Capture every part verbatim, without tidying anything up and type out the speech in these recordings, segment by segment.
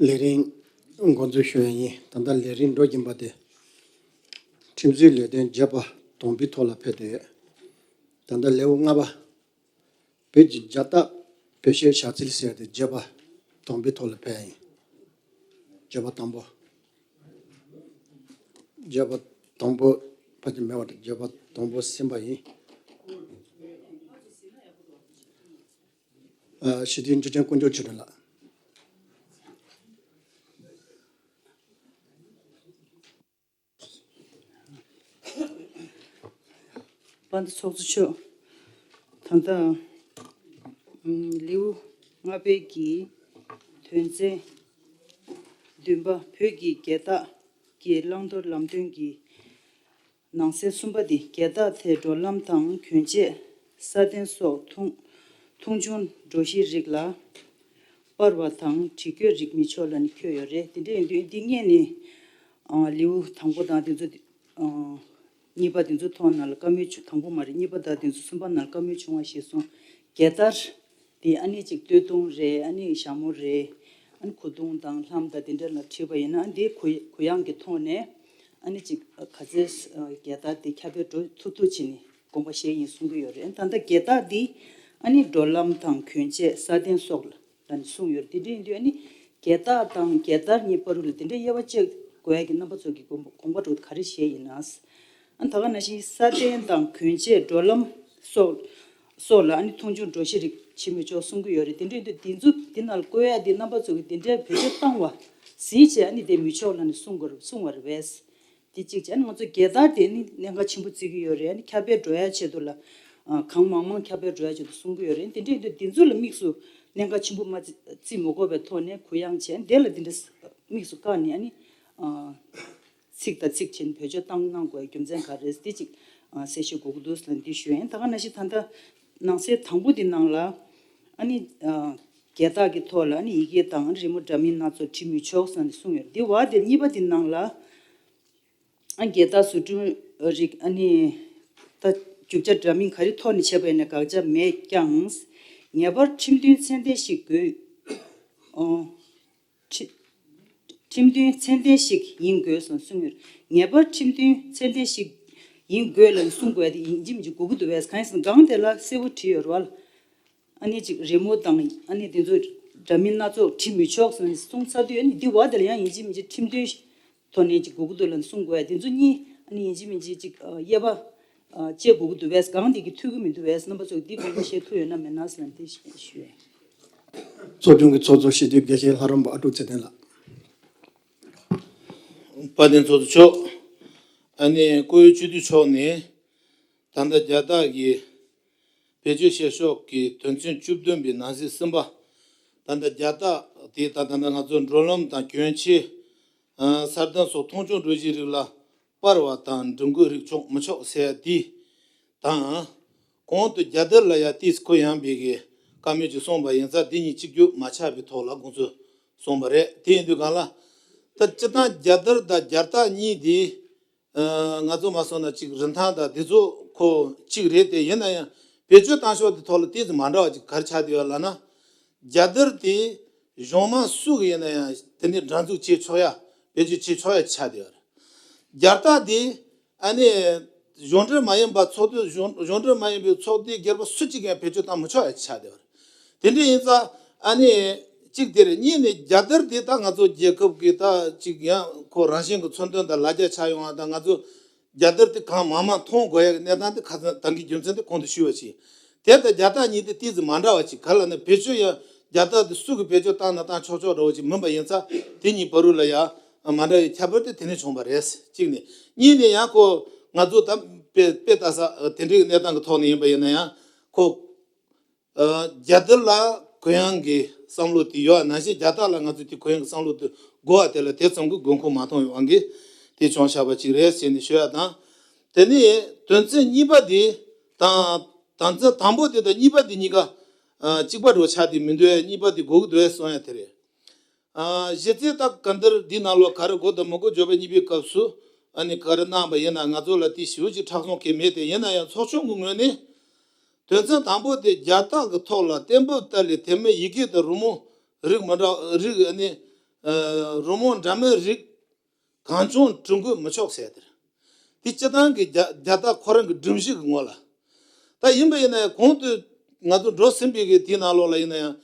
ལས་རིམ་འགོ་འཛུགས་ཞུ་ཡ་ཡིན། ད་ལྟ་ལས་རིམ་འགྲོ་བཞིན་པ་དེ་ཁྲིམས་རྩོད་ལས་དོན་བརྗོད་པ་དང་པོའི་ཐོག་ལ་ཕེབས་བསྡད་ཡོད། ད་ལྟ་ལེའུ་ལྔ་པ། བོད་ཀྱི་རྒྱལ་རྟགས་བེད་སྤྱོད་བྱ་ཚུལ་ཟེར་ཏེ་བརྗོད་པ་དང་པོའི་ཐོག་ལ་ཕེབས་ཡིན། བརྗོད་པ་དང་པོ། བརྗོད་པ་དང་པོ་ཕལ་ཆེར་མེད་པ་དང་། བརྗོད་པ་དང་པོ་ཟིན་པ་ཡིན། ཨ། སྤྱི་འཐུས་འཇུ་ཆེན་དཀོན་མཆོག་ཆོས་སྒྲོན་ལགས། དཔལ་ལྡན་ཚོགས་གཙོ་མཆོག་ད་ལྟ་ཨམ་ལེའུ་ལྔ་པའི་གི་དོན་ཚན་བདུན་པ། བོད་ཀྱི་རྒྱལ་རྟགས་ཀྱི་བླང་དོར་ལམ་སྟོན་གྱི་ནང་གསེས་གསུམ་པ་འདི། རྒྱལ་རྟགས་དེ་འགྲོ་ལམ་དང་གྱོན་ཆས། ས་གདན་སོགས་མཐོང་མཐོང་ཆུང་འགྲོ་གཞིའི་རིགས་ལ་སྤར་བ་དང་བྲིས་བཀོད་རིགས་མི་ཆོག་ལབ་ནས་འཁོད་ཡོད་རེད། དེ་འདྲ་ཡིན་དུས་འདི་སྔོན་ནས་ཨ་ལེའུ་དང་པོ་དང་དེ་ཚོ་ཨ་གཉིས་པ་དེ་ཚོ་ཐོག་ནང་ལ་བཀའ་མོལ་བྱུང་། དང་པོ་མ་རེད། གཉིས་པ་དང་དེ་ཚོ་གསུམ་པ་ནང་ལ་བཀའ་མོལ་བྱུང་བ་ཞིག་སོང་། རྒྱལ་རྟགས་དེ་ཨ་ནི་ཅིག་སྟོད་ཐུང་རེད། ཨ་ནི་ཞྭ་མོ་རེད། ཨ་ནི་གོས་ཐུང་དང་ལྷམ་དང་དེ་འདྲ་ལ་བྲིས་པ་ཡིན་ན། ཨ་ནི་དེ་གུ་གུ་ཡངས་ཀྱི་ཐོག་ནས་ཨ་ནི་ཅིག་ག་ཚོད་རྒྱལ་རྟགས་དེ་ཁྱབ་སྤེལ་འགྲོ་ཐུབ་ཐུབ་བྱས་ནས་དགོངས་པ་བཞེས་ཡིན་གསུང་གི་ཡོད་རེད། ད་ལྟ་རྒྱལ་རྟགས་འདི་ཨ་ནི་འགྲོ་ལམ་དང་གྱོན་ཆས། ས་གདན་སོགས་ལ་ལ་ནི་གསུངས་ཡོད་རེད། དེ་འདྲ་ཡིན་དུས་ཨ་ནི་རྒྱལ་རྟགས་དང་རྒྱལ་དར་གཉིས་བར་དུ་ལ་དེ་འདྲ་དབྱེ་བ་ཕྱེ་དགོས་ཡ་གི་རྣམ་པ་ཚོ་གི་དགོངས་དགོངས་པ་འགྲོ་ག་རེ་བཞེས་ཡིན་ན། ཨ་ནི་ད་ག་ནང་བཞིན་ས་གདན་དང་གྱོན་ཆས། འགྲོ་ལམ་སོགས་སོགས་ལ་ཨ་ནི་མཐོང་ཆུང་འགྲོ་གཞི་རིགས་བྱེད་མི་ཆོག་གསུང་གི་ཡོད་རེད། དེ་འདྲ་ཡིན་དུས་དེ་ཚོ་དེ་ནང་ལ་བཀོད་ཡ་དེ་རྣམ་པ་ཚོ་གི་དེ་འདྲའི་བེད་སྤྱོད་བཏང་བ་ཟིན་བྱས་ཨ་ནི་དེ་མི་ཆོག་ལབ་ནས་གསུང་དགོས་རེད། གསུང་བ་རེད་པས། དེ་གཅིག་བྱས། ང་ཚོ་རྒྱལ་དར་དེ་ནི་གནད་འགག་ཆེན་པོ་བརྩི་གི་ཡོད་རེད། ཨ་ནི་ཁྱབ་སྤེལ་འགྲོ་ཡ་ཆེད་དུ་ལ་ཨ་གང་མང་མང་ཁྱབ་སྤེལ་འགྲོ་ཡ་ཆེད་དུ་གསུང་གི་ཡོད་རེད། དེ་འདྲ་ཡིན་དུས་འདི་ཚོ་ལ་དམིགས་སུ་གནད་འགག་ཆེན་པོ་མ་བརྩི་བརྩི་མ་དགོས་པའི་ཐོག་ནས་གུ་ཡངས་བྱས་དེ་ལ་འདི་འདྲ་དམིགས་སུ་བཀར་ནས་ཨ་ནི་ཨ་ཚིག་དང་ཚིག་བྱས་ནས་བེད་སྤྱོད་བཏང་གནང་དགོས་རྒྱུ་མཚན་ག་རེ་རེད། འདི་གཅིག་ཨ་གསལ་བཤད་དགོས་ཀྱི་འདུག་ཟེར་ནས་འདི་ཞུ་ཡིན། ད་ག་ནང་བཞིན་ད་ལྟ་ནང་གསེས་དང་པོ་འདི་ནང་ལ་ཨ་ནི་ཨ་རྒྱལ་རྟགས་ཀྱི་ཐོག་ལ་ཨ་ནི་ཡི་གེ་དང་རི་མོ་འདྲ་མིན་སྣ་ཚོགས་བྲིས་མི་ཆོག་ཟེར་ནས་གསུངས་ཡོད། འདི་བ་དེ་གཉིས་པ་འདི་ནང་ལ། ཨ་རྒྱལ་རྟགས་བཟོ་སྐྲུན་རིགས་ཨ་ནི་ད་རྒྱུ་ཆ་འདྲ་མིན་ག་རེ་ཐོག་ནས་བྱས་པ་ཡིན་ན་དགག་བྱ་མེད་ཀྱང་། ངེས་པར་ཁྲིམས་མཐུན་ཚད་ལྡན་ཞིག་དགོས། ཨོ། ཁྲི་ཁྲིམས་མཐུན་ཚད་ལྡན་ཞིག་ཡིན་དགོས་སམ་གསུངས་ཡོད། ངེས་པར་ཁྲིམས་མཐུན་ཚད་ལྡན་ཞིག་ཡིན་དགོས་ལབ་ནས་གསུང་དགོས་ཡ་དེ་ཡིན་གཅིག་མིན་གཅིག་དགོས་ཀྱི་འདུག་པས། གང་ཡིན་ཟེར་ན་སྒང་དེ་ལ་གསལ་པོ་བྲིས་ཡོད་རེད་པ། ཨ་ནི་ཅིག་རི་མོ་དང་ཨ་ནི་དེ་ཚོ་འདྲ་མིན་སྣ་ཚོགས་བྲིས་མི་ཆོག་ཟེར་ནས་གསུངས་ཚར་དུས། ཨ་ནི་འདི་བ་དེ་ལ་ཡང་ཡིན་གཅིག་མིན་གཅིག་ཁྲིམས་མཐུན་ཐོག་ནས་ཅིག་དགོས་ཀྱི་འདུག་ལབ་ནས་གསུང་དགོས་ཡ་དེ་ཚོ་གཉིས་ཨ་ནི་ཡིན་གཅིག་མིན་གཅིག་ཅིག་དབྱེ་བ་བཅད་དགོས་ཀྱི་འདུག་པས། སྒང་དེ་གི་འཐུས་ཀྱི་མི་འདུག་པས། རྣམ་པ་ཚོས་འདི་དགོངས་པ་བཞེས་ཐུབ་ཡོད་ན་མེད་ན་ཟེར་ནས་དེ་ཞུ་ཡ། ཚོགས་ཆུང་གི་ཚོགས་གཙོ་སྤྱི་འཐུས་དགེ་བཤེས་ལྷ་རམས་པ་ཨ་ཀྲུག་ཚེ་བརྟན་ལགས། དཔལ་ལྡན་ཚོགས་གཙོ་མཆོག་ཨ་ནི་བཀུར་འོས་སྤྱི་འཐུས་མཆོག་ནས་ད་ལྟ་རྒྱལ་རྟགས་ཀྱི་བེད་སྤྱོད་བྱེད་ཕྱོགས་ཀྱི་དོན་ཚན་བཅུ་བདུན་པའི་ནང་གསེས་གསུམ་པ། ད་ལྟ་རྒྱལ་རྟགས་དེ་དང་ད་ལྟ་ང་ཚོ་འགྲོ་ལམ་དང་གྱོན་ཆས། ཨ་ས་གདན་སོགས་མཐོང་ཆུང་འགྲོ་གཞིའི་རིགས་ལ་སྤར་བ་དང་འགྲེམས་འགོད་རིགས་ཆོག་མི་ཆོག་ཟེར་ཡ་དེ་དང་། གོང་དུ་རྒྱལ་དར་ལ་ཡང་ཏོག་ཙམ་གུ་ཡངས་པའི་གི་བཀའ་མོལ་ཅིག་གསུངས་པ་ཡིན་ཙང་། དེ་གཉིས་གཅིག་གྱུར་མ་ཆགས་པའི་ཐོག་ལ་དགོངས་ཚུལ་གསུངས་པ་རེད། དེ་ཡིན་དུས་སྒང་ལ་ད་སྤྱིར་བཏང་རྒྱལ་དར་དང་རྒྱལ་རྟགས་གཉིས་དེ་ཨ་ང་ཚོ་མ་སོང་ན་ཅིག་རིན་ཐང་དང་དེ་ཚོ་ཁོ་གཅིག་རེད་དེ། ཡིན་ན་ཡང་བེད་སྤྱོད་བཏང་ཕྱོགས་དེ་ཐོག་ལ་ཏོག་ཙམ་མ་འདྲ་བ་ཅིག་ག་རེ་ཆགས་བསྡད་ཡོད་ལབ་ན། རྒྱལ་དར་དེ་གཞུང་མང་སུ་གི་ཡིན་ན་ཡང་དེ་ནས་འདྲ་འཛུགས་བྱེད་ཆོག་ཡ། བེད་སྤྱོད་བྱེད་ཆོག་ཡ་ཆགས་བསྡད་ཡོད་རེད། རྒྱལ་རྟགས་དེ་ཨ་ནི་གཞུང་འབྲེལ་མ་ཡིན་པ་ཚོགས་སྡེ་གཞུང་གཞུང་འབྲེལ་མ་ཡིན་པའི་ཚོགས་སྡེ་སྒེར་པ་སུ་གཅིག་ཡང་བེད་སྤྱོད་བཏང་མི་ཆོག་ཡ་ཆགས་བསྡད་ཡོད་རེད། དེ་འདྲ་ཡིན་ཙང་ཨ་ནི་གཅིག་དེ་རེད། གཉིས་ནས་རྒྱལ་དར་དེ་ད་ང་ཚོ་རྒྱལ་ཁབ་ཀྱི་ད་ཅིག་ཡང་ཁོ་རང་བཞིན་གྱི་མཚོན་དོན་དང་ལ་རྒྱ་ཆགས་ཡོང་བ་དང་། ང་ཚོ་རྒྱལ་དར་དེ་གང་མང་མང་མཐོང་དགོས་ཡ་གི་གནས་སྟངས་དེ་ཁ་སང་ད་གིན་རྒྱུ་མཚན་དེ་གོང་དུ་ཞུས་པ་བཞིན། དེ་ལྟར་རྒྱལ་རྟགས་གཉིས་དེ་ཏོག་ཙམ་མ་འདྲ་བ་ཅིག་ག་ལ་ནི་བེད་སྤྱོད་ཡང་རྒྱལ་རྟགས་དེ་སུ་གིས་བེད་སྤྱོད་བཏང་ན་བཏང་ཆོག་ཆོག་འདྲ་བོ་ཅིག་མིན་པ་ཡིན་ཙང་། དེ་གཉིས་བར་དུ་ལ་ཡང་མ་འདྲ་བའི་ཁྱད་པར་དེ་དེ་ནས་བྱུང་བ་རེད། གཅིག་ནས། གཉིས་ནས་ཡང་ཁོ་ང་ཚོ་ད་དཔེ་དཔེ་ལྟ་ས་དེ་འདྲའི་གནས་སྟངས་ཀྱི་ཐོག་ནས་ཡིན་པ་ཡིན་ན་ཡང་ཁོ། ཨ་རྒྱལ་དར་ལ་གུ་ཡངས་ཀྱི་བསམ་བློ་དེ་ཡོད་ནང་བཞིན། རྒྱལ་རྟགས་ལ་ང་ཚོས་དེ་གུ་ཡངས་ཀྱི་བསམ་བློ་དེ་དགོས་པ་དེ་ལ་དེ་ཙམ་གྱི་དགོས་མཁོ་མ་མཐོང་བའི་དབང་གིས་དེ་བྱུང་བཞག་པ་ཅིག་རེད་ཟེར་ནས་ཞུ་ཡ་དང་། དེ་ནས་དོན་ཚན་གཉིས་པ་དེ་དང་། དོན་ཚན་དང་པོ་དེ་དང་གཉིས་པ་དེ་གཉིས་ཀ་ཨ་གཅིག་པ་འདྲ་བོ་ཆགས་བསྡད་མི་འདུག་གཉིས་པ་དེ་དགོས་ཀྱི་འདུག་གསུང་ཡ་དེ་རེད། ཨ་གཞི་རྩའི་ད་ག་འདིར་འདི་ནང་ལོགས་ག་རེ་དགོས་དང་མི་དགོས་བརྗོད་པ་གཉིས་པའི་སྐབས་སུ་ཨ་ནི་ག་རེ་གནང་བ་ཡིན་ན་ང་ཚོ་ལ་དེ་ཞེ་པོ་ཅིག་མཁྲེགས་བཟུང་གི་མེད་དེ། ཡིན་ན་ཡང་ཚོགས་ཆུང་གི་ངོས་ནས་དོན་ཚན་དང་པོ་དེ་རྒྱལ་རྟགས་ཀྱི་ཐོག་ལ་གཏན་ཕབ་ལྟར་ལས་དེ་མིན་ཡི་གེ་དང་རི་མོ་རིགས་མི་འདྲ་རིགས་ཨ་ནི་ རི་མོ་འདྲ་མིན་རིགས་གང་བྱུང་བྲི་འགུལ་མི་ཆོག་ཟེར་ཡ་དེ་རེད། དེ་སྤྱི་བཏང་གི་རྒྱ་རྒྱལ་དར་ཁོ་རང་གི་སྒྲོམ་གཞི་གི་ངོ་ལ། ད་ཡིན་པ་ཡིན་ན་ཡང་གོང་དུ་ང་ཚོ་འགྲོ་ཟིན་པའི་གི་དེའི་ནང་ལོགས་ལ་ཡིན་ན་ཡང་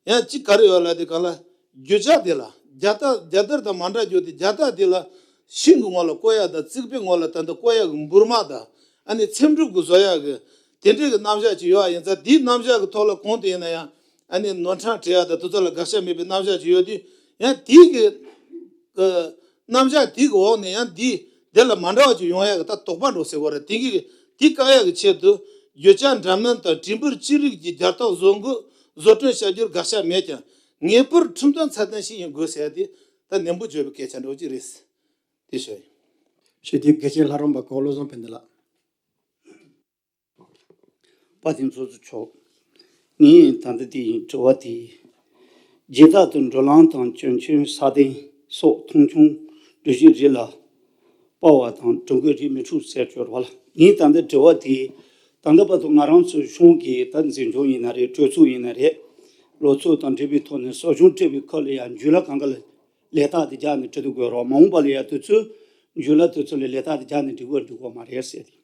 ཡང་གཅིག་ག་རེ་ཡོད་ལ་དེ་ག་ལ་རྒྱུ་ཆ་དེ་ལ་རྒྱལ་དར་རྒྱལ་དར་དང་མ་འདྲ་རྒྱུ་དེ་རྒྱལ་དར་དེ་ལ་ཤིང་གི་ངོ་ལ་བཀོད་ཡ་དང་རྩིག་པའི་ངོ་ལ་ད་ལྟ་བཀོད་ཡ་གི་འབུར་མ་དང་ཨ་ནི་ཚེམ་དྲུབ་གི་བཟོ་ཡ་གི་དེ་འདྲའི་གི་རྣམ་གཞག་ཅིག་ཡོད་པ་ཡིན་ཙང་དེའི་རྣམ་གཞག་གི་ཐོག་ལ་གོང་དུ་ཡིན་ན་ཡང་ཨ་ནི་ནོར་འཁྲུལ་བྲི་ཡ་དང་དེ་ཚོ་ལ་དགག་བྱ་མེད་པའི་རྣམ་གཞག་ཅིག་ཡོད་དུས་ཡང་དེའི་གི་རྣམ་གཞག་དེའི་འོག་ནས་ཡང་འདི་དེ་ལ་མ་འདྲ་བ་ཅིག་ཡོང་ཡག་གི་ད་དོགས་པ་འགྲོ་ཟེར་བ་རེད། དེ་གི་དེ་བཀག་ཡག་གི་ཆེད་དུ་རྒྱུ་ཆ་འདྲ་མིན་དང་བྲིས་འབུར་ཅི་རིགས་ཀྱི་རྒྱལ་རྟགས་བཟོ་འགོད་བཟོ་སྐྲུན་བྱ་རྒྱུར་དགག་བྱ་མེད་ཀྱང་ངེས་པར་ཁྲིམས་དོན་ཚད་ལྡན་ཞིག་ཡིན་དགོས་ཟེར་ཡ་དེ་ད་ནན་པོ་བརྗོད་པའི་སྐད་ཆ་འདྲ་བོ་ཅིག་རེད། དེ་ཞུ་ཡིན། ཞུ་དེ་དགེ་བཤེས་ལྷ་རམས་པ་གོ་བློ་བཟང་ཕན་བདེ་ལགས། དཔལ་ལྡན་ཚོགས་གཙོ་མཆོག་ངས་ད་ལྟ་དེ་ཡིན་དྲི་བ་དེ། རྒྱལ་དར་དུ་འགྲོ་ལམ་དང་གྱོན་ཆས་ས་གདན་སོགས་མཐོང་ཆུང་འགྲུལ་བཞུད་རིགས་ལ་པ་བ་དང་གྲུ་འགོད་རིགས་མི་འཁྲུག་ཟེར་གྱུར་བ་ལ། ངས་ད་ལྟ་དྲི་བ་དེ་ད་ལྟ་བར་དུ་ང་རང་ཚོའི་གཞུང་གི་ད་འཛིན་སྐྱོང་ཡིན་ན་རེད། གྲོས་ཚོགས་ཡིན་ན་རེད། ལོ་ཚོད་དང་འབྲེལ་བའི་ཐོག་ནས་གསོ་སྦྱོང་སྤྲད་པའི་ཁ་ལ་ཡང་འཇུ་ལག་གང་ག་ལ་ལས་རྟགས་དེ་རྒྱག་ནས་འབྲི་དུ་དགོས་རོགས། མ་འོངས་པ་ལ་ཡང་དུས་ཚོད་འཇུ་ལག་དུས་ཚོད་ལ་ལས་རྟགས་དེ་རྒྱག་ནས་འབྲི་དགོས་འགྲིག་གི་མ་རེད་ཟེར་ཏེ།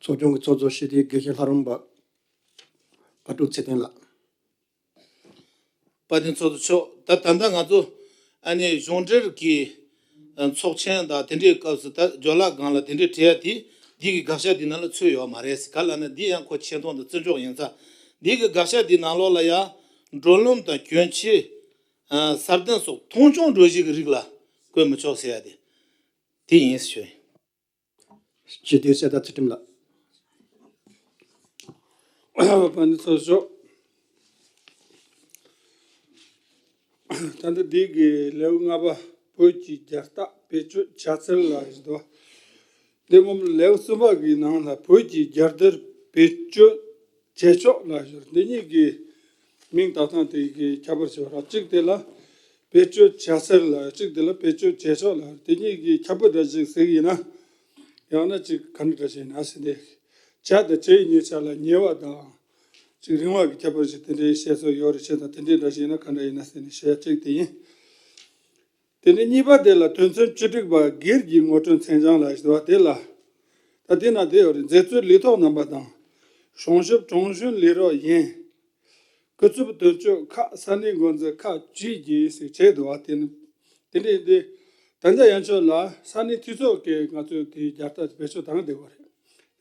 ཚོགས་ཆུང་གི་ཚོགས་གཙོ་ཞི་བདེའི་དགེ་བཤེས་ལྷ་རམས་པ་ཨ་ཀྲུག་ཚེ་བརྟན་ལགས། དཔལ་ལྡན་ཚོགས་གཙོ་མཆོག་ད་ད་ལྟ་ང་ཚོ་ཨ་ནི་གཞུང་འབྲེལ་གྱི་ཚོགས་ཆེན་དང་དེ་འདྲའི་སྐབས་སུ་ད་སྦྱོར་ཀློག་སྒང་ལ་དེ་འདྲའི་བྲིས་ཡ་དེ་འདི་གི་དགག་བྱ་འདི་ནང་ལ་ཚུད་ཡོད་མ་རེད་ཟེར། ག་ལ་ན་འདི་ཡང་ཁོ་ཆེ་མཐོང་དང་བརྩི་འཇོག་ཡིན་ཙང་འདི་གི་དགག་བྱ་འདི་ནང་ལོགས་ལ་ཡང་འགྲོ་ལམ་དང་གྱོན་ཆས་ས་གདན་སོགས་མཐོང་ཆུང་འགྲུལ་བཞུད་ཀྱི་རིགས་ལ་བཀོད་མི་ཆོག་ཟེར་ཡ་དེ་དེ་ཡིན་ཞུ་ཡིན། སྤྱི་འཐུས་གསེར་རྟ་ཚུལ་ཁྲིམས་ལགས། དཔལ་ལྡན་ཚོགས་གཙོ། ད་ལྟ་འདི་གི་ལེའུ་ལྔ་པ་བོད་ཀྱི་རྒྱལ་རྟགས་བེད་སྤྱོད་བྱ་ཚུལ་ལ་ཡིན་དོ། འདི་སྔོན་ལེའུ་གསུམ་པ་གི་ནང་ལ་བོད་ཀྱི་རྒྱལ་དར་བེད་སྤྱོད་བྱེད་ཕྱོགས་ལ་ཞུ། འདི་གཉིས་ཀྱི་མིང་བཏགས་སྟངས་དེ་གི་ཁྱད་པར་ཞིག་ར། གཅིག་དེ་ལ་བེད་སྤྱོད་བྱ་ཚུལ་ལ། གཅིག་དེ་ལ་བེད་སྤྱོད་བྱེད་ཕྱོགས་ལ། དེ་གཉིས་ཀྱི་ཁྱད་པར་འདྲ་ཞིག་ཟེར་གི་ཡིན་ན། ཡང་ན་གཅིག་ག་འདྲ་འདྲ་ཞིག་ཡིན་ན་ཟེར་ཏེ། བྱ་དང་བྱེད་ཡི་གཉིས་ཆ་ལ་ཉེ་བ་དང་། གཅིག་རིང་བ་གི་ཁྱད་པར་ཞིག་དེ་འདྲའི་བཤད་སྲོལ་ཡོད་རེད། བྱེད་དང་དེ་འདྲའི་འདྲ་ཞིག་ཡིན་ན་ག་འདྲ་ཡིན་ན་ཟེར་ནས་བཤད་གཅིག་དེ་ཡིན། དེ་ནས་གཉིས་པ་དེ་ལ་དོན་ཚན་བཅུ་དྲུག་པ་སྒེར་གྱི་ངོ་སྤྲོད་མཚན་བྱང་ལ་ཞུ་བ་དེ་ལ། ད་དེ་ན་དེ་ཡོད་རེད། མཛད་གཙོའི་ལས་ཐོག་རྣམ་པ་དང་། གཞུང་ཞབས་དྲུང་གཞོན་ལས་རོགས་ཡིན། སྐུ་ཚབ་དོན་གཅོད་ཁག་ས་གནས་འགོ་འཛིན་ཁག་བཅས་ཀྱིས་ཟེར་བྱས་འདུག་བ། དེ་ནི་དེ་འདྲའི་དེ་ད་ལྟ་ཡན་ཆོད་ལ་ས་གནས་འཐུས་ཚོགས་ཀྱིས་ང་ཚོས་དེའི་རྒྱལ་རྟགས་བེད་སྤྱོད་བཏང་བསྡད་པ་རེད།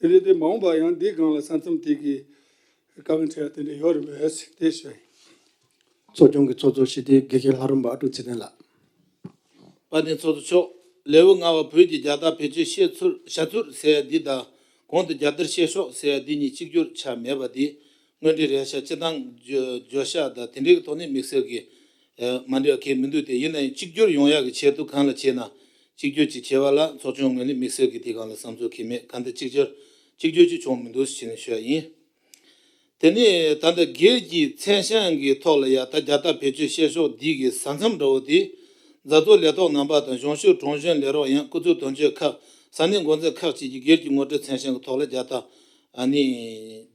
དེ་འདྲའི་དེ་མ་འོངས་པ་ཡང་འདིའི་སྒང་ལ་ས་མཚམས་དེ་གི་བཀའ་བློན་ཁྲི་དེ་འདྲ་ཡོད་རེད་པས་ཟེར་དེ་ཞུ་ཡིན། ཚོགས་ཆུང་གི་ཚོགས་གཙོ་ཞི་བདེའི་དགེ་བཤེས་ལྷ་རམས་པ་ཨ་ཀྲུག་ཚེ་བརྟན་ལགས། དཔལ་ལྡན་ཚོགས་གཙོ་མཆོག་ལེའུ་ལྔ་པ་བོད་ཀྱི་རྒྱལ་རྟགས་བེད་སྤྱོད་བྱེད་ཚུལ་བྱ་ཚུལ་ཟེར་ཡ་འདི་དང་གོང་དུ་རྒྱལ་དར་བཤད་ཕྱོགས་ཟེར་ཡ་འདི་གཉིས་གཅིག་གྱུར་ཆ་མེད་པ་འདི་དངོས་འབྲེལ་རེད་ཤག་སྤྱིར་བཏང་བརྗོད་བྱ་དང་དེ་འདྲའི་ཐོག་ནས་དམིགས་བསལ་གྱི་མ་འདྲ་བ་གང་ཡང་མི་འདུག་དེ་ཡིན་ན་ཡང་གཅིག་གྱུར་ཡོང་ཡག་གི་ཆེད་དུ་གང་ལ་བྱས་ན་གཅིག་གྱུར་ཅིག་བྱེད་པ་ལ་ཚོགས་ཆུང་ངོས་ནས་དམིགས་བསལ་གྱི་དེ་སྒང་ལ་བསམ་ཚུལ་གང་ཡང་མེད། གང་ལྟར་གཅིག་གྱུར་གཅིག་གྱུར་ཅིག་བྱུང་མི་འདུག་ཟེར་ནས་ཞུ་ཡ་ཡིན། དེ་ནས་ད་ལྟ་སྒེར་གྱི་མཚན་བྱང་གི་ཐོག་ལ་ཡ་ད་རྒྱལ་རྟགས་བེད་སྤྱོད་བྱེད་ཕྱོགས་འདི་གི་ས་མཚམས་འདྲ་བོ་དེ། མཛད་གཙོ་ལས་ཐོག་རྣམ་པ་དང་གཞུང་ཞབས་དྲུང་གཞོན་ལས་རོགས་ཡང་སྐུ་ཚབ་དོན་གཅོད་ཁག་ས་གནས་འགོ་འཛིན་ཁག་བཅས་ཀྱི་སྒེར་གྱི་ངོ་སྤྲོད་མཚན་བྱང་གི་ཐོག་ལ་རྒྱལ་རྟགས་ཨ་ནི་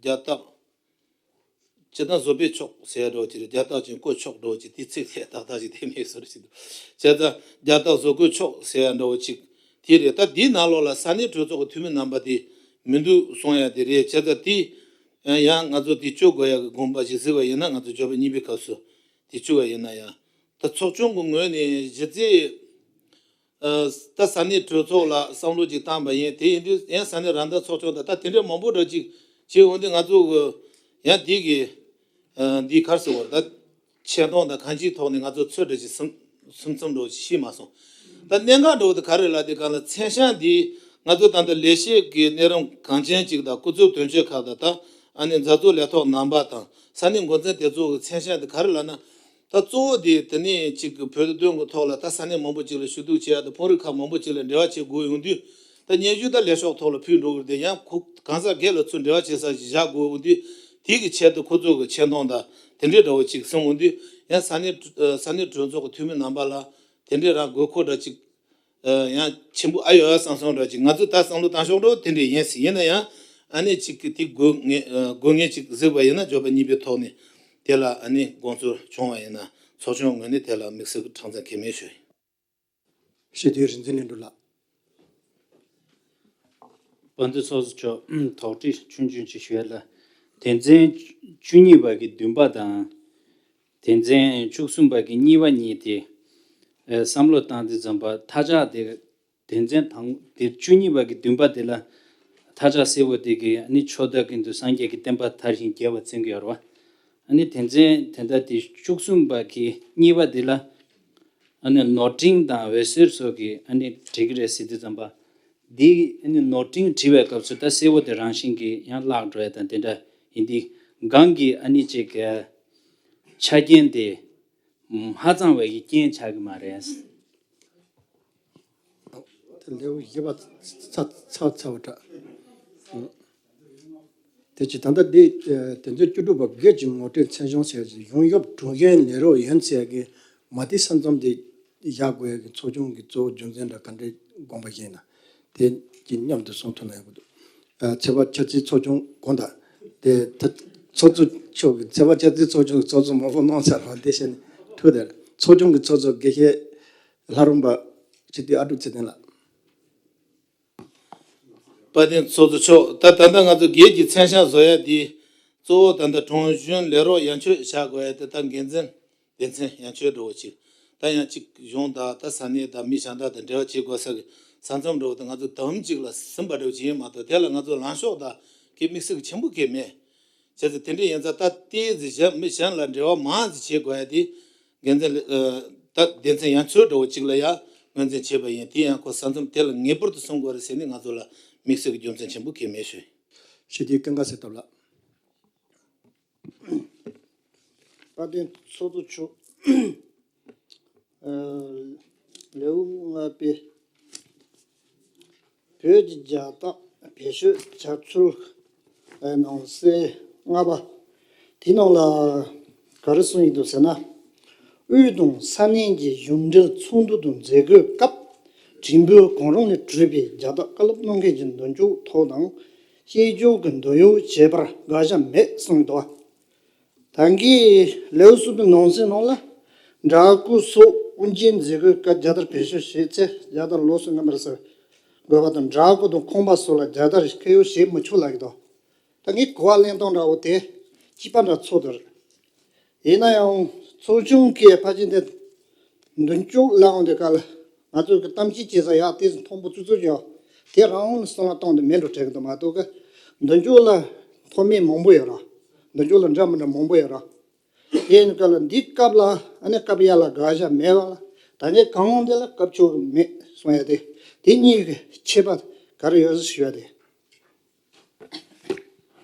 རྒྱལ་རྟགས་ཇི་ལྟར་བཟོ་བེད་ཆོག་ཟེར་ཡ་འདྲ་བོ་ཅིག་རེད། རྒྱལ་རྟགས་ཀྱང་བཀོད་ཆོག་འདྲ་བོ་ཅིག་དེ་ཚིག་དེ་ཏག་ཏག་ཅིག་དེ་མེད་བཟོ་འདྲ་ཅིག་འདུག་བྱས་ཙང་རྒྱལ་རྟགས་བཟོ་བཀོད་ཆོག་ཟེར་ཡ་འདྲ་བོ་ཅིག་དེ་རེད། ད་འདིའི་ནང་ལོགས་ལ་ས་གནས་གྲོས་ཚོགས་ཀྱི་འཐུས་མི་རྣམ་པ་དེ་མི་འདུག་གསུང་ཡ་དེ་རེད། བྱས་ཙང་དེ། ཡང་ང་ཚོ་དེ་བཅུག་དགོས་ཡག་གི་དགོངས་པ་ཞིག་གཟིགས་པ་ཡིན་ན། ང་ཚོ་འབྱོར་པ་གཉིས་པའི་སྐབས་སུ་དེ་བཅུག་པ་ཡིན་ན་ཡང་། ད་ཚོགས་ཆུང་གི་ངོས་ནས་གཞི་རྩའི་ད་ས་གནས་གྲོས་ཚོགས་ལ་བསམ་བློ་ཅིག་བཏང་པ་ཡིན། དེ་ཡིན་དུས་ཡང་ས་གནས་རང་བདག་ཚོགས་ཆུང་དང་ད་དེ་འདྲའི་མང་པོ་འདྲ་ཅིག་བྱས་འོང་དུས་ང་ཚོ་གི་ཡང་དེ་གི་འདི་ག་རེ་ཟེར་བ་ད། ཆེ་མཐོང་དང་གང་ཅིའི་ཐོག་ནས་ང་ཚོ་ཚོད་འདྲ་ཅིག་སུམ་སུམ་ཚུམ་འདྲ་བོ་ཅིག་ཤེས་མ་སོང་། ད་གནད་འགག་འདྲ་བོ་དེ་ག་རེ་ལབ་དུས་སྒང་ལ་མཚན་བྱང་འདི་ང་ཚོ་ད་ལྟ་ལས་བྱེད་ཀྱི་གནས་རིམ་གང་ཅན་ཅིག་དང་སྐུ་ཚབ་དོན་གཅོད་ཁག་དང་ད་ཨ་ནི་མཛད་གཙོ་ལས་ཐོག་རྣམ་པ་དང་ས་གནས་འགོ་འཛིན་དེ་ཚོ་གི་མཚན་བྱང་དེ་ག་རེ་ལབ་ན། ད་གཙོ་བོ་དེ་དེ་ནས་ཅིག་གི་བོད་དོན་གྱི་ཐོག་ལ་ད་ས་གནས་མང་པོ་ཅིག་ལ་ཞུ་གཏུག་བྱེད་ཡ་དང་དཔོན་རིགས་ཁག་མང་པོ་ཅིག་ལ་འབྲེལ་བ་བྱེད་དགོས་ཡོང་དུས། ད་སྙན་ཞུ་ད་ལས་ཤོག་ཐོག་ལ་ཕུལ་འགྲོ་གི་རེད་དེ། ཡང་ཁོ་གང་ཟག་སྒེར་ལ་ཚུར་འབྲེལ་བ་བྱེད་ས་ཞིག་བཞག་དགོས་འོང་དུས། དེ་གི་ཆེད་དུ་ཁོ་ཚོ་གི་ཆེ་མཐོང་དང་དེ་འདྲའི་འདྲ་བོ་ཅིག་གསུང་འོང་དུས། ཡང་ས་གནས་ས་གནས་གྲོས་ཚོགས་ཀྱི་འཐུས་མི་རྣམ་པ་ལ་དེ་འདྲའི་རང་དགོས་མཁོ་འདྲ་ཅིག་ཡང་ཆེན་པོ་ཨ་ཡོད་ཨ་བསམ་བསམ་འདྲ་ཅིག་ང་ཚོས་ད་བསམ་བློ་བཏང་ཕྱོགས་འདྲ་བོ་དེ་འདྲ་ཡིན་ཟེར། ཡིན་ན་ཡང་ཨ་ནི་ཅིག་གི་དེ་དགོས་ངེས་དགོས་ངེས་ཅིག་གཟིགས་པ་ཡིན་ན་འབྱོར་པ་གཉིས་པའི་ཐོག་ནས་དེ་ལ་ཨ་ནི་དགོངས་ཚུལ་བྱུང་བ་ཡིན་ན་ ཚོགས་ཆུང་ངོས་ནས་དེ་ལ་དམིགས་བསལ་གྱི་མཁྲེགས་འཛིན་གང་ཡང་མེད་ཞུ་ཡིན། སྤྱི་འཐུས་རིག་འཛིན་ལྷུན་གྲུབ་ལགས། དཔལ་ལྡན་ཚོགས་གཙོ་མཆོག་དོགས་འདྲི་ཆུང་ཆུང་ཅིག་ཞུ་ཡ་ལ། དོན་ཚན་བཅུ་གཉིས་པ་གི་བདུན་པ་དང་། དོན་ཚན་བཅུ་གསུམ་པ་གི་གཉིས་པ་གཉིས་དེ། ཨེ། བསམ་བློ་བཏང་དུས་ཙམ་པ་མཐའ་དག་དེ། དོན་ཚན་དང་དེ་བཅུ་གཉིས་པ་གི་བདུན་པ་དེ་ལ་མཐའ་དག་གསལ་བོ་དེ་གི་ཨ་ནི་ཕྱོགས་མཐའ་ཀུན་ཏུ་སངས་རྒྱས་ཀྱི་བསྟན་པ་དར་ཞིང་རྒྱས་པར་བརྩོན་གྱི་ཡོད་རེད་བ། ཨ་ནི་དོན་ཚན་དེ་འདྲ་དེ་བཅུ་གསུམ་པ་གི་གཉིས་པ་དེ་ལ། ཨ་ནི་ནོར་འཁྲུལ་དང་འོད་གསལ་སོགས་ཀྱིས་ཨ་ནི་བྲིས་ཀྱི་རེད་ཟེར་དུས་ཙམ་པ། འདི་ཨ་ནི་ནོར་འཁྲུལ་བྲིས་པའི་སྐབས་སུ་ད་གསལ་བོ་དེ་རང་བཞིན་གྱིས་ཡང་བརླག་འགྲོ་ཡ་དང་དེ་འདྲ་ཡིན་དུས། གང་གི་ཨ་ནི་ཅིག་གི་ཆ་རྐྱེན་དེ་མ་ཚང་བའི་རྐྱེན་ཆགས་ཀྱི་མ་རེད། དེ་ལེའུ་བཞི་པ་ཚར་ཚར་ཚར་བ་འདྲ། དེ་ཅི་ད་ལྟ་འདི་ཨ་དོན་ཚན་བཅུ་དྲུག་པ་སྒེར་གྱི་ངོ་སྤྲོད་མཚན་གཞུང་ཟེར་གྱི་ཡོང་འབབ་དྲུང་གཞོན་ལས་རོགས་ཡན་ཚད་ཀྱི་མ་མཐའི་ས་མཚམས་དེ་བཞག་དགོས་ཡ་གི་ཚོགས་ཆུང་གི་གཙོ་བོ་རྒྱུ་མཚན་འདྲ་ག་འདྲའི་དགོངས་པ་བཞེས་ན་དེ་གྱི་མཉམ་དུ་གསུང་ཐུབ་ན་ཡག་པོ་འདུག་ཨ་ཚེས་པ་ཆབ་སྲིད་ཚོགས་ཆུང་དགོངས་དག་དེ་ད་ཚོགས་གཙོ་མཆོག་གི་ཚེས་པ་ཆབ་སྲིད་ཚོགས་ཆུང་གི་ཚོགས་གཙོ་མང་པོ་གནང་ཚར་བ་དེ་བཤད་ནས་ཐུགས་དེར་ཚོགས་ཆུང་གི་ཚོགས་གཙོ་དགེ་བཤེས་ལྷ་རམས་པ་སྤྱི་འཐུས་ཨ་ཀྲུག་ཚེ་བརྟན་ལགས། དཔལ་ལྡན་ཚོགས་གཙོ་མཆོག་ད་ད་ལྟ་ང་ཚོ་སྒེར་གྱི་མཚན་བྱང་བཟོ་ཡ་འདི་གཙོ་བོ་ད་ལྟ་དྲུང་གཞོན་ལས་རོགས་ཡན་ཆོད་བཞག་དགོས་ཡ་དེ་ད་འགན་འཛིན་སྡེ་ཚན་ཡན་ཆོད་འགྲོ་བ་ཅིག་ད་ཡང་ཅིག་གཞུང་དང་ད་ས་གནས་དང་མི་གཞན་དག་དང་འབྲེལ་བ་བྱེད་དགོས་ས་གི་ས་མཚམས་འགྲོ་བ་དང་ང་ཚོ་དམ་གཅིག་ལ་ཟིན་པ་འདྲ་བ་ཅིག་ཡིན་མ་གཏོགས་དེ་ལ་ང་ཚོ་ལངས་ཕྱོགས་དང་གི་དམིགས་བསལ་གྱི་ཆེན་པོ་གང་ཡང་མེད། བྱས་ཙང་དེ་འདྲ་ཡིན་ཙང་ད་ལྟའི་ཟིག་གཞན་མི་གཞན་ལ་འབྲེལ་བ་མང་ཙམ་བྱེད་དགོས་ཡ་དེ་འགན་འཛིན་ལ་ཨ་ད་སྡེ་ཚན་ཡན་ཆོད་འགྲོ་བ་ཅིག་ལ་ཡ་ངོས་འཛིན་བྱས་པ་ཡིན། དེ་ཡང་ཁོ་ས་མཚམས་དེ་ལ་ངེས་པར་དུ་སྲུང་དགོས་རེད་ཟེར་ནས་ང་ཚོ་ལ་དམིགས་བསལ་གྱི་རྒྱུ་མཚན་ཆེན་པོ་གང་ཡང་མེད་ཞུ། ཞི་བདེའི་ཀུན་དགའ་གསེར་ཐོབ་ལགས། དཔལ་ལྡན་ཚོགས་གཙོ་མཆོག་ཨ་ལེའུ་ལྔ་པའི་བོད་ཀྱི་རྒྱལ་རྟགས་བེད་སྤྱོད་བྱ་ཚུལ་ནང་གསེས་ལྔ་པ་དེའི་ནང་ལ་ག་རེ་གསུངས་ཡོད་འདུག་ཟེར་ན། དབུས་དང་ས་གནས་ཀྱི་གཞུང་འབྲེལ་ཚོགས་འདུ་དང་མཛད་སྒོའི་སྐབས་ཁྲིམས་དཔོན་གང་རུང་ནས་གྲུབ་པའི་རྒྱལ་རྟགས་བཀའ་སློབ་གནང་མཁན་གྱི་མདུན་ཅོག་ཐོག་དང་བཤད་ཕྱོགས་ཀྱི་འདོད་གཡོག་བྱེད་པར་དགག་བྱ་མེད་གསུངས་ཡོད་འདུག་ད་གིན་ལེའུ་གསུམ་པའི་ནང་གསེས་ནང་ལ། འདྲ་སྐུ་སོགས་དབུ་འབྱེད་མཛད་སྒོའི་སྐབས་རྒྱལ་དར་བེད་སྤྱོད་བྱས་ཚེ་རྒྱལ་དར་ལོགས་སུ་ངན་པར་བཟོ་དགོས་པ་དང་། འདྲ་སྐུ་དང་ཁང་པ་སོགས་ལ་རྒྱལ་དར་ཁྱེར་ཡོང་བྱེད་མི་ཆོག་ལབ་ཀྱི་འདུག་ད་ངས་གོ་བ་ལེན་སྟངས་འདྲ་བོ་དེ་གཅིག་པ་འདྲ་ཚོར་འདུག་ཡིན་ན་ཡང་ཚོགས་ཆུང་གིས་ཕལ་ཆེར་འདི་མདུན་ཅོག་ལ་འོང་དུས་སྐབས་ལ་ང་ཚོས་ཀྱི་གཏམ་བཤད་བྱེད་ས་ཡག་དེ་མཐོན་པོ་བཙུགས་བཙུགས་ཀྱང་དེ་རང་དབང་ལ་བསམ་བློ་བཏང་དུ་མེད་འགྲོ་དྲན་གྱི་འདུག་མ་གཏོགས་ཀྱི་མདུན་ཅོག་ལ་མཐོ་དམན་མང་པོ་ཡོད་ར། མདུན་ཅོག་ལ་འདྲ་མི་འདྲ་མང་པོ་ཡོད་ར། དེ་ཡིན་སྐབས་ལ་འདི་སྐབས་ལ་ཨ་ནི་སྐབས་ཡར་ལ་དགག་བྱ་མེད་པ་ལ་ད་ནི་གང་འདི་ལ་སྐབས་ཆོག་གི་མེད་གསུང་ཡ་དེ་དེ་གཉིས་ཀྱི་ཁྱད་པར་ག་རེ་ཡོད་ཟེར་ཞུ་ཡ་དེ།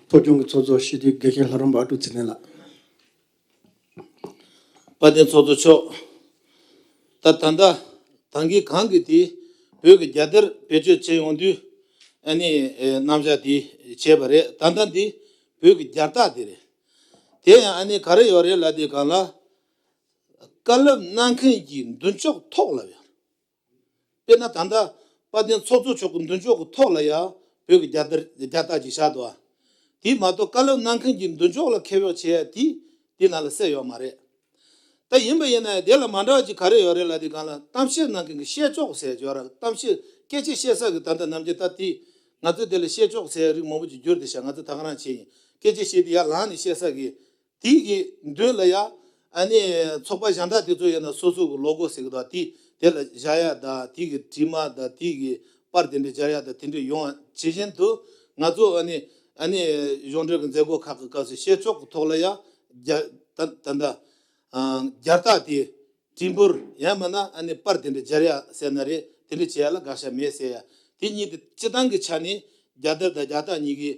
ཚོགས་ཆུང་གི་ཚོགས་གཙོ་སྤྱི་འཐུས་དགེ་བཤེས་ལྷ་རམས་པ་ཨ་ཀྲུག་ཚེ་བརྟན་ལགས། དཔལ་ལྡན་ཚོགས་གཙོ་མཆོག་ད་ད་ལྟ་ད་གིན་གང་གི་དེ་བོད་ཀྱི་རྒྱལ་དར་བེད་སྤྱོད་བྱེད་ཡོང་དུས་ཨ་ནི་ཨེ་རྣམ་གཞག་དེ་བྱས་པ་རེད། ད་ལྟ་འདི་བོད་ཀྱི་རྒྱལ་རྟགས་དེ་རེད། དེ་ཡང་ཨ་ནི་ག་རེ་ཡོད་རེད་ལབ་དུས་སྒང་ལ། བཀའ་སློབ་གནང་མཁན་གྱི་མདུན་ཅོག་ཐོག་ལ་ཡོད། དཔེར་ན་ད་ལྟ་དཔལ་ལྡན་ཚོགས་གཙོ་མཆོག་གི་མདུན་ཅོག་གི་ཐོག་ལ་ཡང་བོད་ཀྱི་རྒྱལ་དར་རྒྱལ་རྟགས་ཅིག་བཞག་འདུག་ཨ། དེ་མ་གཏོགས་བཀའ་སློབ་གནང་མཁན་གྱི་མདུན་ཅོག་ལ་ཁེ་གཡོག་བྱེད་ཡ་དེ་དེ་ནང་ལ་གསལ་ཡོད་མ་རེད། ད་ཡིན་པ་ཡིན་ན་ཡང་དེ་ལ་མ་འདྲ་བ་ཅིག་ག་རེ་ཡོད་རེད་ལབ་དུས་སྒང་ལ་གཏམ་བཤད་གནང་མཁན་གྱི་བཤད་ཕྱོགས་ཟེར་ཡོད་ར། གཏམ་བཤད་སྐད་ཆ་བཤད་ས་གི་ད་ལྟ་ནམ་རྒྱུན་ད་དེ་ང་ཚོས་དེ་ལ་བཤད་ཕྱོགས་ཟེར་ཡ་རིགས་མང་པོ་ཅིག་བསྒྱུར་ཏེ་བཞག་ང་ཚོ་ད་ག་རང་བྱས་ཡིན། སྐད་ཆ་བཤད་དེ་ཡར་ལངས་ནས་བཤད་ས་གི་དེ་གི་མདུན་ལ་ཡ་ཨ་ནི་ཚོགས་པ་གཞན་དག་དེ་ཚོ་ཡིན་ན་སོ་སོ་གི་ལོ་གོ་ཟེར་གི་འདུག་དེ་དེ་ལ་བཞག་ཡ་དང་དེ་གི་བྲིས་མ་དང་དེ་གི་པར་དེ་འདྲ་སྦྱར་ཡ་དང་དེ་འདྲ་ཡོང་བ་ཇི་བཞིན་དུ་ང་ཚོ་ཨ་ནི་ཨ་ནི་གཞུང་འབྲེལ་གྱི་མཛད་སྒོ་ཁག་གི་སྐབས་སུ་བཤད་ཕྱོགས་ཀྱི་ཐོག་ལ་ཡ་རྒྱ་ད་ད་ད་རྒྱལ་རྟགས་དེ་བྲིས་འབུར་ཡང་མིན་ན་ཨ་ནི་པར་དེ་འདྲ་སྦྱར་ཡ་ཟེར་ན་རེད། དེ་འདྲ་བྱེད་ཡ་ལ་དགག་བྱ་མེད་ཟེར་ཡ། དེ་གཉིས་དེ་སྤྱི་བཏང་གི་ཆ་ནས་རྒྱལ་དར་དང་རྒྱལ་རྟགས་གཉིས་ཀྱི་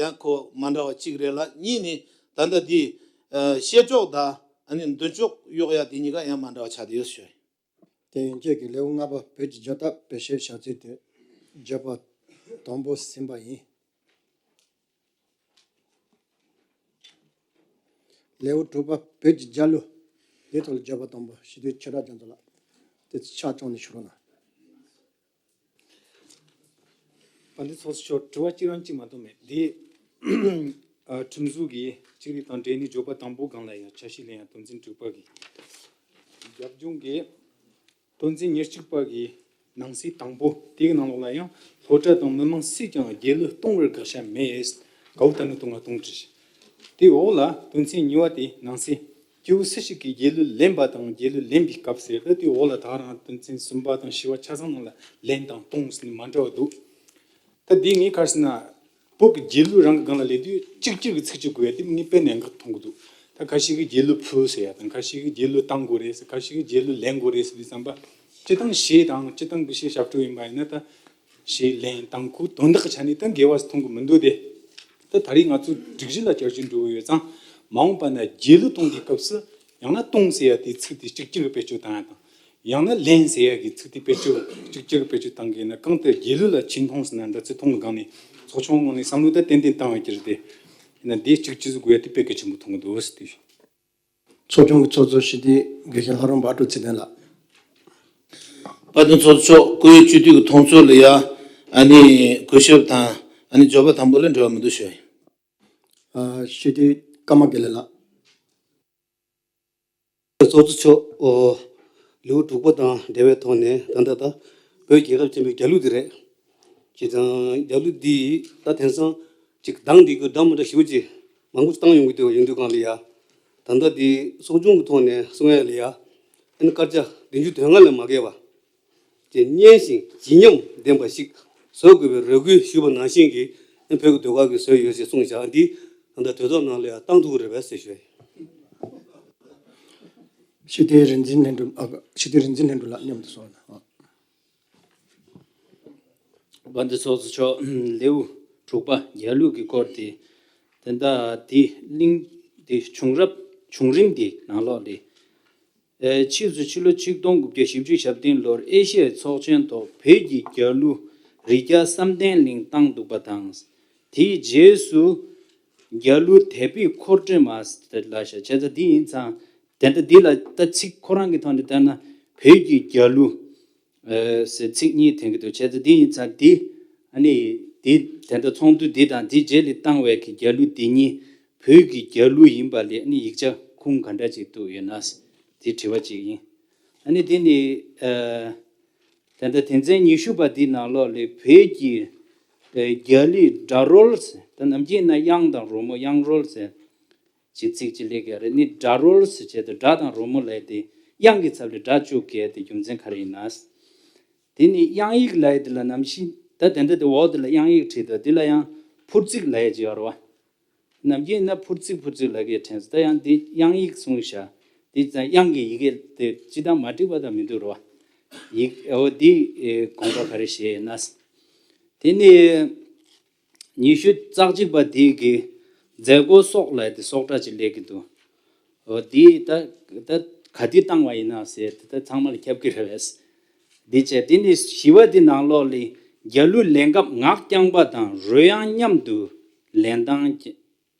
ཡང་ཁོ་མ་འདྲ་བ་གཅིག་རེད་ལ། གཉིས་ནི་ད་ལྟ་དེ་བཤད་ཕྱོགས་དང་ཨ་ནི་མདུན་ཅོག་གཡོག་ཡ་དེ་གཉིས་ཀ་ཡང་མ་འདྲ་བ་ཆགས་བསྡད་ཡོད་ཞུ། དེ་ཡན་ཆད་ཀྱི་ལེའུ་ལྔ་པ་བོད་ཀྱི་རྒྱལ་རྟགས་བེད་སྤྱོད་བྱ་ཚུལ་དེ་བརྗོད་པ་དང་པོ་ཟིན་པ་ཡིན། ལེའུ་དྲུག་པ་བོད་ཀྱི་རྒྱལ་གླུ། དེའི་ཐོག་ལ་བརྗོད་པ་དང་པོ་སྤྱི་འཐུས་ཆོས་གྲགས་རྒྱ་མཚོ་ལགས། དེ་ཕྱག་བརྐྱངས་ནས་ཞུ་རོགས་གནང་། དཔལ་ལྡན་ཚོགས་གཙོ་མཆོག་དྲི་བ་གཅིག་རང་གཅིག་མ་གཏོགས་མེད། འདི་ ཨ་ཁྲིམས་བཟོ་གི་ཅིག་རིགས་དང་འབྲེལ་ནས་བརྗོད་པ་དང་པོ་སྒང་ལ་ཡང་ཆ་ཤས་ལེན་ཡ་དོན་ཚན་དྲུག་པ་གི་རྒྱབ་ལྗོངས་ཀྱི་དོན་ཚན་ཉེར་གཅིག་པ་གི་ནང་གསེས་དང་པོ་དེའི་ནང་ལོགས་ལ་ཡང་སློབ་གྲྭ་དང་མི་མང་སུས་ཀྱང་རྒྱལ་གླུ་གཏོང་བར་དགག་བྱ་མེད། དགའ་བོ་ད་ནི་གཏོང་ང་གཏོང་བྲིས། དེའི་འོག་ལ་དོན་ཚན་གཉིས་པ་དེ་ནང་གསེས་སྐྱེ་བོ་སུ་ཞིག་གིས་རྒྱལ་གླུ་ལེན་པ་དང་རྒྱལ་གླུ་ལེན་པའི་སྐབས་ཟེར་ད་དེའི་འོག་ལ་ད་རང་དོན་ཚན་གསུམ་པ་དང་བཞི་པ་ཆ་ཚང་ནང་ལ་ལེན་དང་གཏོང་ཟེར་ནས་མ་འདྲ་བ་འདུག་ད་འདི་ངས་ག་རེ་ཟེར་ན། བོད་ཀྱི་རྒྱལ་གླུ་རང་གི་སྒང་ལ་སླེབས་དུས་གཅིག་གྱུར་གྱི་ཚིག་གཅིག་དགོས་ཡ་དེ་ངས་དཔེ་གནད་འགག་མཐོང་གི་འདུག་ད་ཁ་ཤས་ཀྱིས་རྒྱལ་གླུ་ཕུལ་ཟེར་ཡ་དང་ཁ་ཤས་ཀྱིས་རྒྱལ་གླུ་བཏང་དགོས་རེད་ཟེར། ཁ་ཤས་ཀྱིས་རྒྱལ་གླུ་ལེན་དགོས་རེད་ཟེར་དུས་ཙམ་པ། སྤྱིར་བཏང་གཞས་དང་སྤྱིར་བཏང་གི་གཞས་ཞབས་བྲོ་ཡིན་པ་ཡིན་ན་ད་གཞས་ལེན་བཏང་ཁུལ་དོན་དག་གི་ཆ་ནས་ད་འགལ་བ་ཞིག་མཐོང་གི་མི་འདུག་སྟེ། ད་ད་རེས་ང་ཚོ་སྒྲིག་གཞི་ལ་བསྐྱར་ཞིབ་འགྲོ་གི་ཡོད་ཙང་མ་འོངས་པ་ན་རྒྱལ་གླུ་གཏོང་དུས་སྐབས་སུ་ཡང་ན་གཏོང་ཟེར་ཡ་དེའི་ཚིག་དེ་གཅིག་གྱུར་བེད་སྤྱོད་བཏང་ཡ་དང་། ཡང་ན་ལེན་ཟེར་ཡ་གི་ཚིག་དེ་བེད་སྤྱོད་གཅིག་གྱུར་བེད་སྤྱོད་བཏང་གི་ཡིན་ན། གང་ལྟར་རྒྱལ་གླུ་ལ་ཆེ་མཐོང་ཟེར་ན་འདྲ་ཚོ་མཐོང་གི་སྒང་ནས་ཚོགས་ཆུང་ངོས་ནས་བསམ་བློ་ད་ཏན་ཏན་བཏང་བ་གྱུར་ཏེ། ཡིན་ན་འདི་གཅིག་གྱུར་དགོས་ཡ་དེ་དཔེ་གལ་ཆེན་པོ་མཐོང་གི་འདུག་ཟེར་དུས། ཚོགས་ཆུང་གི་ཚོགས་གཙོ་སྤྱི་འཐུས་དགེ་བཤེས་ལྷ་རམས་པ་ཨ་ཀྲུག་ཚེ་བརྟན་ལགས། དཔལ་ལྡན་ཚོགས་གཙོ་མཆོག་སྐུའི་སྤྱི་འཐུས་ཀྱི་མཐོང་ཚུལ་ལ་ཡ་ཨ་ནི་གུས་ཞབས་དང་ཨ་ནི་འབྱོར་པ་དང་པོ་ལས་འབྲེལ་བ་མི་འདུག་ཞུ་ཡ་ཡིན། ཨ་སྤྱི་འཐུས་ཀརྨ་དགེ་ལེགས་ལགས། ཚོགས་གཙོ་མཆོག་ཨོ། ལེའུ་དྲུག་པ་དང་འབྲེལ་བའི་ཐོག་ནས་ད་ལྟ་ད་བོད་རྒྱལ་ཁབ་ཆེན་པོའི་རྒྱལ་གླུ་འདི་རེད། བྱས་ཙང་རྒྱལ་གླུ་འདི་ད་དེང་སང་ཅིག་གདངས་འདི་གི་གདངས་མི་འདྲ་ཞེ་པོ་ཅིག་མང་པོ་ཞིག་བཏང་ཡོང་གི་འདུག་ཡིན་དུས་གང་ལ་ཡ། ད་ལྟ་འདི་ཚོགས་ཆུང་གི་ཐོག་ནས་གསུང་ཡ་ལ་ཡ། ཨ་ནི་སྐར་ཆ་བདུན་ཅུ་དོན་ལྔ་ལས་མ་བརྒལ་བ། ཅེས་སྙན་ཞིང་བརྗིད་ཉམས་ལྡན་པ་ཞིག་བཟོ་དགོས་པའི་རེ་སྐུལ་ཞུས་པ་ནང་བཞིན་གྱི་བོད་ཀྱི་ཟློས་གར་གྱི་བཟོས་ཡོད་ཅེས་གསུངས་བཞག་འདི་ད་ལྟ་དུས་ཐོག་ནང་ལ་ཡང་བཏང་ཐུབ་ཀྱི་རེད་པས་ཟེར་ཞུ། ཞི་བདེ་རིག་འཛིན་ལྷན་གྲུབ་ཨ། ཞི་བདེ་རིག་འཛིན་ལྷན་གྲུབ་ལགས་མཉམ་དུ་སོང་ན། དཔལ་ལྡན་ཚོགས་གཙོ་མཆོག་ལེའུ་དྲུག་པ་རྒྱལ་གླུ་གི་སྐོར་དེ་དེ་འདྲ་དེ་གླེང་དེ་བྱུང་རབས་བྱུང་རིམ་དེ་ནང་ལོགས་ལས། ཨེ། ཕྱིས་སུ་ཕྱི་ལོ་ཆིག་སྟོང་དགུ་བརྒྱ་བཞི་བཅུ་ཞེ་བདུན་ལོར་ཨེ་ཤི་ཡའི་ཚོགས་ཆེན་ཐོག་བོད་ཀྱི་རྒྱལ་གླུ་རི་རྒྱལ་བསམ་གཏན་གླིང་བཏང་འདུག་པ་དང་། དེའི་རྗེས་སུ་རྒྱལ་གླུ་དད་པའི་འཁོར་སྒྲོན་མ་ལ་ཤ་བྱས་ཙང་འདི་ཡིན་ཙང་དེ་འདྲ་འདི་ལ་ད་ཚིག་ཁོ་རང་གི་ཐོག་ནས་བལྟས་ན་བོད་ཀྱི་རྒྱལ་གླུ་ཟེར་ཚིག་གཉིས་འཐེན་གྱི་འདུག་བྱས་ཙང་འདི་ཡིན་ཙང་འདི་ཨ་ནི་འདི་དེ་འདྲ་ཚོགས་འདུ་འདི་དང་འདི་རྗེས་ལ་བཏང་བའི་གི་རྒྱལ་གླུ་འདི་གཉིས་བོད་ཀྱི་རྒྱལ་གླུ་ཡིན་པ་ལས་ཨ་ནི་ཡིག་ཆ་ཁུངས་ག་འདྲ་ཅིག་འདུག་ཡོད་ན་དེ་དྲི་བ་ཅིག་ཡིན། ཨ་ནི་དེ་ནི་ཨ་ད་ལྟ་དོན་ཚན་ཉི་ཤུ་པ་འདི་ནང་ལོགས་ལས་བོད་ཀྱི་ཨ་རྒྱལ་གླུའི་སྒྲ་རོལ་ཟེར་ད་ནམ་རྒྱུན་ན་དབྱངས་དང་རོལ་མོ་དབྱངས་རོལ་ཟེར་ཅིག་ཚིག་ཅིག་སླེབས་ཀྱི་རེད། ནི་སྒྲ་རོལ་ཟེར་བྱས་ཏེ་སྒྲ་དང་རོལ་མོ་ལབ་དེ་དབྱངས་ཀྱི་ཚབ་ལ་སྒྲ་བཅུག་གི་དེ་རྒྱུ་མཚན་ག་རེ་ཡིན་ན། དེ་ནི་དབྱངས་ཡིག་ལབ་ཡ་དེ་ལ་ནམ་ཞིག་ད་དེ་འདྲ་དེ་འོག་དེ་ལ་དབྱངས་ཡིག་བྲིས་འདུག་དེ་ལ་ཡང་ཕུར་ཚིགས་ལབ་ཡ་ཅིག་ཡོད་རེད་བ། ནམ་རྒྱུན་ན་ཕུར་ཚིགས་ཕུར་ཚིགས་ལབ་ཀྱི་དྲན་སོང་། ད་ཡང་འདི་དབྱངས་ཡིག་གསུངས་བཞག་དེ་ཙང་དབྱངས་ཀྱི་ཡི་གེ་དེ་སྤྱིར་བཏང་མ་འགྲིག་པ་ད་མི་འདུག་རེད་བ། ཡིག་འོ་འདི་དགོངས་པ་ག་རེ་བཞེས་ཡོད་ན། དེ་ནི་ཉི་ཤུ་རྩ་གཅིག་པ་དེ་གི་མཛད་སྒོ་སོགས་ལ་དེ་སོགས་སྒྲ་ཅིག་སླེབས་ཀྱི་འདུག་འོ་དེ་ད་ད་ག་དུས་བཏང་བ་ཡིན་ན་ཟེར་དེ་ད་ཚང་མ་ལ་ཁྱབ་ཀྱི་རེད་པས། འདི་བྱས་དེ་ནི་ཞི་བ་འདི་ནང་ལོགས་ལས་རྒྱལ་གླུ་ལེན་སྐབས་ངག་རྐྱང་པ་དང་རོལ་དབྱངས་མཉམ་དུ་ལེན་སྟངས་ཀྱི་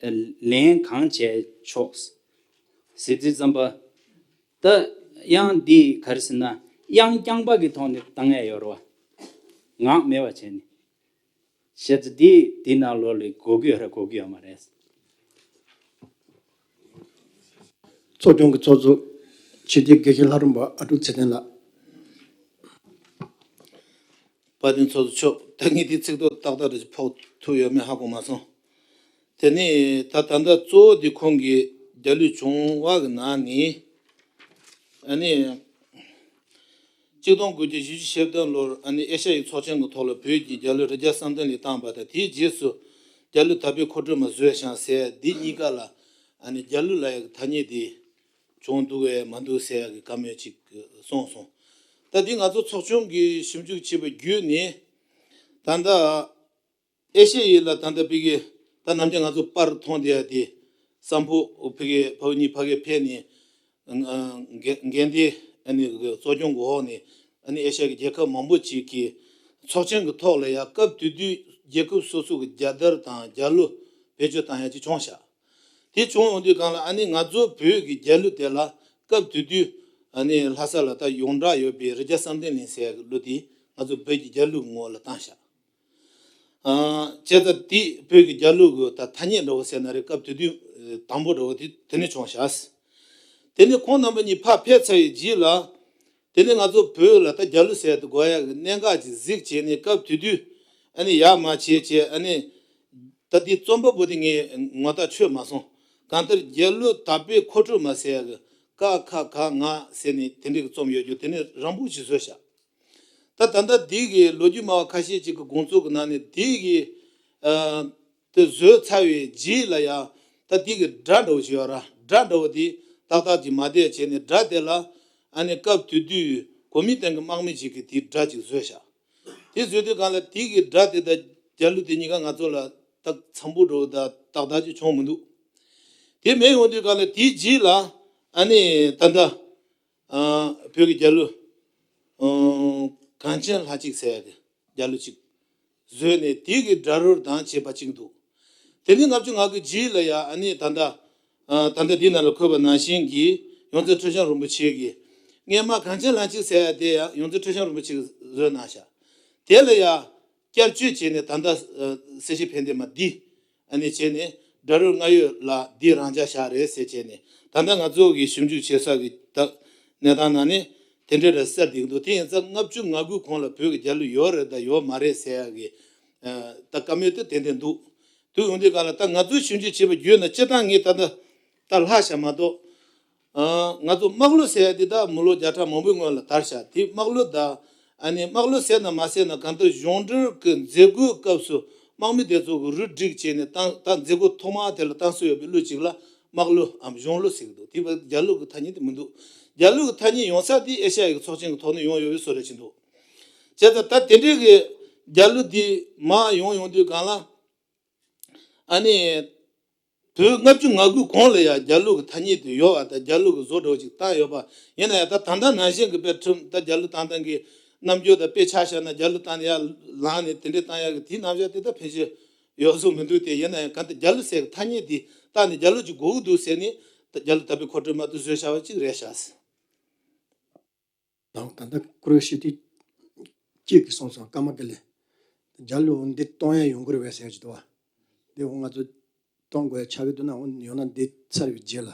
ལེན་གང་བྱས་ཆོག་ཟེར་དུས་ཙམ་པ། ད་དབྱངས་འདི་ག་རེ་ཟེར་ན་དབྱངས་རྐྱང་པ་གི་ཐོག་ནས་བཏང་ཡ་ཡོད་རེད་བ། ངག་མེད་པ་བྱས་ནས། བྱས་ཙང་འདི་འདི་ནང་ལོགས་ལ་དགོས་ཀྱི་ཡོད་རེད་དགོས་ཀྱི་ཡོད་མ་རེད། ཚོགས་ཆུང་གི་ཚོགས་གཙོ་སྤྱི་འཐུས་དགེ་བཤེས་ལྷ་རམས་པ་ཨ་ཀྲུག་ཚེ་བརྟན་ལགས། དཔལ་ལྡན་ཚོགས་གཙོ་མཆོག་ད་ངས་འདི་ཚིག་ཐོ་ཏག་ཏག་རེ་ཕོག་ཐུབ་ཡོད་མེད་ཧ་གོ་མ་སོང་། དེ་ནས་ད་ད་ལྟ་གཙོ་བོ་འདི་ཁོང་གིས་རྒྱལ་གླུའི་བྱུང་བ་གི་ནང་ནས་ཨ་ནི། ཆིག་སྟོང་དགུ་བརྒྱ་བཞི་བཅུ་ཞེ་བདུན་ལོར་ཨ་ནི་ཨེ་ཤ་ཡའི་ཚོགས་ཆེན་གྱི་ཐོག་ལ་བོད་ཀྱི་རྒྱལ་གླུ་རི་རྒྱལ་བསམ་གཏན་གླིང་བཏང་བ་དང་དེའི་རྗེས་སུ་རྒྱལ་གླུ་དག་པའི་མཁོ་སྤྲོད་མ་བཟོས་ཤིང་ཟེར་འདི་གཉིས་ཀ་ལ་ཨ་ནི་རྒྱལ་གླུ་ལབ་ཡག་གི་ཐ་སྙད་འདི་བྱུང་འདུག་གས་མ་འདུག་ཟེར་ཡག་གི་བཀའ་མོལ་ཅིག་གསུངས་སོང་། ད་འདི་ང་ཚོ་ཚོགས་ཆུང་གིས་ཞིབ་འཇུག་བྱས་པ་བརྒྱུད་ནས་ད་ལྟ། ཨེ་ཤ་ཡའི་ལ་ད་ལྟ་ཕ་གི་ད་ནམ་རྒྱུན་ང་ཚོ་པར་མཐོང་བསྡད་ཡ་དེ་སམ་ཕུ་ཕ་གི་ཕ་བུ་གཉིས་ཕ་གིར་ཕེབས་ནས་འགན་འགན་དེ་ཨ་ནི་གཙོ་སྐྱོང་གི་འོག་ནས་ཨ་ནི་ཨེ་ཤ་ཡ་གི་རྒྱལ་ཁབ་མང་པོ་ཅིག་གི་ཚོགས་ཆེན་གྱི་ཐོག་ལ་ཡ་སྐབས་དེ་དུས་རྒྱལ་ཁབ་སོ་སོ་གི་རྒྱལ་དར་དང་རྒྱལ་གླུ་བེད་སྤྱོད་བཏང་ཡ་ཅིག་བྱུང་ཤག་དེ་བྱུང་ཡོང་དུས་སྒང་ལ་ཨ་ནི་ང་ཚོ་བོད་ཀྱི་རྒྱལ་གླུ་དེ་ལ་སྐབས་དེ་དུས་ཨ་ནི་ལྷ་ས་ལ་ད་ཡོངས་གྲགས་ཡོད་པའི་རི་རྒྱལ་བསམ་གཏན་གླིང་ཟེར་ཡ་གི་གླུ་དེ་ང་ཚོ་བོད་ཀྱི་རྒྱལ་གླུ་གི་ངོ་ལ་བཏང་ཤག་ཨ་བྱས་ཙང་དེ་བོད་ཀྱི་རྒྱལ་གླུ་གི་ད་ཐ་སྙད་འདྲ་བོ་ཟེར་ན་རེད། སྐབས་དེ་དུས་དང་པོ་འདྲ་བོ་དེ་དེ་ནས་བྱུང་ཤག། དེ་ནས་ཁོང་རྣམ་པ་གཉིས་ཕར་ཕེབས་ཚར་བའི་རྗེས་ལ། དེ་ནས་ང་ཚོ་བོད་ལ་ད་རྒྱལ་གླུ་ཟེར་དེ་དགོས་ཡག་གི་གནད་འགག་ཅིག་གཟིགས་བྱས་ནས། སྐབས་དེ་དུས་ཨ་ནི་ཡར་མར་བྱས་བྱས། ཨ་ནི་ད་དེ་རྩོམ་པ་པོ་དེ་ངས་ངོ་ཐག་ཆོད་མ་སོང་། གང་ལྟར་རྒྱལ་གླུ་དག་པའི་མཁོ་སྤྲོད་མ་ཟེར་ཡག་གི་ཀ་ཁ་ག་ང་ཟེར་ནས་དེ་འདྲའི་གི་རྩོམ་ཡོད་རྒྱུ་དེ་ནས་རང་འབུག་ཅིག་བཟོས་ཤག། ད་ད་ལྟ་འདི་གི་ལོ་རྒྱུས་སྨྲ་བ་ཁ་ཤས་ཅིག་གི་དགོངས་ཚུལ་གི་ནང་ནས་འདི་གི་ཨ་དེ་བཟོས་ཚར་བའི་རྗེས་ལ་ཡང་ད་འདི་གི་སྒྲ་འདྲ་བོ་ཞིག་ཡོད་ར། སྒྲ་འདྲ་བོ་དེ་ཏག་ཏག་ཅིག་མ་བསྡད་བྱས་ནས། སྒྲ་དེ་ལ་ཨ་ནི་སྐབས་དེ་དུས་གོ་མིན་ཏང་གི་དམག་མི་ཅིག་གིས་དེའི་སྒྲ་ཅིག་བཟོས་ཤག། དེ་བཟོས་དུས་གང་ལ་དེ་གི་སྒྲ་དེ་དང་རྒྱལ་གླུ་དེ་གཉིས་ཀ་ང་ཚོ་ལ་ད་འཚམ་པོ་འདྲ་བོ་ད་ཏག་ཏག་ཅིག་བྱུང་མི་འདུག། དེ་མེད་ཡོང་དུས་གང་ལ་དེའི་རྗེས་ལ་ཨ་ནི་ད་ལྟ་ཨ་བོད་ཀྱི་རྒྱལ་གླུ་ཨ་གངས་ཅན་ལྷ་གཅིག་ཟེར་ཡག་གི་རྒྱལ་གླུ་ཅིག་བཟོས་ནས། དེ་གི་སྒྲ་རོལ་དང་བཅས་པ་ཅིག་འདུག། དེ་ནས་ལྔ་བཅུ་ང་དགུའི་རྗེས་ལ་ཡང་ཨ་ནི་ད་ལྟ་ཨ་ད་ལྟ་འདི་ནང་ལ་འཁོད་པ་ནང་བཞིན་གྱི་ཡོངས་འཛིན་ཁྲི་བྱང་རིན་པོ་ཆེ་གིས་སྔས་མ་གངས་ཅན་ལྷ་གཅིག་ཟེར་ཡག་དེ་ཡང་ཡོངས་འཛིན་ཁྲི་བྱང་རིན་པོ་ཆེ་གིས་བཟོས་གནང་ཤག། དེ་ལ་ཡང་བསྐྱར་བཅོས་བྱས་ནས་ད་ལྟ་ཨ་གསལ་བྱེད་ཕན་བདེ་མ་འདི་ཨ་ནི་བྱས་ནས། སྒྲ་རོལ་རྔ་ཡབ་ལ་འདི་རང་འཇགས་བཞག་རེད་ཟེར་བྱས་ནས། ད་ལྟ་ང་ཚོ་གི་ཞིབ་འཇུག་བྱེད་ས་གི་ད་གནས་སྟངས་ནང་ནས་དེ་འདྲ་རེད་ཟེར་བསྡད་ཀྱི་འདུག། དེ་ཡིན་ཙང་ལྔ་བཅུ་ང་དགུའི་གོང་ལ་བོད་ཀྱི་རྒྱལ་གླུ་ཡོད་རེད་དང་ཡོད་མ་རེད་ཟེར་ཡག་གི་ཨ་ད་བཀའ་མོལ་དེ་ཏན་ཏན་འདུག། དུས་ཡོང་དུས་གང་ལ་ད་ང་ཚོས་ཞིབ་འཇུག་བྱས་པ་བརྒྱུད་ན། སྤྱིར་བཏང་ངས་ད་ལྟ་ད་ལྷག་བཞག་མ་གཏོགས། ཨ་ང་ཚོ་དམག་གླུ་ཟེར་ཡག་འདི་ད་མི་ལོ་བརྒྱ་ཕྲག་མང་པོའི་སྔོན་ལ་དར་ཤག། དེ་དམག་གླུ་ད་ཨ་ནི་དམག་གླུ་ཟེར་ན་མ་ཟེར་ན། གང་ལྟར་གཞུང་འབྲེལ་གྱི་མཛད་སྒོའི་སྐབས་སུ་དམག་མི་དེ་ཚོ་གི་རུ་སྒྲིག་བྱས་ནས་བཏང་། ད་མཛད་སྒོ་ཐོག་མ་དེ་ལ་བཏང་སྲོལ་ཡོད་པའི་གླུ་ཅིག་ལ་དམག་གླུའམ་གཞུང་གླུ་ཟེར་གྱི་འདུག། དེ་བས་རྒྱལ་གླུ་གི་ཐ་སྙད་དེ་མི་འདུག། རྒྱལ་གླུ་གི་ཐ་སྙད་ཡོང་ས་དེ་ཨེ་ཤ་ཡ་གི་ཚོགས་ཆེན་གྱི་ཐོག་ནས་ཡོང་ཡོད་པའི་བཟོ་འདྲ་ཅིག་འདུག། བྱས་ཙང་ད་དེ་འདྲའི་གི་རྒྱལ་གླུ་འདི་མར་ཡོང་ཡོང་དུས་གང་ལ། ཨ་ནི་བོད་ལྔ་བཅུ་ང་དགུའི་གོང་ལ་ཡང་རྒྱལ་གླུ་གི་ཐ་སྙད་དེ་ཡོད་པ་དང་། རྒྱལ་གླུ་གི་བཟོ་འདྲ་བོ་ཅིག་བཏང་ཡོད་པ་ཡིན་ན་ཡང་། ད་ད་ལྟ་ནང་བཞིན་གྱི་དཔེ་ཁྲིམས་ད་རྒྱལ་གླུ་བཏང་སྟངས་ཀྱི་རྣམ་འགྱུར་དང་། དཔེ་ཆ་བཞག་ན་རྒྱལ་གླུ་བཏང་ནས་ཡར་ལངས་ནས་དེ་འདྲས་བཏང་ཡག་གི་དེའི་རྣམ་གཞག་དེ་ད་ཕལ་ཆེར་ཡོད་བཟོ་མི་འདུག་སྟེ། ཡིན་ན་ཡང་གང་ལྟར་རྒྱལ་གླུ་ཟེར་གི་ཐ་སྙད་དེ་བཏགས་ནས་རྒྱལ་གླུ་ཅིག་དགོས་ཀྱི་འདུག་ཟེར་ནས། ད་རྒྱལ་གླུ་དག་པའི་མཁོ་སྤྲོད་མ་གཏོགས་བཟོས་བཞག་པ་ཅིག་རེད་ཤག། དང་། ད་ལྟ་ཀུ་རེ་ཤི་ཏི་གཅིག་གིས་གསུངས་སོང་། ཀརྨ་ཀུན་ལེགས། རྒྱལ་གླུ་འོ་འདི་གཏོང་ཡ་ཡོང་གི་རེད་པས་ཟེར་གྱི་འདུག་བ། འདི་འོ་ང་ཚོ་གཏོང་དགོས་ཡ་ཆགས་ཀྱི་འདུག་ན། འོ་ཡང་ན་འདི་ཚར་བའི་རྗེས་ལ་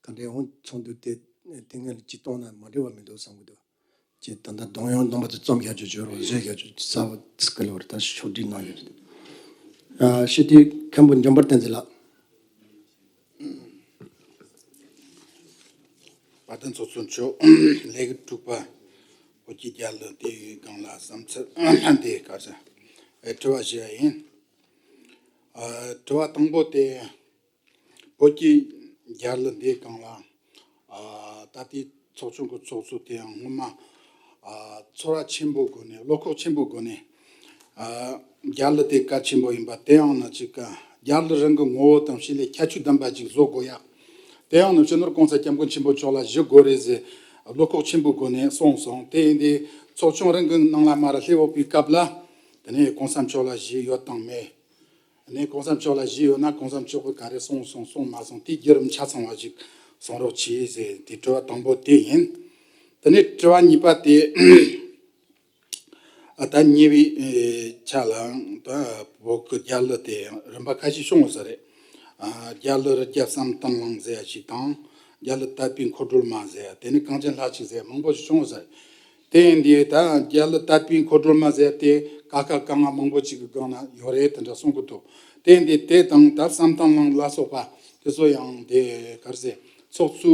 ག་འདྲའི་འོ་ཚོགས་འདུ་དེ་དེ་སྔོན་ལ་ཅིག་གཏོང་ན་མ་འགྲིག་པ་མི་འདུག་བསམ་གྱི་འདུག། ཅེས་ད་ལྟ་གདོང་ཡོང་གདོང་པ་དེ་རྩོམ་རྒྱག་རྒྱུ་བརྗོད་རོགས། བཟོས་རྒྱག་རྒྱུ་ས་བ་སྐུ་ལ་བར་ད་ཕྱོགས་སྒྲིག་གནང་ཡོད། ཨ་ཤི་ཏི་མཁན་པོ་འཇམ་དཔལ་བསྟན་འཛིན་ལགས། དཔལ་ལྡན་ཚོགས་གཙོ་མཆོག། ལས་ཀྱི་དྲུག་པ། བོད་ཀྱི་རྒྱལ་གླུ་དེའི་སྒང་ལ་བསམ་ཚུལ་དེ་ག་ཚོད་ཨེ་དྲི་བ་ཞུ་ཡ་ཡིན། ཨ་དྲི་བ་དང་པོ་དེ། བོད་ཀྱི་རྒྱལ་གླུ་འདིའི་སྒང་ལ་ཨ་ད་ལྟའི་ཚོགས་ཆུང་གི་ཚོགས་གཙོ་དེའང་སྔོན་མ་ཨ་ཚོར་བ་ཆེན་པོའི་སྒོ་ནས། བློ་ཁོག་ཆེན་པོའི་སྒོ་ནས། ཨ་རྒྱལ་གླུ་དེ་གལ་ཆེན་པོ་ཡིན་པ། དེ་ཡང་ན་ཅིག་ག་རྒྱལ་གླུ་རང་གི་ངོ་བོ་དང་བྱེད་ལས་ཁྱད་ཆོས་ལྡན་པ་ཅིག་བཟོ་དགོས་ཡ། དེ་ཡང་ན་སྤྱི་ནོར་གོང་ས་སྐྱབས་མགོན་ཆེན་པོ་མཆོག་ལ་ཞུ་དགོས་རེད་ཟེར་བློ་ཁོག་ཆེན་པོའི་སྒོ་ནས་གསུངས་སོང་། དེ་ཡིན་དུས་ཚོགས་ཆུང་རང་གི་ནང་ལ་མར་སླེབས་ཡོད་པའི་སྐབས་ལ། དེ་ནས་གོང་ས་མཆོག་ལ་ཞུས་ཡོད་དང་མེད། ནས་གོང་ས་མཆོག་ལ་ཞུས་ཡོད་ན། གོང་ས་མཆོག་གིས་ག་རེ་གསུངས་སོང་། གསུངས་མ་སོང་། དེའི་བརྒྱུད་རིམ་ཆ་ཚང་བ་ཞིག་གསུང་རོགས་གྱིས་ཟེར། དེ་དྲི་བ་དང་པོ་དེ་ཡིན། དེ་ནས་དྲི་བ་གཉིས་པ་དེ། ཨ་ད་ཉེ་བའི་ཨེ་ཆ་ལའང་ད་བོད་ཀྱི་རྒྱལ་གླུ་དེ་རིམ་པ་ཁ་ཤས་བྱུང་ཡོད་ས་རེད། ཨ་རྒྱལ་གླུ་རི་རྒྱལ་བསམ་གཏན་བླངས་ཟེར་ཡ་ཞིག་དང་། རྒྱལ་གླུ་དད་པའི་འཁོར་སྒྲོལ་མ་ཟེར་ཡ། དེ་ནས་གངས་ཅན་ལྷ་གཅིག་ཟེར་ཡ། མང་པོ་ཞིག་བྱུང་ཡོད་ས་རེད། དེ་ཡིན་དུས་ད་རྒྱལ་གླུ་དད་པའི་འཁོར་སྒྲོལ་མ་ཟེར་ཏེ་ཀ་ཁ་ག་ང་མང་པོ་ཅིག་གི་སྒང་ན་ཡོད་རེད། དེ་འདྲ་གསུང་གི་འདུག། དེ་ཡིན་དུས་དེ་དང་ད་བསམ་གཏན་བླངས་ལ་སོགས་པ་དེ་ཚོ་ཡང་དེ་ག་རེ་ཟེར། ཚོགས་གཙོ་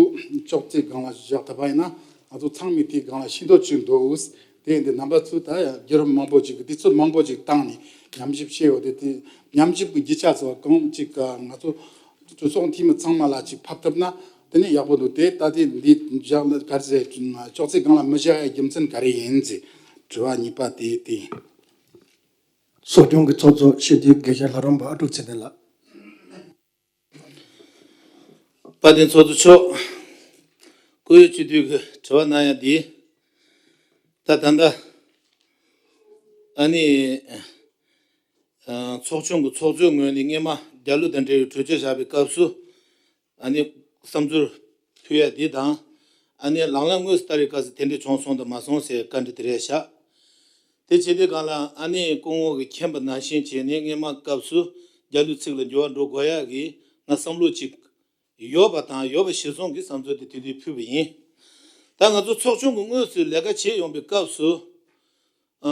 ཅོག་ཙེའི་སྒང་ལ་བཞག་ཐུབ་པ་ཡིན་ན། ང་ཚོ་ཚང་མས་དེའི་སྒང་ལ་ཤེས་འདོད་ཅིག་འདུག། དེ་ཡིན་དུས་རྣམ་པ་ཚོས་ད་བརྒྱུད་རིམ་མང་པོ་ཅིག་གི་དུས་ཚོད་མང་པོ་ཅིག་བཏང་ནས་ཉམས་ཞིབ་བྱས་ཡོད་དེ། དེ་ཉམས་ཞིབ་ཀྱི་རྒྱུ་ཆ་ཚོ་གང་ཅིག་ང་ཚོ་གྲོས་ཚོགས་འཐུས་མི་ཚང་མ་ལ་ཅིག་ཕབ་ཐུབ་ན་དེ་ནས་ཡག་པོ་འདུག། དེ་ད་དེ་འདི་བཞག་ལ་ག་རེ་ཟེར། ཅོག་ཙེའི་སྒང་ལ་མི་བཞག་ཡའི་རྒྱུ་མཚན་ག་རེ་ཡིན་ཟེར། དྲི་བ་གཉིས་པ་དེ་དེ་ཡིན། ཚོགས་ཆུང་གི་ཚོགས་གཙོ་སྤྱི་འཐུས་དགེ་བཤེས་ལྷ་རམས་པ་ཨ་ཀྲུག་ཚེ་བརྟན་ལགས། དཔལ་ལྡན་ཚོགས་གཙོ་མཆོག། སྐུ་ཡོད་སྤྱི་འཐུས་ཀྱི་དྲི་བ་གནང་ཡ་འདི། ད་ད་ལྟ་ཨ་ནི་ཨ་ཚོགས་ཆུང་གི་ཚོགས་གཙོའི་ངོས་ནས་སྔས་མ་རྒྱལ་གླུ་དང་འབྲེལ་བའི་གྲོས་ཆོད་བཞག་པའི་སྐབས་སུ། ཨ་ནི་བསམ་ཚུལ་ཕུལ་ཡ་འདི་དང་། ཨ་ནི་ལག་ལེན་དངོས་སུ་བསྟར་བའི་སྐབས་སུ་དེ་འདྲ་བྱུང་སོང་དང་མ་སོང་ཟེར་བཀའ་འདྲི་དེ་རེད་ཤག། དེ་བྱེད་དུས་སྒང་ལ་ཨ་ནེ་སྐུ་ངོ་གིས་མཁྱེན་པ་ནང་བཞིན་བྱས་ནས་སྔས་མ་སྐབས་སུ་རྒྱ་ལོའི་ཚིག་ལ་འགྱུར་བ་འགྲོ་དགོས་ཡག་གི་ང་བསམ་བློ་ཅིག་ཡོད་པ་དང་ཡོད་པ་གཞིར་བཟུང་གི་བསམ་ཚུལ་དེ་དེ་དུས་ཕུལ་བ་ཡིན། ད་ང་ཚོ་ཚོགས་ཆུང་གི་དངོས་སུ་ལས་ཀ་བྱེད་ཡོང་པའི་སྐབས་སུ། ཨ།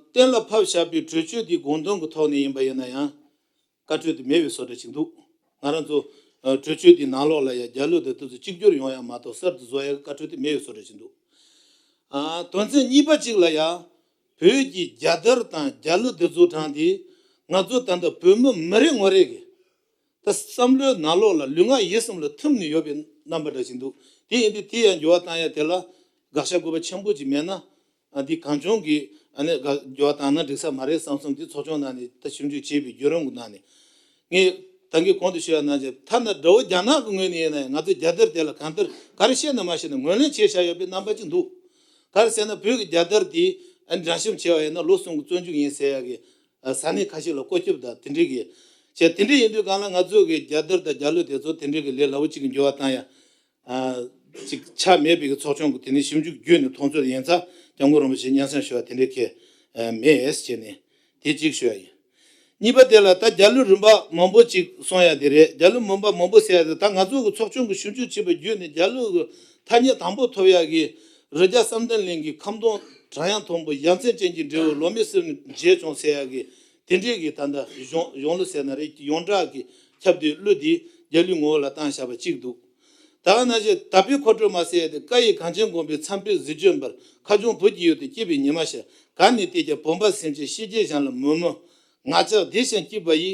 གཏན་ལ་ཕབ་བཞག་པའི་གྲོས་ཆོད་དེ་དགོངས་དོན་གྱི་ཐོག་ནས་ཡིན་པ་ཡིན་ན་ཡང་། བཀའ་འཁྲོལ་དེ་མེད་པའི་བཟོ་འདྲ་ཅིག་འདུག་ང་རང་ཚོ་ཨ། གྲོས་ཆོད་དེའི་ནང་ལོགས་ལ་ཡང་རྒྱ་ལོ་དང་དེ་ཚོ་གཅིག་གྱུར་ཡོང་ཡག་མ་གཏོགས་གསར་དུ་བཟོ་ཡག་གི་བཀའ་འཁྲོལ་དེ་མེད་པའི་བཟོ་འདྲ་ཅིག་འདུག་ཨ། དོན་ཚན་གཉིས་པ་གཅིག་ལ་ཡང་བོད་ཀྱི་རྒྱལ་དར་དང་རྒྱ་ལོ་དེ་ཚོ་དྲངས་ཏེ་ང་ཚོ་ད་ལྟ་བོད་མི་མི་རེ་ངོ་རེ་གི་ད་བསམ་བློའི་ནང་ལོགས་ལ་ལུས་ངག་ཡིད་གསུམ་ལ་ཐིམ་ནས་ཡོད་པའི་རྣམ་པ་འདྲ་ཞིག་འདུག་དེ་ཡིན་དུས་དེ་ཡང་འགྱུར་བ་བཏང་ཡ་དེ་ལ་དགག་བྱ་དགོས་པ་ཆེན་པོ་ཅིག་མེད་ན། ཨ། འདི་གང་བྱུང་གིས་ཨ་ནི་དགག་འགྱུར་བ་བཏང་ན་འགྲིག་ས་མ་རེད་བསམ་བསམ་དེ་ཚོགས་ཆུང་ནང་ནས་ད་ཞིབ་འཇུག་བྱས་པའི་བརྒྱུད་རིམ་གྱི་ནང་ནས་ངས་ད་གིན་གོང་དུ་ཞུས་པ་ནང་བཞིན་ཐ་ན་དགྲ་བོ་རྒྱ་ནག་གི་ངོས་ནས་ཡིན་ན་ཡང་ང་ཚོའི་རྒྱལ་དར་དེ་ལ་གང་ལྟར་ག་རེ་བཤད་ན་མ་བཤད་ན་ངོས་ལེན་བྱས་བཞག་ཡོད་པའི་རྣམ་པ་ཅིག་འདུག་ག་རེ་ཟེར་ན་བོད་ཀྱི་རྒྱལ་དར་དེ་ཨ་ནི་རང་ཞིབ་བྱས་པ་ཡིན་ན་ལོ་གསུམ་གྱི་བཙོན་འཇུག་ཡིན་ཟེར་ཡག་གི་ས་གནས་ཁ་ཤས་ལ་བཀོད་ཁྱབ་དང་དེ་འདྲའི་གི་བྱས། དེ་འདྲ་ཡིན་དུས་སྒང་ལ་ང་ཚོ་གི་རྒྱལ་དར་དང་རྒྱ་ལོ་དེ་ཚོ་དེ་འདྲའི་གི་ལས་སླ་པོ་ཅིག་གི་འགྱུར་བ་བཏང་ཡ་ཅིག་ཆགས་མེད་པའི་གི་ཚོགས་ཆུང་གི་དེ་ནས་ཞིབ་འཇུག་བརྒྱུད་ནས་མཐོང་ཚོད་ཡིན་ཙང་སྐྱབས་མགོན་རིན་པོ་ཆེ་སྙན་སེང་ཞུ་བ་དེ་འདྲའི་གི་མེད་ཟེར་ནས་དེ་གཅིག་ཞུ་ཡ་ཡིན། གཉིས་པ་དེ་ལ་ད་རྒྱ་ལོའི་རིམ་པ་མང་པོ་ཅིག་གསུང་ཡ་དེ་རེད། རྒྱ་ལོའི་རིམ་པ་མང་པོ་ཟེར་ཡ་དེ་ད་ང་ཚོ་གི་ཚོགས་ཆུང་གི་ཞིབ་འཇུག་བྱས་པ་བརྒྱུད་ནས་རྒྱ་ལོ་གི་ཐ་སྙད་དང་པོ་ཐོབ་ཡ་གི་རི་རྒྱལ་བསམ་གཏན་གླིང་གི་ཁམ་སྡོང་བྲག་གཡང་མཐོན་པོ་ཡ་མཚན་ཅན་གྱི་འབྲས་བུ་ལོ་མའི་གསེབ་ནས་འབྱེད་བྱུང་ཟེར་ཡག་གི་དེ་འདྲའི་གི་ད་ལྟ་གཞུང་གཞུང་ལུགས་ཟེར་ན་རེད། ཡོངས་གྲགས་ཀྱི་ཁྱབ་བརྡལ་གླུ་འདི་རྒྱ་ལོའི་ངོ་བོ་ལ་བཏང་བཞག་པ་གཅིག་འདུག་ད་ག་ནང་བཞིན་དག་པའི་མཁའ་འགྲོ་མ་ཟེར་ཡག་དེ་བཀའ་ཡི་གངས་ཅན་མགོན་པོའི་མཚན་དཔེ་གཟི་བརྗིད་འབར། ཁ་ཆུང་བོད་ཀྱི་ཡུལ་དུ་སྐྱིད་པའི་ཉི་མ་ཤར། ག་ནས་བལྟས་ཀྱང་བོད་པ་སེམས་ཅན་ཤེས་བྱའི་གཞན་ལ་མོས་མོས། ངག་ལྕགས་བདེ་ཞིང་སྐྱིད་པ་ཡི།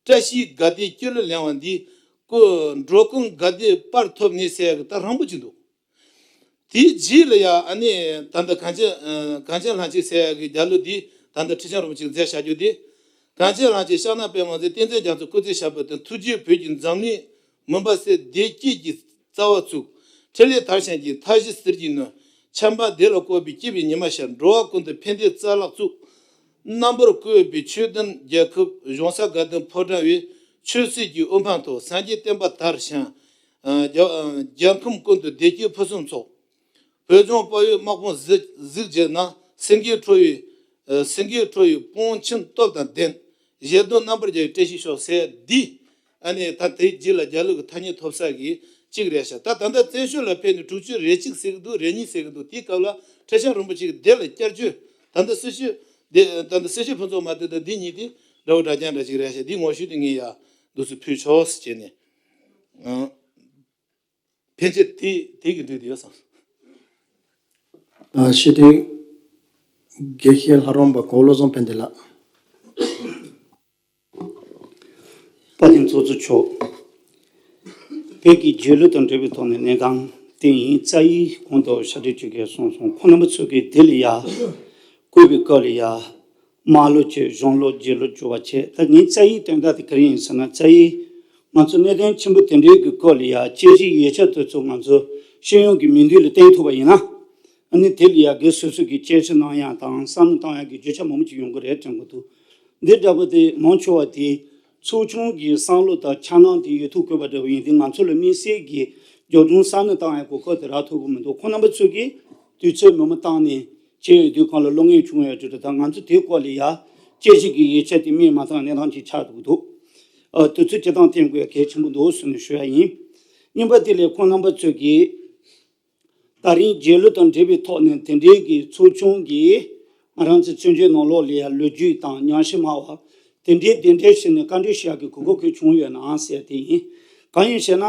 བཀྲ་ཤིས་དགའ་བདེའི་སྐྱིད་གླུ་ལེན་བ་འདིས། ཀུ། འགྲོ་ཀུན་དགའ་བདེའི་པར་ཐོབ་ནས་ཟེར་ཡག་གི་ད་རིང་པོ་ཅིག་འདུག་དེའི་རྗེས་ལ་ཡང་ཨ་ནི་ད་ལྟ་གངས་ཅན་ཨ་གངས་ཅན་ལྷ་མཇུག་ཟེར་ཡག་གི་རྒྱ་ལོ་འདི་ད་ལྟ་ཁྲི་བྱང་རིན་པོ་ཆེས་མཛད་བཞག་རྒྱུ་དེ། གངས་ཅན་ལྷ་མཇུག་ཤར་ནག་པདྨ་འཛིན། བསྟན་འཛིན་རྒྱ་མཚོ་སྐུ་ཚེ་ཞབས་པད་བརྟན། ཐུགས་རྗེས་བོད་ཀྱི་འཛམ་གླིང་མུན་པ་སེལ། བདེ་སྐྱིད་ཀྱི་རྩ་བ་བཙུགས། འཕྲིན་ལས་དར་ཞིང་རྒྱས། མཐའ་བཞི་གསེར་གྱི་ནོར། ཆབ་འབངས་བདེ་ལ་བཀོད་པའི་སྐྱིད་པའི་ཉི་མ་ཤར། འགྲོ་བ་ཀུན་ཏུ་ཕན་བདེའི་རྩ་ལག་བཙུགས། རྣམ་པར་བཀོད་པའི་ཆོས་ལྡན་རྒྱལ་ཁབ། གཞུང་ས་དགའ་ལྡན་ཕོ་བྲང་བའི། ཆོས་སྲིད་ཀྱི་དབུ་འཕང་མཐོ། སངས་རྒྱས་བསྟན་པ་དར་ཞིང་། ཨ། རྒྱ་རྒྱལ་ཁམས་ཀུན་ཏུ་བདེ་སྐྱིད་ཕུན་སུམ་ཚོགས། བོད་ལྗོངས་དཔའ་བོའི་དམག་དཔུང་གཟི་གཟི་བརྗིད་ན། སེང་གེའི་ཁྲོ་བོའི། ཨ། སེང་གེའི་ཁྲོ་བོའི་དཔུང་ཆེན་སྟོབས་དང་ལྡན། བཞད་གདོང་རྣམ་པར་རྒྱལ་བའི་བཀྲ་ཤིས་ཤོག་ཟེར་འདི། ཨ་ནི་ད་དེའི་རྗེས་ལ་རྒྱ་ལོ་གི་ཐ་སྙད་ཐོབ་ས་གི་གཅིག་རེད་ཤག་ད་ད་ལྟ་བཙན་བྱོལ་ལ་ཕེབས་ནས་དྲུག་ཅུ་རེ་གཅིག་ཟེར་གི་འདུག་རེ་གཉིས་ཟེར་གི་འདུག་དེའི་སྐབས་ལ་ཁྲི་བྱང་རིན་པོ་ཆེ་གི་སྡེ་ལ་བསྐྱར་བཅོས། ད་ལྟ་སྲི་ཞུ་སྡེ། ད་ལྟ་སྲི་ཞུ་ཕུན་ཚོགས་མ་དེ་དང་འདི་གཉིས་དེ་འདྲ་བོ་འདྲ་རྐྱང་འདྲ་ཞིག་རེད་ཤག་འདི་ངོ་ཤེས་དེ་ངས་ཡ་འདུག་སེ་ཕུལ་ཆོག་ཟེར་བྱས་ནས། ཨང་། ཕན་ཆད་དེ་དེ་གི་འགྲིག་དེ་ཡོད་སོང་། ཨ། ཤེས་ཏེ་དགེ་བཤེས་ལྷ་རམས་པ་གོ་བློ་བཟང་ཕན་བདེ་ལགས། དཔལ་ལྡན་ཚོགས་གཙོ་མཆོག་བོད་ཀྱི་རྒྱལ་གླུ་དང་འབྲེལ་བའི་ཐོག་ནས་གནས་སྟངས་དེ་ཡིན། རྩ་བའི་གོང་དུ་ཕྱག་སྦྲེལ་བཅས་ཀྱིས་གསུངས་སོང་། ཁོང་རྣམ་པ་ཚོ་གིས་དེ་ལ་ཡ་བཀོད་པའི་སྐབས་ལ་ཡ། དམངས་གླུ་བཅས་གཞུང་གླུ་རྒྱལ་གླུ་བསྒྱུར་བ་བྱས། ད་ངའི་རྩ་བའི་དོན་དག་དེ་ག་རེ་ཡིན་ཟེར་ན། རྩ་བའི་ང་ཚོ་གནད་དོན་ཆེན་པོ་དེ་འདྲའི་གི་སྐོར་ལ་ཡ་དཔྱད་གཞིའི་ཡིག་ཆ་དེ་ཚོ་ང་ཚོ་ཤེས་ཡོན་གྱི་མིག་མདུན་ལ་བསྟན་ཐུབ་པ་ཡིན་ན། ཨ་ནི་དེ་ལ་ཡ་སྒེར་སོ་སོ་གི་དཔྱད་ཞིབ་གནང་ཡ་དང་བསམ་བློ་བཏང་ཡ་གི་རྒྱུ་ཆ་མང་པོ་ཅིག་ཡོང་གི་རེད་དྲན་གི་འདུག་འདི་འདྲ་པོ་དེ་མང་ཆེ་བ་དེ་ཚོགས་ཆུང་གི་བསམ་བློ་དང་འཆར་སྣང་དེ་ཡོད་དུས་བཀོད་པ་འདྲ་བོ་ཡིན་དུས། ང་ཚོ་ལ་དམིགས་བསལ་གྱི་རྒྱབ་ལྗོངས་གསར་སྣོན་བཏང་ཡ་གི་སྐབས་དེ་རག་ཐུབ་ཀྱི་མི་འདུག་ཁོང་རྣམ་པ་ཚོ་གིས་དུས་ཚོད་མི་མང་བཏང་ནས་བྱས་ཡོད་དུས། གང་ལ་བློ་ངལ་བྱུང་ཡོད་དུས། ད་ང་ཚོ་དེའི་སྐོར་ལ་ཡ་དཔྱད་གཞི་གི་ཡིག་ཆ་དེ་སྨིན་མ་བཏང་གནས་སྟངས་ཅིག་ཆགས་འདུག་འདུག་ཨ། དུས་ཚོད་སྤྱིར་བཏང་བསྟན་དགོས་གལ་ཆེན་པོ་འདུག་ཟེར་ནས་ཞུ་ཡ་ཡིན། གཉིས་པ་དེ་ལས་ཁོང་རྣམ་པ་ཚོ་གིས་ད་རིང་རྒྱལ་གླུ་དང་འབྲེལ་བའི་ཐོག་ནས་དེ་འབྲེལ་གྱི་ཚོགས་ཆུང་གིས་ང་རང་ཚོའི་བཙན་བྱོལ་ནང་ལོགས་ལ་ཡ་ལོ་རྒྱུས་དང་ཉམས་ཞིབ་སྨྲ་བ་དེ་འདྲའི་གདན་འདྲེན་བྱས་ནས་བཀའ་འདྲི་ཞུ་ཡག་གི་གོ་སྐབས་ཁོས་བྱུང་ཡོད་ནའང་ཟེར་དེ་ཡིན། གང་ཡིན་ཟེར་ན།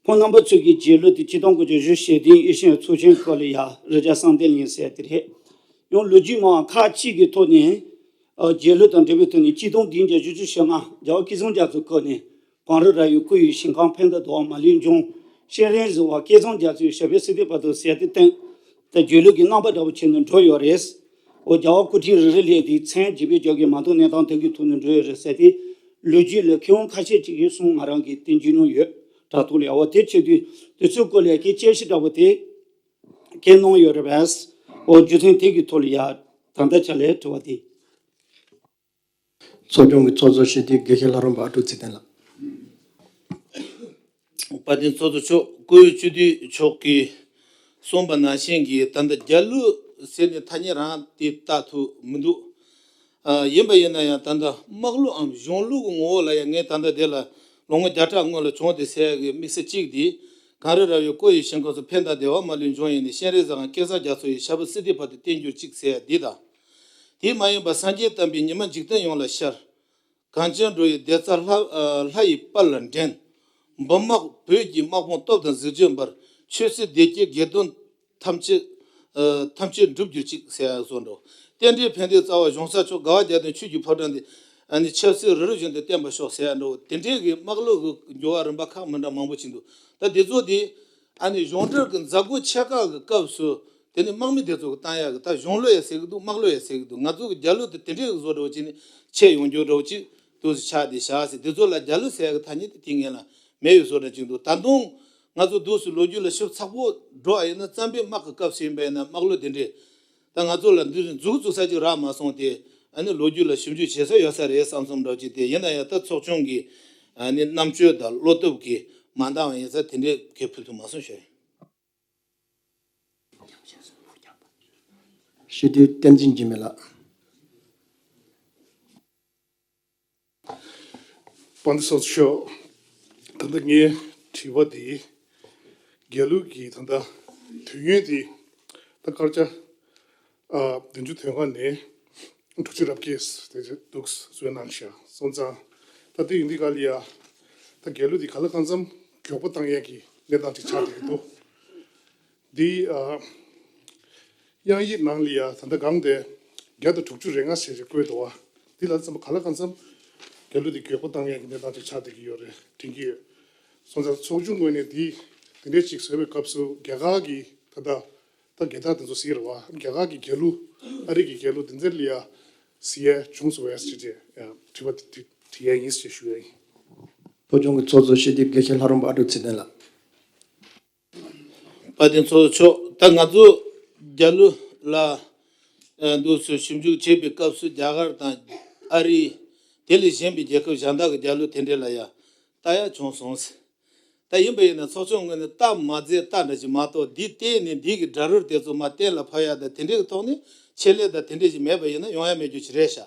ཁོང་རྣམ་པ་ཚོ་གིས་རྒྱལ་གླུ་དེ་ཆིག་སྟོང་དགུ་བརྒྱ་བཞི་བཅུ་ཞེ་བདུན་ཡིད་བཞིན་ཚོགས་ཆེན་སྐབས་ལ་ཡ་རི་རྒྱལ་བསམ་གཏན་གླིང་ཟེར་དེ་རེད། ཡང་ལོ་རྒྱུས་མང་བ་ཁག་ཅིག་གི་ཐོག་ནས། ཨ། རྒྱལ་གླུ་དང་འབྲེལ་བའི་ཐོག་ནས་ཆིག་སྟོང་བདུན་བརྒྱ་བཞི་བཅུ་ཞེ་ལྔ་རྒྱལ་བ་སྐལ་བཟང་རྒྱ་མཚོའི་སྐབས་ནས། གངས་རི་ར་ཡི་སྐུ་ཡི་ཞིང་ཁམས་ཕན་དང་བདེ་བ་མ་ལུས་འབྱུང་། གཤེན་རིགས་གཟུ་བ་སྐལ་བཟང་རྒྱ་མཚོའི་ཞབས་པད་སྲིད་མཐའི་བར་དུ་ཟེར་དེ་བསྟན། ད་རྒྱལ་གླུ་གི་རྣམ་པ་འདྲ་བོ་བྱས་ནས་འགྲོ་ཡོད་རེད། འོ། རྒྱལ་བ་སྐུ་ཕྲེང་རེ་རེ་ལས་དེའི་མཚན་བརྗེ་པོའི་རྒྱབ་ཀྱི་མ་འདང་གནས་སྟངས་དེ་གི་ཐོག་ནས་འགྲོ་ཡོད་རེད་ཟེར་དེ། ལོ་རྒྱུས་ལ་མཁས་དབང་ཁ་ཤས་ཅིག་གིས་གསུངས། ང་རང་གིས་དེ་བརྒྱུད་མྱོང་ཡོད། དྲ་ཐོག་ལ་ཡ། འོ། དེ་བྱེད་དུས་དུས་ཚོད་སྐོར་ལ་ཡ་གི་དཔྱད་གཞི་འདྲ་བོ་དེ་བཀལ་གནང་ཡོད་རེད་པས། འོ། རྒྱུ་མཚན་དེ་གི་ཐོག་ལ་ཡ་ད་ལྟ་ཆ་ལས་དྲི་བ་དེ། ཚོགས་ཆུང་གི་ཚོགས་གཙོ་ཞེ་དྲག་དགེ་བཤེས་ལྷ་རམས་པ་ཨ་ཀྲུག་ཚེ་བརྟན་ལགས། དཔལ་ལྡན་ཚོགས་གཙོ་མཆོག་སྐུ་ཡོད་སྤྱི་འཐུས་མཆོག་གིས་གསུངས་པ་ནང་བཞིན་གྱི། ད་ལྟ་རྒྱ་གླུ་ ཟེར་ནས་ཐ་སྙད་རང་དེ་བཏགས་ཐུབ་མི་འདུག་ཨ། ཡིན་པ་ཡིན་ན་ཡང་ད་ལྟ་དམག་ལུགས་འམ་གཞུང་ལུགས་ཀྱི་ངོ་བོ་ལ་ཡང་ངས་ད་ལྟ་དེ་ལ་ལོ་ངོ་བརྒྱ་ཕྲག་སྔོན་ལ་བྱུང་སྟེ་ཟེར་ཡག་གི་དམིགས་བསལ་གཅིག་དེ། གངས་རི་ར་བས་བསྐོར་བའི་ཞིང་ཁམས་སུ། ཕན་དང་བདེ་བ་མ་ལུས་འབྱུང་བའི་གནས། སྤྱན་རས་གཟིགས་དང་སྐལ་བཟང་རྒྱ་མཚོ་ཡི། ཞབས་པད་སྲིད་མཐའི་བར་དུ་བརྟན་གྱུར་ཅིག་ཟེར་ཡག་འདི་དང་། དེ་མ་ཡིན་པར་སངས་རྒྱས་བསྟན་པའི་ཉི་མ་འཇིག་རྟེན་ཡོངས་ལ་ཤར། གངས་ཅན་འགྲོ་བའི་བདེ་རྩ་ལྷ་ཨ་ལྷ་ཡི་དཔལ་ལ་འགྲན། འབུམ་དམག་བོད་ཀྱི་དམག་དཔུང་སྟོབས་དང་གཟི་བརྗིད་འབར། ཆོས་སྲིད་སྡེ་བརྒྱད་དགེ་འདུན་ཐམས་ཅད་ཨ་ཐམས་ཅད་འགྲུབ་གྱུར་ཅིག་ཟེར་ཡག་བཟོ་འདྲ། རྟེན་འབྲེལ་ཕན་བདེའི་རྩ་བ་གཞུང་ས་མཆོག། དགའ་བ་རྒྱལ་དང་ཆོས་ཀྱི་ཕོ་བྲང་འདི། ཨ་ནི་ཆབ་སྲིད་རི་རབ་བཞིན་དུ་བརྟན་པར་ཤོག་ཟེར་ཡག་འདྲ་བོ་དེ་འདྲའི་གི་དམག་ལུགས་ཀྱི་འགྱུར་བ་རིམ་པ་ཁག་མི་འདྲ་མང་པོ་ཅིག་འདུག་ད་དེ་ཚོ་དེ་ཨ་ནི་གཞུང་འབྲེལ་གྱི་མཛད་སྒོ་ཆེ་ཁག་གི་སྐབས་སུ། དེ་ནི་དམག་མི་དེ་ཚོ་གི་བཏང་ཡག་གི་ད་གཞུང་ལུགས་ཡང་ཟེར་གི་འདུག་དམག་ལུགས་ཡང་ཟེར་གི་འདུག་ང་ཚོ་གི་རྒྱལ་གླུ་དེ་དེ་འདྲའི་བཟོ་འདྲ་བོ་ཅིག་ནི་ཆད་ཡོང་རྒྱུ་འདྲ་བོ་ཅིག་འདུག་སེ་ཆགས་ཏེ་བཞག་ཟེར། དེ་ཚོ་ལ་རྒྱལ་གླུ་ཟེར་ཡག་གི་ཐ་སྙད་དེ་དེ་སྔོན་ལ་མེད་པའི་བཟོ་འདྲ་ཅིག་འདུག་ད་དུང་ང་ཚོ་འདུག་སེ་ལོ་རྒྱུས་ལ་ཞིབ་ཚགས་པོ་འགྲོ་བ་ཡིན་ན། བཙན་པོའི་དམག་གི་སྐབས་སུ་ཡིན་པ་ཡིན་ན་དམག་ལུགས་དེ་འདྲས་ད་ང་ཚོ་ལ་འདི་འཛུགས་འཛུགས་ས་ཅིག་རག་མ་སོང་སྟེ། ཨ་ནི་ལོ་རྒྱུས་ལ་ཞིབ་འཇུག་བྱེད་ས་ཡོད་ས་རེད་བསམ་བསམ་འདྲ་བོ་ཅིག་དེ་ཡིན་ན་ཡང་ད་ཚོགས་ཆུང་གི་ཨ་ནི་རྣམ་དཔྱོད་དང་བློ་སྟོབས་ཀྱིས་མ་འདང་བ་ཡིན་ཙང་དེ་འདྲས་གས་ཕུལ་ཐུབ་མ་སོང་ཞུ་ཡིན། ཤེས་འདོད་བསྟན་འཛིན་འཇིགས་མེད་ལགས། དཔལ་ལྡན་ཚོགས་གཙོ་མཆོག་ད་ལྟ་ངའི་དྲི་བ་འདི་རྒྱལ་གླུ་གི་ད་ལྟ་དུས་ཡུན་འདི་ད་སྐར་ཆ་ཨ་བདུན་ཅུ་དོན་ལྔ་ནས་དྲུག་ཅུ་རེ་བརྒྱད་དེ་འདུག་བཟོས་གནང་ཤག་སོང་ཙང་ད་དེ་ཡིན་དུས་ག་ལ་ཡ་ད་རྒྱལ་གླུ་འདི་གང་ལ་གང་འཚམ་མགྱོགས་པོ་བཏང་ཡས་ཀྱི་གནས་སྟངས་ཅིག་ཆགས་བསྡད་ཀྱི་འདུག་འདི་ཨ་དབྱངས་ཡིག་ནང་ལ་ཡ་ད་ལྟ་སྒང་དེ་བརྒྱ་དང་དྲུག་ཅུ་རེ་ལྔ་ཞེས་བཀོད་འདུག་བ། འདི་ལ་ཙམ་གང་ལ་གང་འཚམ་རྒྱལ་གླུ་འདི་མགྱོགས་པོ་བཏང་ཡས་ཀྱི་གནས་སྟངས་ཅིག་ཆགས་བསྡད་ཀྱི་ཡོད་རེད་དྲན་གྱི་ཡོད། སོང་ཙང་ཚོགས་ཆུང་ངོས་ནས་འདི་འདི་འདྲས་ཅིག་བཟོས་པའི་སྐབས་སུ་རྒྱ་གར་གྱི་ད་ལྟ་ད་རྒྱལ་དར་དེ་ཚོ་གཟིགས་རེད་བ། རྒྱ་གར་གྱི་རྒྱལ་གླུ་ཨ་རི་གི་རྒྱལ་གླུ་འདི་ཚོ་ལ་ཡ་གཟིགས་ཡས་བྱུང་སོང་བས་ཞེས་བྱས་ཡང་དྲི་བ་དེ་དྲི་ཡས་ཡིན་ཞེས་ཞུ་ཡས་ཡིན། ཚོགས་ཆུང་གི་ཚོགས་གཙོ་སྤྱི་འཐུས་དགེ་བཤེས་ལྷ་རམས་པ་ཨ་ཀྲུག་ཚེ་བརྟན་ལགས། དཔལ་ལྡན་ཚོགས་གཙོ་མཆོག་ད་ང་ཚོ་རྒྱལ་གླུ་ལ་ཨ་འདུག་སེ་ཞིབ་འཇུག་བྱེད་པའི་སྐབས་སུ་རྒྱ་གར་དང་ཨ་རི་དེ་ལས་གཞན་པའི་རྒྱལ་ཁབ་གཞན་དག་གི་རྒྱལ་གླུ་དེ་འདྲས་ལ་ཡང་ལྟ་ཡག་བྱུང་སོང་ཟེར། ད་ཡིན་པ་ཡིན་ན་ཚོགས་ཆུང་ངོས་ནས་ལྟ་མ་མཛད་ལྟ་འདྲ་ཞིག་མ་གཏོགས་འདི་བལྟས་ནས་འདི་གི་སྒྲ་རོལ་དེ་ཚོ་མར་གཏན་ལ་ཕབ་ཡག་དང་དེ་འདྲས་ཀྱི་ཐོག་ནས་ཆེད་ལས་དང་དེ་འདྲས་ཞིག་མེད་པ་ཡིན་ན་ཡོང་ཡག་མེད་རྒྱུ་ཞིག་རེད་ཤག་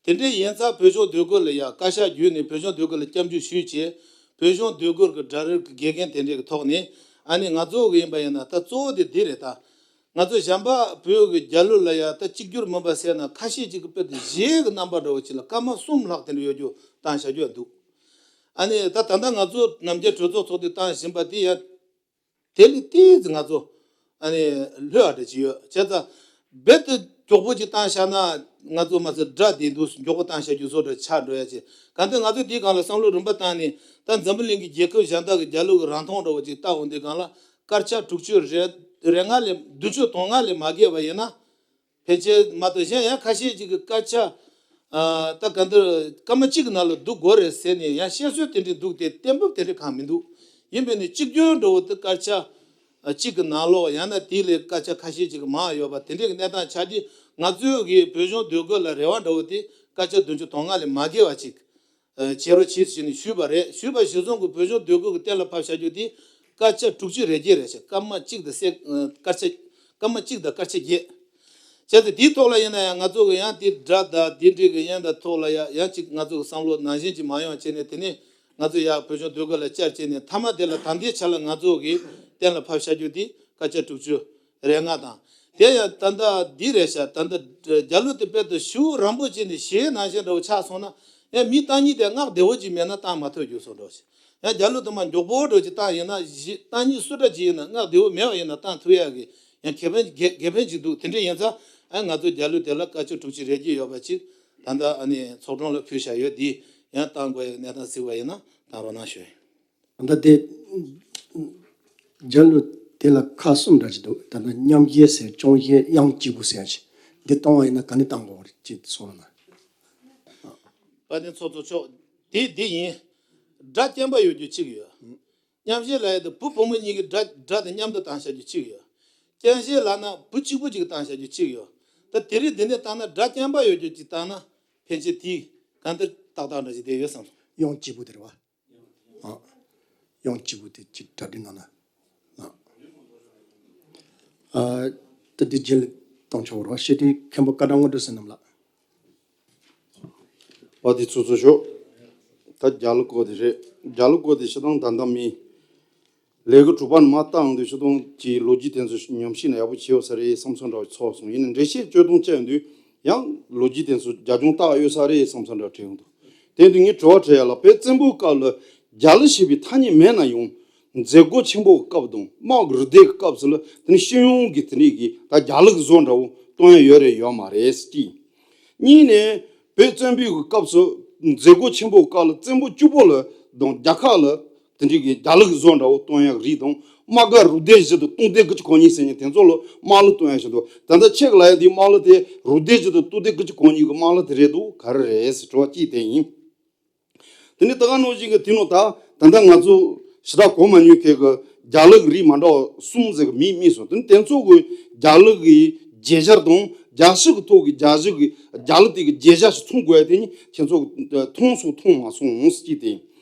དེ་འདྲས་ཡིན་ཙང་བོད་གཞུང་སྡོད་སྒར་ལ་ཡང་བཀའ་ཤག་བརྒྱུད་ནས་བོད་གཞུང་སྡོད་སྒར་ལ་སྐྱབས་འཇུག་ཞུས་བྱས། བོད་གཞུང་སྡོད་སྒར་གྱི་སྒྲ་རོལ་གྱི་དགེ་རྒན་དེ་འདྲས་ཀྱི་ཐོག་ནས་ཨ་ནི་ང་ཚོ་གི་ཡིན་པ་ཡིན་ན་ད་གཙོ་བོ་དེ་འདི་རེད་ད། ང་ཚོ་གཞན་པ་བོད་ཀྱི་རྒྱལ་གླུ་ལ་ཡང་ད་གཅིག་གྱུར་མིན་པ་ཟེར་ན་ཁ་ཤས་ཅིག་གི་དཔེ་དེ་གཞས་ཀྱི་རྣམ་པ་འདྲ་བོ་ཅིག་ལ་སྐར་མ་གསུམ་ལྷག་དེ་འདྲ་ཡོད་རྒྱུ་བཏང་བཞག་རྒྱུ་འདུག་ཨ་ནི་ད་ད་ལྟ་ང་ཚོ་ནམ་རྒྱུན་གྲོས་ཚོགས་ཚོགས་དུས་བཏང་བཞིན་པ་དེ་ཡང་དེ་ལས་ཏོག་ཙམ་ང་ཚོ་ཨ་ནི་ལྷོད་ཨ་འདྲ་ཅིག་ཡོད་བྱས་ཙང་རྦད་དེ་མགྱོགས་པོ་ཅིག་བཏང་བཞག་ན་ང་ཚོ་མ་ཚད་སྒྲ་དེ་འདུག་མགྱོགས་པོ་བཏང་བཞག་རྒྱུ་བཟོ་འདྲ་ཆགས་འགྲོ་ཡ་ཅིག་གང་ལྟར་ང་ཚོ་དེའི་སྒང་ལ་བསམ་བློ་རིམ་པ་བཏང་ནས་ད་འཛམ་བུ་གླིང་གི་རྒྱལ་ཁབ་གཞན་དག་གི་རྒྱལ་གླུ་གི་རིང་ཐུང་འདྲ་བོ་ཅིག་བལྟ་འོང་དུས་སྒང་ལ་སྐར་ཆ་དྲུག་ཅུ་རེ་རེ་ལྔ་ལས་བདུན་ཅུ་དོན་ལྔ་ལས་མ་བརྒལ་བ་ཡིན་ན། ཕལ་ཆེར་མ་གཏོགས་གཞན་ཡང་ཁ་ཤས་ཅིག་གི་སྐར་ཆ། ཨ་ད་ག་འདིར་སྐར་མ་གཅིག་གི་ནང་ལ་འདུག་དགོས་རེད་ཟེར་ནས་ཡང་བཤད་སྲོལ་དེ་འདྲས་འདུག་སྟེ་གཏན་འབེབས་དེ་འདྲས་གང་མི་འདུག་ཡིན་པས་ནི་གཅིག་གྱུར་འདྲ་བོ་དེ་སྐར་ཆ་ཨ་གཅིག་གི་ནང་ལོགས་ཡང་ན་དེ་ལས་སྐར་ཆ་ཁ་ཤས་ཅིག་གི་མང་ཡོད་པ་དེ་འདྲས་ཀྱི་གནས་སྟངས་ཆགས་དུས་ང་ཚོའི་གི་བོད་གཞུང་སྡོད་སྒར་ལ་རེ་བ་འདྲ་བོ་དེ་སྐར་ཆ་བདུན་ཅུ་དོན་ལྔ་ལས་མ་བརྒལ་བ་ཅིག་ཨ་བྱེད་རོགས་བྱེད་ཟེར་ནས་ཞུས་པ་རེད། ཞུས་པ་གཞིར་བཟུང་གི་བོད་གཞུང་སྡོད་སྒར་གྱི་གཏན་ལ་ཕབ་བཞག་རྒྱུ་དེ་སྐར་ཆ་དྲུག་ཅུ་རེ་བརྒྱད་རེད་ཤག་སྐར་མ་གཅིག་དང་སེ་སྐར་ཆ་སྐར་མ་གཅིག་དང་སྐར་ཆ་བརྒྱད། བྱས་ཙང་དེའི་ཐོག་ལ་ཡིན་ན་ཡང་ང་ཚོ་གི་ཡང་དེ་སྒྲ་དང་དེ་འདྲའི་གི་ཡན་དང་ཐོག་ལ་ཡང་ཡང་ཅིག་ང་ཚོ་གི་བསམ་བློ་ནང་བཞིན་ཅིག་མ་ཡོང་བྱས་ནས་དེ་ནས་ང་ཚོ་ཡར་བོད་གཞུང་སྡོད་སྒར་ལ་བཅར་བྱས་ནས་མཐའ་མ་དེ་ལ་ད་ལྟའི་ཆ་ལ་ང་ཚོ་གི་གཏན་ལ་ཕབ་བཞག་རྒྱུ་དེ་སྐར་ཆ་དྲུག་ཅུ་རེ་ལྔ་དང་། དེ་ཡང་ད་ལྟ་འདི་རེད་ཤག་ད་ལྟ་རྒྱ་ལོ་དེ་དཔེ་དེ་ཤུགས་རིང་པོ་བྱས་ནས་གཞས་ནང་བཞིན་འདྲ་བོ་ཆགས་སོང་ན་ཡང་མི་བཏང་ཉིད་དེ་སྔགས་བདེ་བོ་ཅིག་མེད་ན་བཏང་མ་ཐུབ་རྒྱུ་བཟོ་འདྲ་བོ་ཞིག་ཡང་རྒྱ་ལོ་དེ་མ་མགྱོགས་པོ་འདྲ་བོ་ཅིག་བཏང་ཡིན་ན་གཞས་བཏང་ཉིད་སུ་འདྲ་ཅིག་ཡིན་ན་སྔགས་བདེ་བོ་མེད་པ་ཡིན་ན་བཏང་ཐུབ་ཡག་གི་ཡང་ཁེ་ཕན་དགེ་དགེ་ཕན་ཅིག་འདུག་དེ་འདྲ་ཡིན་ཙང་ཨ་ང་ཚོ་རྒྱ་ལོ་དེ་ལ་སྐར་ཆ་དྲུག་ཅུ་རེ་བརྒྱད་ཡོད་པ་ཅིག་ད་ལྟ་ཨ་ནི་ཚོགས་དྲུང་ལ་ཕུལ་བཞག་ཡོད། འདི་ཡང་བཏང་དགོས་ཡག་གནས་སྟངས་གཟིགས་པ་ཡིན་ན་བཏང་རོགས་གནང་ཞུ་ཡིན། ད་ལྟ་དེ་རྒྱ་གླུ་དེ་ལ་ཁག་གསུམ་འདྲ་ཅིག་འདུག་ད་ལྟ་མཉམ་གཞས་ཟེར། སྐྱོང་གཞས། དབྱངས་གཅིག་པུ་ཟེར་ཡག་ཅིག་འདི་གཏོང་བ་ཡིན་ན་ག་ནས་གཏོང་དགོས་རེད་ཅེས་གསུངས་ན། དཔལ་ལྡན་ཚོགས་གཙོ་མཆོག་དེ་འདི་ཡིན། སྒྲ་རྐྱང་པ་ཡོད་རྒྱུ་གཅིག་ཡོད། མཉམ་གཞས་ལབ་ཡག་དེ་བུ་བུ་མོ་གཉིས་ཀྱི་སྒྲ་སྒྲ་དང་མཉམ་དུ་བཏང་བཞག་རྒྱུ་གཅིག་ཡོད། རྐྱང་གཞས་ལབ་ན་བུ་གཅིག་པུ་གཅིག་བཏང་བཞག་རྒྱུ་གཅིག་ཡོད། ད་དེ་རིང་འདི་ནས་བཏང་ན་སྒྲ་རྐྱང་པ་ཡོད་རྒྱུ་གཅིག་བཏང་ན་ཕན་ཆད་དེ་གང་ལྟར་ཏག་ཏག་འདྲ་ཞིག་བསྡད་ཡོད་བསམ་སོང་། དབྱངས་གཅིག་པུ་དེ་རེད་བ། ཨ། དབྱངས་གཅིག་པུ་དེ་གཅིག་གྲ་སྒྲིག་གནང་ན། ཨ། ཨ། ད་དེ་རྗེས་ལ་ གཏོང་ཆོག་རོགས། ཤེས་ཏེ་མཁན་པོ་བཀའ་དྲང་དངོས་གྲུབ་བསོད་ནམས་ལགས། བ་དེ་ཚོ་ཚོ་ཤོག་ད་རྒྱ་ལོ་སྐོར་དེ་རེད། རྒྱ་ལོ་སྐོར་དེ་ཤི་དང་ད་ལྟ་མི་ལས་ཀ་གྲུབ་པ་ནི་མ་བཏང་དུས་ཤི་དང་གི་ལོ་རྒྱུས་དེ་ཚོ་ཉམས་ཞིབ་ན་ཡག་པོ་བྱེད་ཡོད་ས་རེད་བསམ་ས་འདྲ་ཚོགས་སོང་། ཡིན་ན་འགྲེལ་བཤད་བཅོས་གཏོང་བྱས་དུས་ཡང་ལོ་རྒྱུས་དེ་ཚོ་རྒྱབ་ལྗོངས་བཏགས་ཡོད་ས་རེད་བསམ་ས་འདྲ་དྲན་ཡོང་འདུག་དེ་དུས་ངས་དྲི་བ་དྲི་ཡ་ལ་བོད་བཙན་པོའི་སྐབས་ལ་རྒྱ་ལོ་ཞེས་པའི་ཐ་སྙད་མེད་ན་ཡང་མཛད་སྒོ་ཆེན་པོའི་སྐབས་དང་དམག་གི་རུ་སྡེ་གི་སྐབས་སུ་ལ་དེ་ནི་སྤྱི་ཡོངས་ཀྱི་དེ་འདྲའི་གི་ད་རྒྱ་ལོ་གི་བཟོ་འདྲ་བོ་སྟོན་ཡ་ཡོད་རེད་ཡོད་མ་རེད་ཅེས། གཉིས་ནས་བོད་བཙན་པོའི་གི་སྐབས་སུ་མཛད་སྒོ་ཆེན་པོའི་སྐབས་ལ་བཙན་པོ་བཅུ་པོ་ལ་དང་རྒྱལ་ཁབ་ལ་དེ་འདྲའི་གི་རྒྱ་ལོ་གི་བཟོ་འདྲ་བོ་སྟོན་ཡ་རིགས་དང་དམག་སྒར་རུ་སྡེ་བཞི་དང་སྟོང་སྡེ་དགུ་བཅུ་གོ་གཉིས་ཟེར་མཁན་དེ་ཚོ་ལ་དམག་ལོ་སྟོན་ཡ་བཞིན་དུ། ད་ལྟ་ཁྱེད་ཀྱི་ལ་ཡ་འདི་དམག་ལོ་དེ་རུ་སྡེ་བཞི་དང་སྟོང་སྡེ་དགུ་བཅུ་གོ་གཉིས་ཀྱི་དམག་ལོ་དེ་རེད་འདུག་ག་རེ་རེད་ཟེར་དྲི་བ་གཅིག་དེ་ཡིན། དེ་ནས་ད་ག་ནང་བཞིན་གྱི་དེ་ནང་ད་ད་ལྟ་ང་ཚོ་ཞེ་དྲག་གོ་མ་མྱོང་མཁན་གྱི་རྒྱ་ལོ་གི་རིགས་མ་འདྲ་བ་གསུམ་ཟེར་གི་མིང་སྨིས་སོང་། དེ་ནི་དེ་ཚོ་གི་རྒྱ་ལོ་གི་བརྗོད་བྱ་དང་རྒྱལ་སྤྱི་གི་ཐོག་གི་རྒྱལ་སྤྱི་གི་རྒྱ་ལོ་དེ་གི་བརྗོད་བྱ་ཞིག་མཚོན་དགོས་ཡ་དེ་ནི་ཁྱེད་ཚོ་མཐོང་སོང་མཐོང་མ་སོང་ཟེར་གྱི་དེ།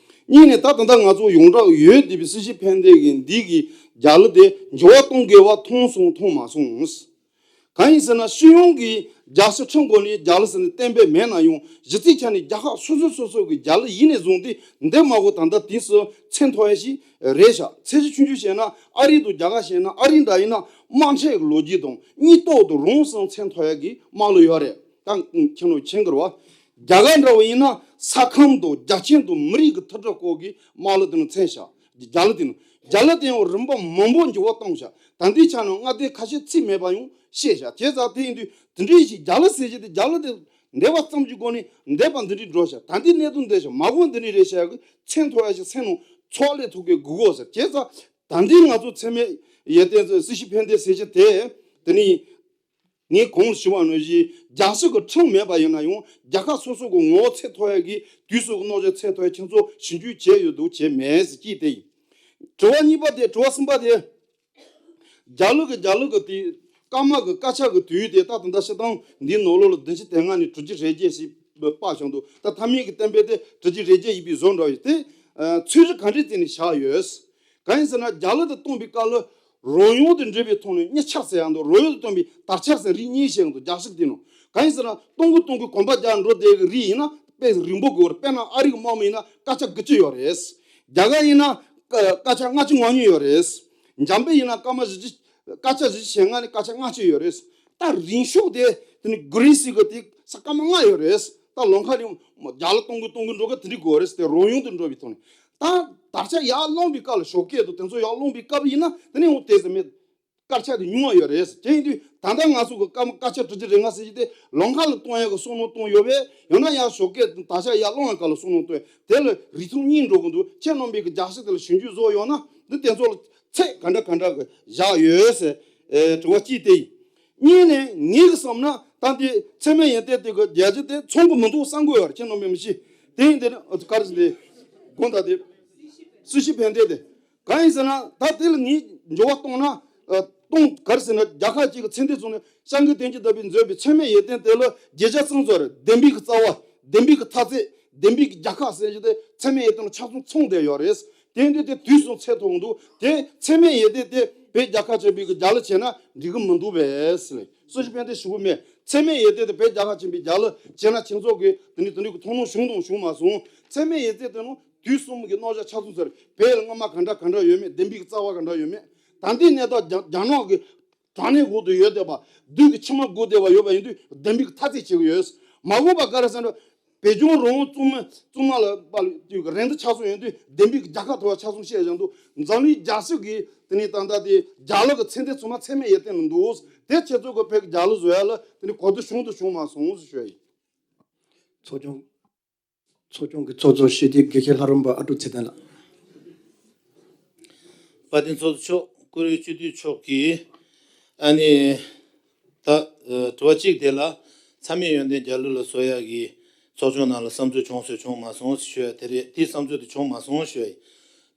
གཉིས་ནས་ད་ད་ལྟ་ང་ཚོ་ཡོངས་གྲགས་ཡོད་བསྡད་པའི་སྲིད་ཞི་ཕན་བདེ་གི་འདི་གི་རྒྱ་ལོ་དེ་འགྱུར་བ་གཏོང་དགོས་པ་མཐོང་སོང་མཐོང་མ་སོང་། གང་ཡིན་ཟེར་ན་སྤྱི་ཡོངས་ཀྱི་རྒྱལ་སྲིད་ཁྲིམས་སྒོ་ནས་རྒྱ་ལོ་ཟེར་ནས་གཏན་འབེབས་མེད་ན་ཡང་གཞི་རྩའི་ཆ་ནས་རྒྱལ་ཁབ་སོ་སོ་སོ་སོ་གི་རྒྱ་ལོ་ཡིན་ནས་བཟུང་སྟེ་འདི་མ་གོ་ད་ལྟ་དུས་སུ་མཚན་ཐོགས་ཡ་ཞིག་རེད་ཤག་ཚད་གཞི་ཆུང་ཆུང་བཤད་ན་ཨ་རི་དང་རྒྱ་གར་བཤད་ན་ཨ་རི་འདྲ་ཡིན་ན་དམག་འཁྲུག་གི་ལོ་རྒྱུས་དང་གཉིས་ཐོག་ཏུ་རང་སང་མཚན་ཐོགས་ཡ་གི་དམག་ལོ་ཡོད་རེད། ད་ཁྱེད་ནོ་མཁྱེན་གི་རེད་བ། རྒྱ་གར་འདྲ་བོ་ཡིན་ན་ས་ཁམས་དང་རྒྱ་ཁྱོན་དང་མི་རིགས་ཀྱི་མཐུན་སྒྲིལ་སྐོར་གྱི་དམག་ལོ་དེ་ནི་མཚན་བཞག་རྒྱ་ལོ་དེ་ནི་རྒྱ་ལོ་དེ་ཡང་རིམ་པ་མང་པོ་འགྱུར་བ་བཏང་བཞག་ད་ལྟའི་ཆ་ནས་ལྔ་ལྡན་ཁ་ཤས་ཚིག་མེད་པ་ཡང་བཤད་བཞག་བྱས་ཙང་དེ་ཡིན་དུས་དེ་འདྲའི་ཞིག་རྒྱ་ལོ་ཟེར་གྱི་དེ་རྒྱ་ལོ་དེ་འདས་པ་ཙམ་གྱི་སྒོ་ནས་འདས་པ་འདི་འདྲའི་འགྲོ་བཞག་ད་ལྟའི་གནད་དོན་འདི་བཞག་མ་འོངས་འདི་འདྲའི་རེད་བཤད་གི་མཚན་ཐོགས་ཡ་ཞིག་མཚན་ནང་ཚོགས་ལས་ཐུག་གི་དགོས་གོ་ཟེར། བྱས་ཙང་ད་ལྟའི་ང་ཚོ་འཚེ་མེད་ཡོན་ཏན་སྲིད་ཞི་ཕན་བདེ་ཟེར་གྱི་དེ་དེ་ནི། ངས་གོང་ཞུས་པ་ནང་བཞིན་རྒྱལ་སྲིད་ཀྱི་ཁྲིམས་མེད་པ་ཡིན་ན་ཡང་རྒྱལ་ཁབ་སོ་སོ་གི་ངོ་བོ་ཚད་མཐོ་ཡ་གི་དུས་སུ་གི་རྣམ་གཞག་ཚད་མཐོ་ཡ་ཁྱེད་ཚོ་ཞིབ་འཇུག་བྱས་ཡོད་འདུག་བྱས་མེད་ཟེར་གྱི་དེ་ཡིན། དྲི་བ་གཉིས་པ་དེ་དྲི་བ་གསུམ་པ་དེ། རྒྱ་ལོ་གི་རྒྱ་ལོ་གི་དེ་ཀརྨ་གི་དཀར་ཆག་གི་དུས་དེ་ད་ད་ལྟ་སྤྱིར་བཏང་འདིའི་ནང་ལོགས་ལ་བདུན་ཅུ་དོན་ལྔ་ནས་དྲུག་ཅུ་རེ་བརྒྱད་ཞིག་དཔག་བྱུང་འདུག་ད་ཐ་མའི་གི་གཏན་འབེབས་དེ་དྲུག་ཅུ་རེ་བརྒྱད་ཡིན་པའི་བཟོ་འདྲ་ཡོད་དེ། ཚོད་རིག་ག་འདྲས་བརྩིས་ནས་བཞག་ཡོད། གང་ཡིན་ཟེར་ན་རྒྱ་ལོ་དེ་སྟོན་པའི་སྐབས་ལ་རོལ་དབྱངས་དེ་འབྲི་བའི་ཐོག་ནས་གཉིས་ཆར་ཟེར་ཡང་འདུག་རོལ་དབྱངས་དེ་སྟོན་པའི་དར་ཆ་ཟེར་རིགས་གཉིས་བཤད་འདུག་རྒྱལ་སྲིད་དེ་ནང་གང་ཡིན་ཟེར་ན་སྟོང་གི་སྟོང་གི་གོམ་པ་རྒྱག་འགྲོ་བསྡད་ཀྱི་རིགས་ཡིན་ན་དཔེ་རིང་པོ་དགོས་རེད། དཔེར་ན་ཨ་རི་གི་དམག་མི་ཡིན་ན་སྐར་ཆ་དགུ་བཅུ་ཡོད་རེད། རྒྱ་གར་ཡིན་ན་སྐར་ཆ་ལྔ་བཅུ་ང་གཉིས་ཡོད་རེད། འཇམ་དཔལ་ཡིན་ན་སྐར་མ་བཞི་བཅུ་སྐར་ཆ་བཞི་བཅུ་ཞེ་ལྔ་ནས་སྐར་ཆ་ལྔ་བཅུ་ཡོད་རེད། ད་རིང་ཤོས་དེ་དེ་ནི་གྷི་རི་སི་གི་དེ་ས་སྐར་མ་ལྔ་ཡོད་རེད། ད་ལམ་ཁ་ནས་རྒྱ་ལོ་སྟོང་གི་སྟོང་གི་འགྲོ་གི་དེ་འདྲའི་དགོས་རེད་ཟེར་ཏེ་རོལ་དབྱངས་དེ་འགྲོ་བའི་ཐོག་ནས། ད་དར་ཆ་ཡར་སློང་བའི་སྐབས་ལ་ཞོགས་ཀས་དང་དེ་ཚོ་ཡར་སློང་བའི་སྐབས་ཡིན་ན་དེ་ནས་འོང་དེ་ཟེར་མེད། དཀར་ཆག་དེ་ཉུང་བ་ཡོད་རེད། དེ་ཡིན་དུས་ད་ལྟ་ང་ཚོ་གི་སྐར་མ་དཀར་ཆག་དྲུག་ཅུ་རེ་ལྔ་ཟེར་གྱི་དེ་ལམ་ཁ་ལ་གཏོང་ཡག་གི་བསམ་བློ་གཏོང་ཡོད་པས་ཡང་ན་ཡང་ཞོགས་ཀས་དར་ཆ་ཡར་སློང་ཡག་སྐབས་ལ་བསམ་བློ་གཏོང་ཡག་དེ་ལ་རིགས་མཐུན་གཉིས་འགྲོ་གི་འདུག་ཁྱེད་རྣམ་པས་ཀྱི་རྒྱལ་སྲིད་དེ་ལ་ཞིབ་འཇུག་བཟོ་ཡོད་ན་འདི་དེ་ཚོ་ལ་ཚད་ག་འདྲ་ག་འདྲ་གི་བཞག་ཡོད་ཟེར། ཨེ། དྲི་བ་གཅིག་དེ་ཡིན། གཉིས་ནས་ངེད་ཀྱི་བསམ་ན་ད་འདི་འཚེ་མེད་ཡོན་ཏན་དེ་གི་རྒྱལ་སྤྱི་དེ་ཚང་གི་མི་འདུག་བསམ་གི་ཡོད་རེད། ཁྱེད་རྣམ་པས་མི་ཤེས། དེ་ཡིན་དེ་ནི་ག་རེ་ཟེར་དེ་དགོངས་དག་དེ་སྲིད་ཞི་ཕན་བདེ་དེ། གང་ཡིན་ཟེར་ན་ད་དེ་ལ་ངས་འགྱུར་བ་གཏོང་ན། ཨ། གཏོང་ག་རེ་ཟེར་ན་རྒྱལ་ཁབ་ཅིག་གི་ཚད་ལྡན་ཚོགས་ནས་སྐྱབས་མགོན་བསྟན་འཛིན་བདག་པོས་མཛད་པའི་འཚེ་མེད་ཡོན་ཏན་དེ་ལ་བརྗོད་བྱ་གསུམ་ཚོ་རེད། བདེན་པའི་གི་རྩ་བ། བདེན་པའི་གི་མཐའ་ཚད། བདེན་པའི་གི་རྒྱལ་ཁབ་ཟེར་གྱི་དེ་འཚེ་མེད་ཡོན་ཏན་ལ་ཆ་ཚང་ཚང་བསྡད་ཡོད་རེད། དེ་འདི་དེ་དུས་སུ་ཚད་མཐོ་འདུག་དེ་འཚེ་མེད་ཡོན་ཏན་དེ་བོད་རྒྱལ་ཁབ་ཆེན་པོའི་གི་རྒྱལ་གླུ་བྱས་ན་འགྲིག་གི་མི་འདུག་པས་ཟེར། སྲིད་ཞི་ཕན་བདེ་ཞུ་གི་མེད། འཚེ་མེད་ཡོན་ཏན་དེ་བོད་རྒྱལ་ཁབ་ཆེན་པོའི་རྒྱལ་གླུ་བྱས་ན་ཁྱེད་ཚོ་གི་དེ་ནི་དེ་འདྲའི་གི་མཐོང་སྣང་བྱུང་དང་བྱུང་མ་སོང་། འཚེ་མེད་ཡོན་ཏན་དེ་ནི། དུས་གསུམ་གྱི་རྣམ་གཞག་ཆ་ཚང་ཟེར། བོད་ལ་སྔ་མ་ག་འདྲ་ག་འདྲ་ཡོད་མེད། བདེན་པའི་རྩ་བ་ག་འདྲ་ཡོད་མེད། ད་ལྟའི་གནས་སྟངས་རྒྱ་རྒྱ་ནག་གི་དྲག་གནོན་འོག་ཏུ་ཡོད་བསྡད་པ། བདུད་ཀྱི་ཕྱི་མ་བསྒོར་བསྡད་པ་ཡོད་པ་ཡིན་དུས་བདེན་པའི་མཐའ་ཚད་བྱེད་ཀྱི་ཡོད། མ་དགོས་པ་ག་རེ་ཟེར་ན། བོད་ལྗོངས་རང་དབང་གཙང་མ་གཙང་མ་ལ་པ་ལ་རེ་འདུན་ཆ་ཚང་ཡོད་དུས་བདེན་པའི་རྒྱལ་ཁབ་ཐོག་ཆ་ཚང་བཤད་བཞག་འདུག་འཛམ་གླིང་རྒྱལ་སྤྱི་གི་དེ་ནས་ད་ལྟ་དེ་རྒྱལ་གླུ་གི་ཚད་ལྡན་ཚང་མ་འཚེ་མེད་ཡོན་ཏན་ལ་འདུག་དེ་ཁྱེད་ཚོ་གི་བོད་ཀྱི་རྒྱལ་གླུ་བཟོ་ཡ་ལ་དེ་ནས་གོ་བསྡུར་བྱུང་དང་བྱུང་མ་སོང་ཞུ་ཡ་ཡིན། ཚོགས་ཆུང་། ཚོགས་ཆུང་གི་ཚོགས་གཙོ་ཞུ་སྡེ་དགེ་བཤེས་ལྷ་རམས་པ་ཨ་ཀྲུག་ཚེ་བརྟན་ལགས། དཔལ་ལྡན་ཚོགས་གཙོ་མཆོག། བཀུར་འོས་སྤྱི་འཐུས་མཆོག་གིས་ཨ་ནི་ད་ཨ་དྲི་བ་གཅིག་དེ་ལ་འཚེ་མེད་ཡོན་ཏན་རྒྱལ་གླུ་ལ་བཟོ་ཡག་གི་ཚོགས་ཆུང་ནང་ལ་བསམ་ཚུལ་བྱུང་སོང་བྱུང་མ་སོང་ཞུ་ཡ་དེ་རེད། དེ་བསམ་ཚུལ་དེ་བྱུང་མ་སོང་ཞུ་ཡ་ཡིན།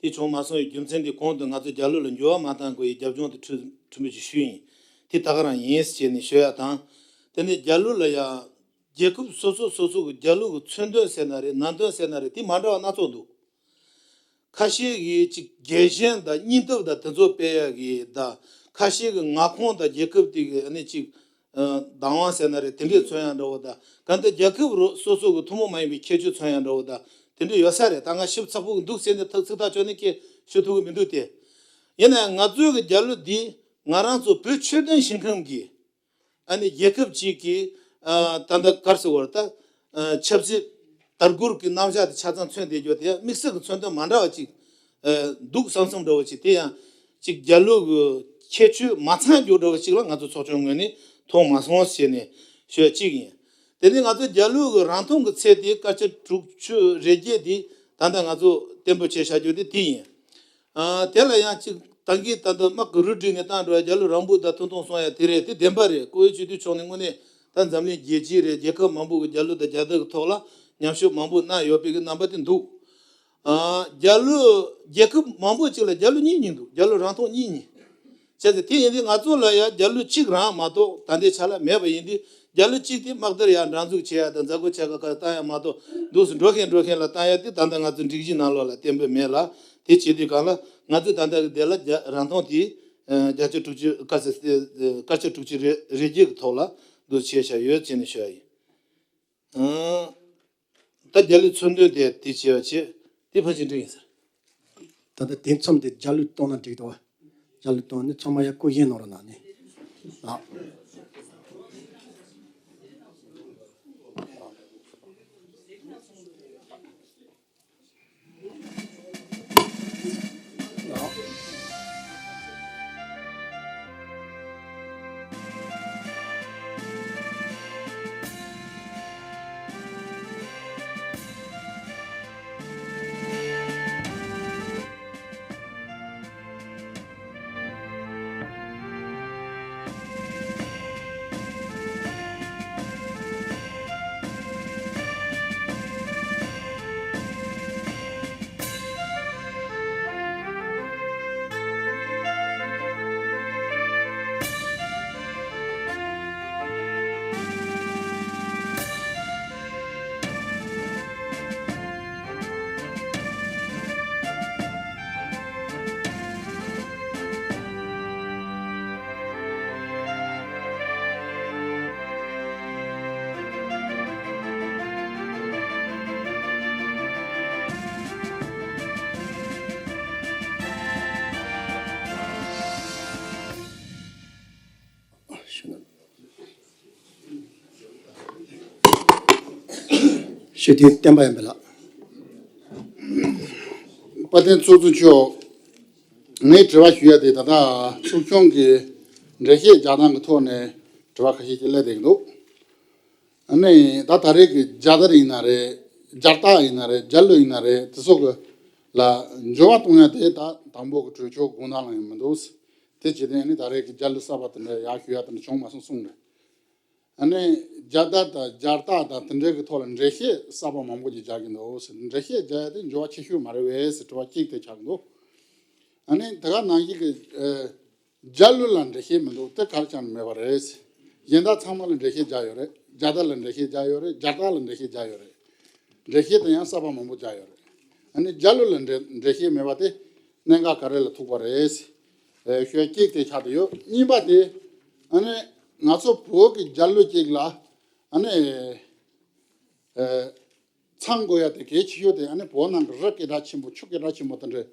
དེ་བྱུང་མ་སོང་བའི་རྒྱུ་མཚན་དེ་གོང་དུ་ང་ཚོ་རྒྱལ་གླུ་ལ་འགྱུར་བ་མ་བཏང་དགོས་པའི་རྒྱབ་ལྗོངས་དེ་ཕྲི་ཕྲི་མོ་ཅིག་ཞུས་ཡིན། དེ་ད་ག་རང་ཡིན་ཟེར་ནས་ཞུ་ཡ་དང་། དེ་ནས་རྒྱལ་གླུ་ལ་ཡང་རྒྱལ་ཁབ་སོ་སོ་སོ་སོ་གི་རྒྱལ་གླུ་གི་མཚོན་དོན་ཟེར་ན་རེད། ནང་དོན་ཟེར་ན་རེད། དེ་མ་འདྲ་བ་སྣ་ཚོགས་འདུག་ཁ་ཤས་ཀྱིས་ཅིག་རྒྱལ་ཞེན་དང་སྙིང་སྟོབས་དང་དེ་ཚོ་སྤེལ་ཡག་གི་དང་། ཁ་ཤས་ཀྱིས་མངའ་ཁོངས་དང་རྒྱལ་ཁབ་དེ་གི་ཨ་ནི་ཅིག་ བདག་དབང་ཟེར་ན་རེད། དེ་འདྲས་མཚོན་ཡག་འདྲ་བོ་དང་། གང་ལྟར་རྒྱལ་ཁབ་རུ་སོ་སོ་གི་ཐུན་མོང་མ་ཡིན་པའི་ཁྱད་ཆོས་མཚོན་ཡག་འདྲ་བོ་དང་དེ་འདྲས་ཡོད་ས་རེད། ད་ང་ཞིབ་ཚགས་པོ་གི་འདུག་ཟེར་ནས་ཐག་ཚིག་ཐག་ཆོད་ནས་ཁྱེད་ཞུ་ཐུབ་གི་མི་འདུག་སྟེ། ཡིན་ནའང་ང་ཚོའི་གི་རྒྱལ་གླུ་འདི་ང་རང་ཚོ་བོད་ཆོས་ལྡན་ཞིང་ཁམས་ཀྱི་ཨ་ནི་རྒྱལ་ཁབ་ཅིག་གི་ཨ་ད་ལྟ་ག་རེ་ཟེར་བ་རེད། ད་ཨ་ཆབ་སྲིད་དར་གུར་གྱི་རྣམ་གཞག་དེ་ཆ་ཚང་མཚོན་བསྡད་རྒྱུ་དེ་ཡང་དམིགས་བསལ་གྱི་མཚོན་དོན་མ་འདྲ་བ་ཅིག་ཨ་འདུག་བསམ་བསམ་འདྲ་བོ་ཅིག་དེ་ཡང་ཅིག་རྒྱལ་གླུ་གི་ཁྱད་ཆོས་མ་ཚང་རྒྱུ་འདྲ་བོ་ཅིག་ལ་ང་ཚོ་ཚོགས་ཆུང་ངོས་ནས་མཐོང་མ་སོང་ཟེར་ནས་ཤོད་གཅིག་ཡིན། དེ་ནས་ང་ཚོ་རྒྱལ་གླུ་གི་རང་མཐོང་གི་ཚད་དེ་སྐར་ཆ་དྲུག་ཅུ་རེ་བརྒྱད་དེ་ད་ལྟ་ང་ཚོ་གཏན་འབེབས་བྱས་བཞག་རྒྱུ་དེ་དེ་ཡིན། ཨ་དེ་ལ་ཡང་ཅིག་ད་གིན་ད་ལྟ་དམག་གི་རུ་བསྒྲིགས་ནས་བཏང་འགྲོ་བའི་རྒྱལ་གླུ་རིང་པོ་དང་ཐུང་ཐུང་གསུང་ཡ་དེ་རེད། དེ་བདེན་པ་རེད། བཀུར་འོས་སྤྱི་འཐུས་མཆོག་ནས་དངོས་གནས་ད་འཛམ་གླིང་རྒྱལ་སྤྱི་རེད། རྒྱལ་ཁབ་མང་པོ་གི་རྒྱལ་གླུ་དང་རྒྱལ་དར་གི་ཐོག་ལ་ཉམས་ཞིབ་མང་པོ་གནང་ཡོད་པའི་གི་རྣམ་པ་དེ་འདུག་ཨ་རྒྱལ་གླུ་རྒྱལ་ཁབ་མང་པོ་ཅིག་ལ་རྒྱལ་གླུ་གཉིས་གཉིས་འདུག་རྒྱལ་གླུ་རང་མཐོང་གཉིས་གཉིས། བྱས་ཙང་དེ་ཡིན་དུས་ང་ཚོ་ལ་ཡང་རྒྱལ་གླུ་གཅིག་རང་མ་གཏོགས། ད་ལྟའི་ཆ་ལ་མེད་པ་ཡིན་དུས་རྒྱལ་གླུ་གཅིག་དེ་དམག་དར་ཡང་འདྲ་འཛུགས་བྱེད་ཡ་དང་མཛད་སྒོ་བྱེད་ག་ག་བཏང་ཡ་མ་གཏོགས། འདུག་སེ་འགྲོ་མཁན་འགྲོ་མཁན་ལ་བཏང་ཡ་དེ་ད་ལྟ་ང་ཚོ་སྒྲིག་གཞི་ནང་ལོགས་ལ་གཏན་འབེབས་མེད་ལ། དེ་བྱེད་དུས་གང་ལ་ང་ཚོས་ད་ལྟ་གི་དེ་ལ་རྒྱ་རང་མཐོང་དེ་ཨ་བརྒྱ་ཆ་དྲུག་ཅུ་སྐར་ཆ་སྐར་ཆ་དྲུག་ཅུ་རེ་རེ་བརྒྱད་ཀྱི་ཐོག་ལ་འདུག་བྱས་བཞག་ཡོད་ཅེས་ནས་ཞུ་ཡ་ཡིན། ཨང་། ད་རྒྱལ་གླུའི་མཚོན་དོན་དེ་དེ་བྱས་པ་བྱས་དེ་ཕལ་ཆེར་འགྲིག་ཡིན་ཟེར། ད་ལྟ་དེ་མཚམས་དེ་རྒྱལ་གླུ་གཏོང་ན་འགྲིག་འདུག་བ། རྒྱལ་གླུ་གཏོང་ནས་ཚང་མ་ཡར་སྐུ་བཞེངས་གནང་རོགས་གནང་ནས། ཨ། ཞུ་དོན་བསྟན་པ་ཡིན་པ་ལགས། དཔལ་ལྡན་ཚོགས་གཙོ་མཆོག་ངས་དྲི་བ་ཞུ་ཡ་དེ་ད་ལྟ་ཚོགས་ཆུང་གི་འགྲེལ་བཤད་རྒྱག་སྟངས་ཀྱི་ཐོག་ནས་དྲི་བ་ཁ་ཤས་ཅིག་སླེབས་བསྡད་ཀྱི་འདུག་ཨ་ནི་ད་ད་རེས་ཀྱི་རྒྱལ་དར་ཡིན་ན་རེད། རྒྱལ་རྟགས་ཡིན་ན་རེད། རྒྱལ་གླུ་ཡིན་ན་རེད། དེ་ཚོ་གི་ལ་འགྱུར་བ་གཏོང་ཡ་དེ་ད་དང་པོ་གི་གྲོས་ཆོད་དགོངས་དག་ལ་ཡང་མི་འདུག་དེ་བྱས་ཏེ་ཨ་ནི་ད་རེས་ཀྱི་རྒྱལ་གླུ་གསར་པ་དེ་འདྲ་ཡར་ཞུ་ཡ་དེ་འདྲ་བྱུང་མ་སོང་གསུངས་རེད། ཨ་ནི་རྒྱལ་དར་དང་རྒྱལ་རྟགས་དང་དེ་འདྲའི་གི་ཐོག་ལ་འགྲེལ་བཤད་གསར་པ་མང་པོ་ཅིག་རྒྱག་གི་འདུག་འགྲེལ་བཤད་རྒྱག་ཡ་དེ་འགྱུར་བ་ཆེ་ཤོས་མ་རེད་པས་ཟེར་དྲི་བ་གཅིག་དེ་ཆགས་འདུག་ཨ་ནི་དེ་ག་ནང་བཞིན་གི་ཨ་རྒྱལ་གླུ་ལ་འགྲེལ་བཤད་མི་འདུག་དེ་ག་རེ་བྱས་ནས་མེད་པ་རེད། གཞན་དག་ཚང་མ་ལ་འགྲེལ་བཤད་རྒྱག་ཡོད་རེད། རྒྱལ་དར་ལ་འགྲེལ་བཤད་རྒྱག་ཡོད་རེད། རྒྱལ་རྟགས་ལ་འགྲེལ་བཤད་རྒྱག་ཡོད་རེད། འགྲེལ་བཤད་དེ་ཡང་གསར་པ་མང་པོ་རྒྱག་ཡོད་རེད། ཨ་ནི་རྒྱལ་གླུ་ལ་འགྲེལ་འགྲེལ་བཤད་མེད་པ་དེ་གནད་འགག་ག་རེ་ལ་ཐུག་པ་རེད། ཨེ་ཤོད་གཅིག་དེ་ཆགས་བསྡད་ཡོད། གཉིས་པ་དེ་ཨ་ནི་ང་ཚོ་བོད་ཀྱི་རྒྱལ་གླུ་གཅིག་ལ་ཨ་ནི་ཨེ་ཚང་དགོས་ཡ་དེ་གལ་ཆེ་ཤོས་དེ་ཨ་ནི་བོད་ནང་གི་རི་སྐད་གྲགས་ཆེན་པོ་ཆུ་སྐད་གྲགས་ཆེན་པོ་དེ་འདྲ་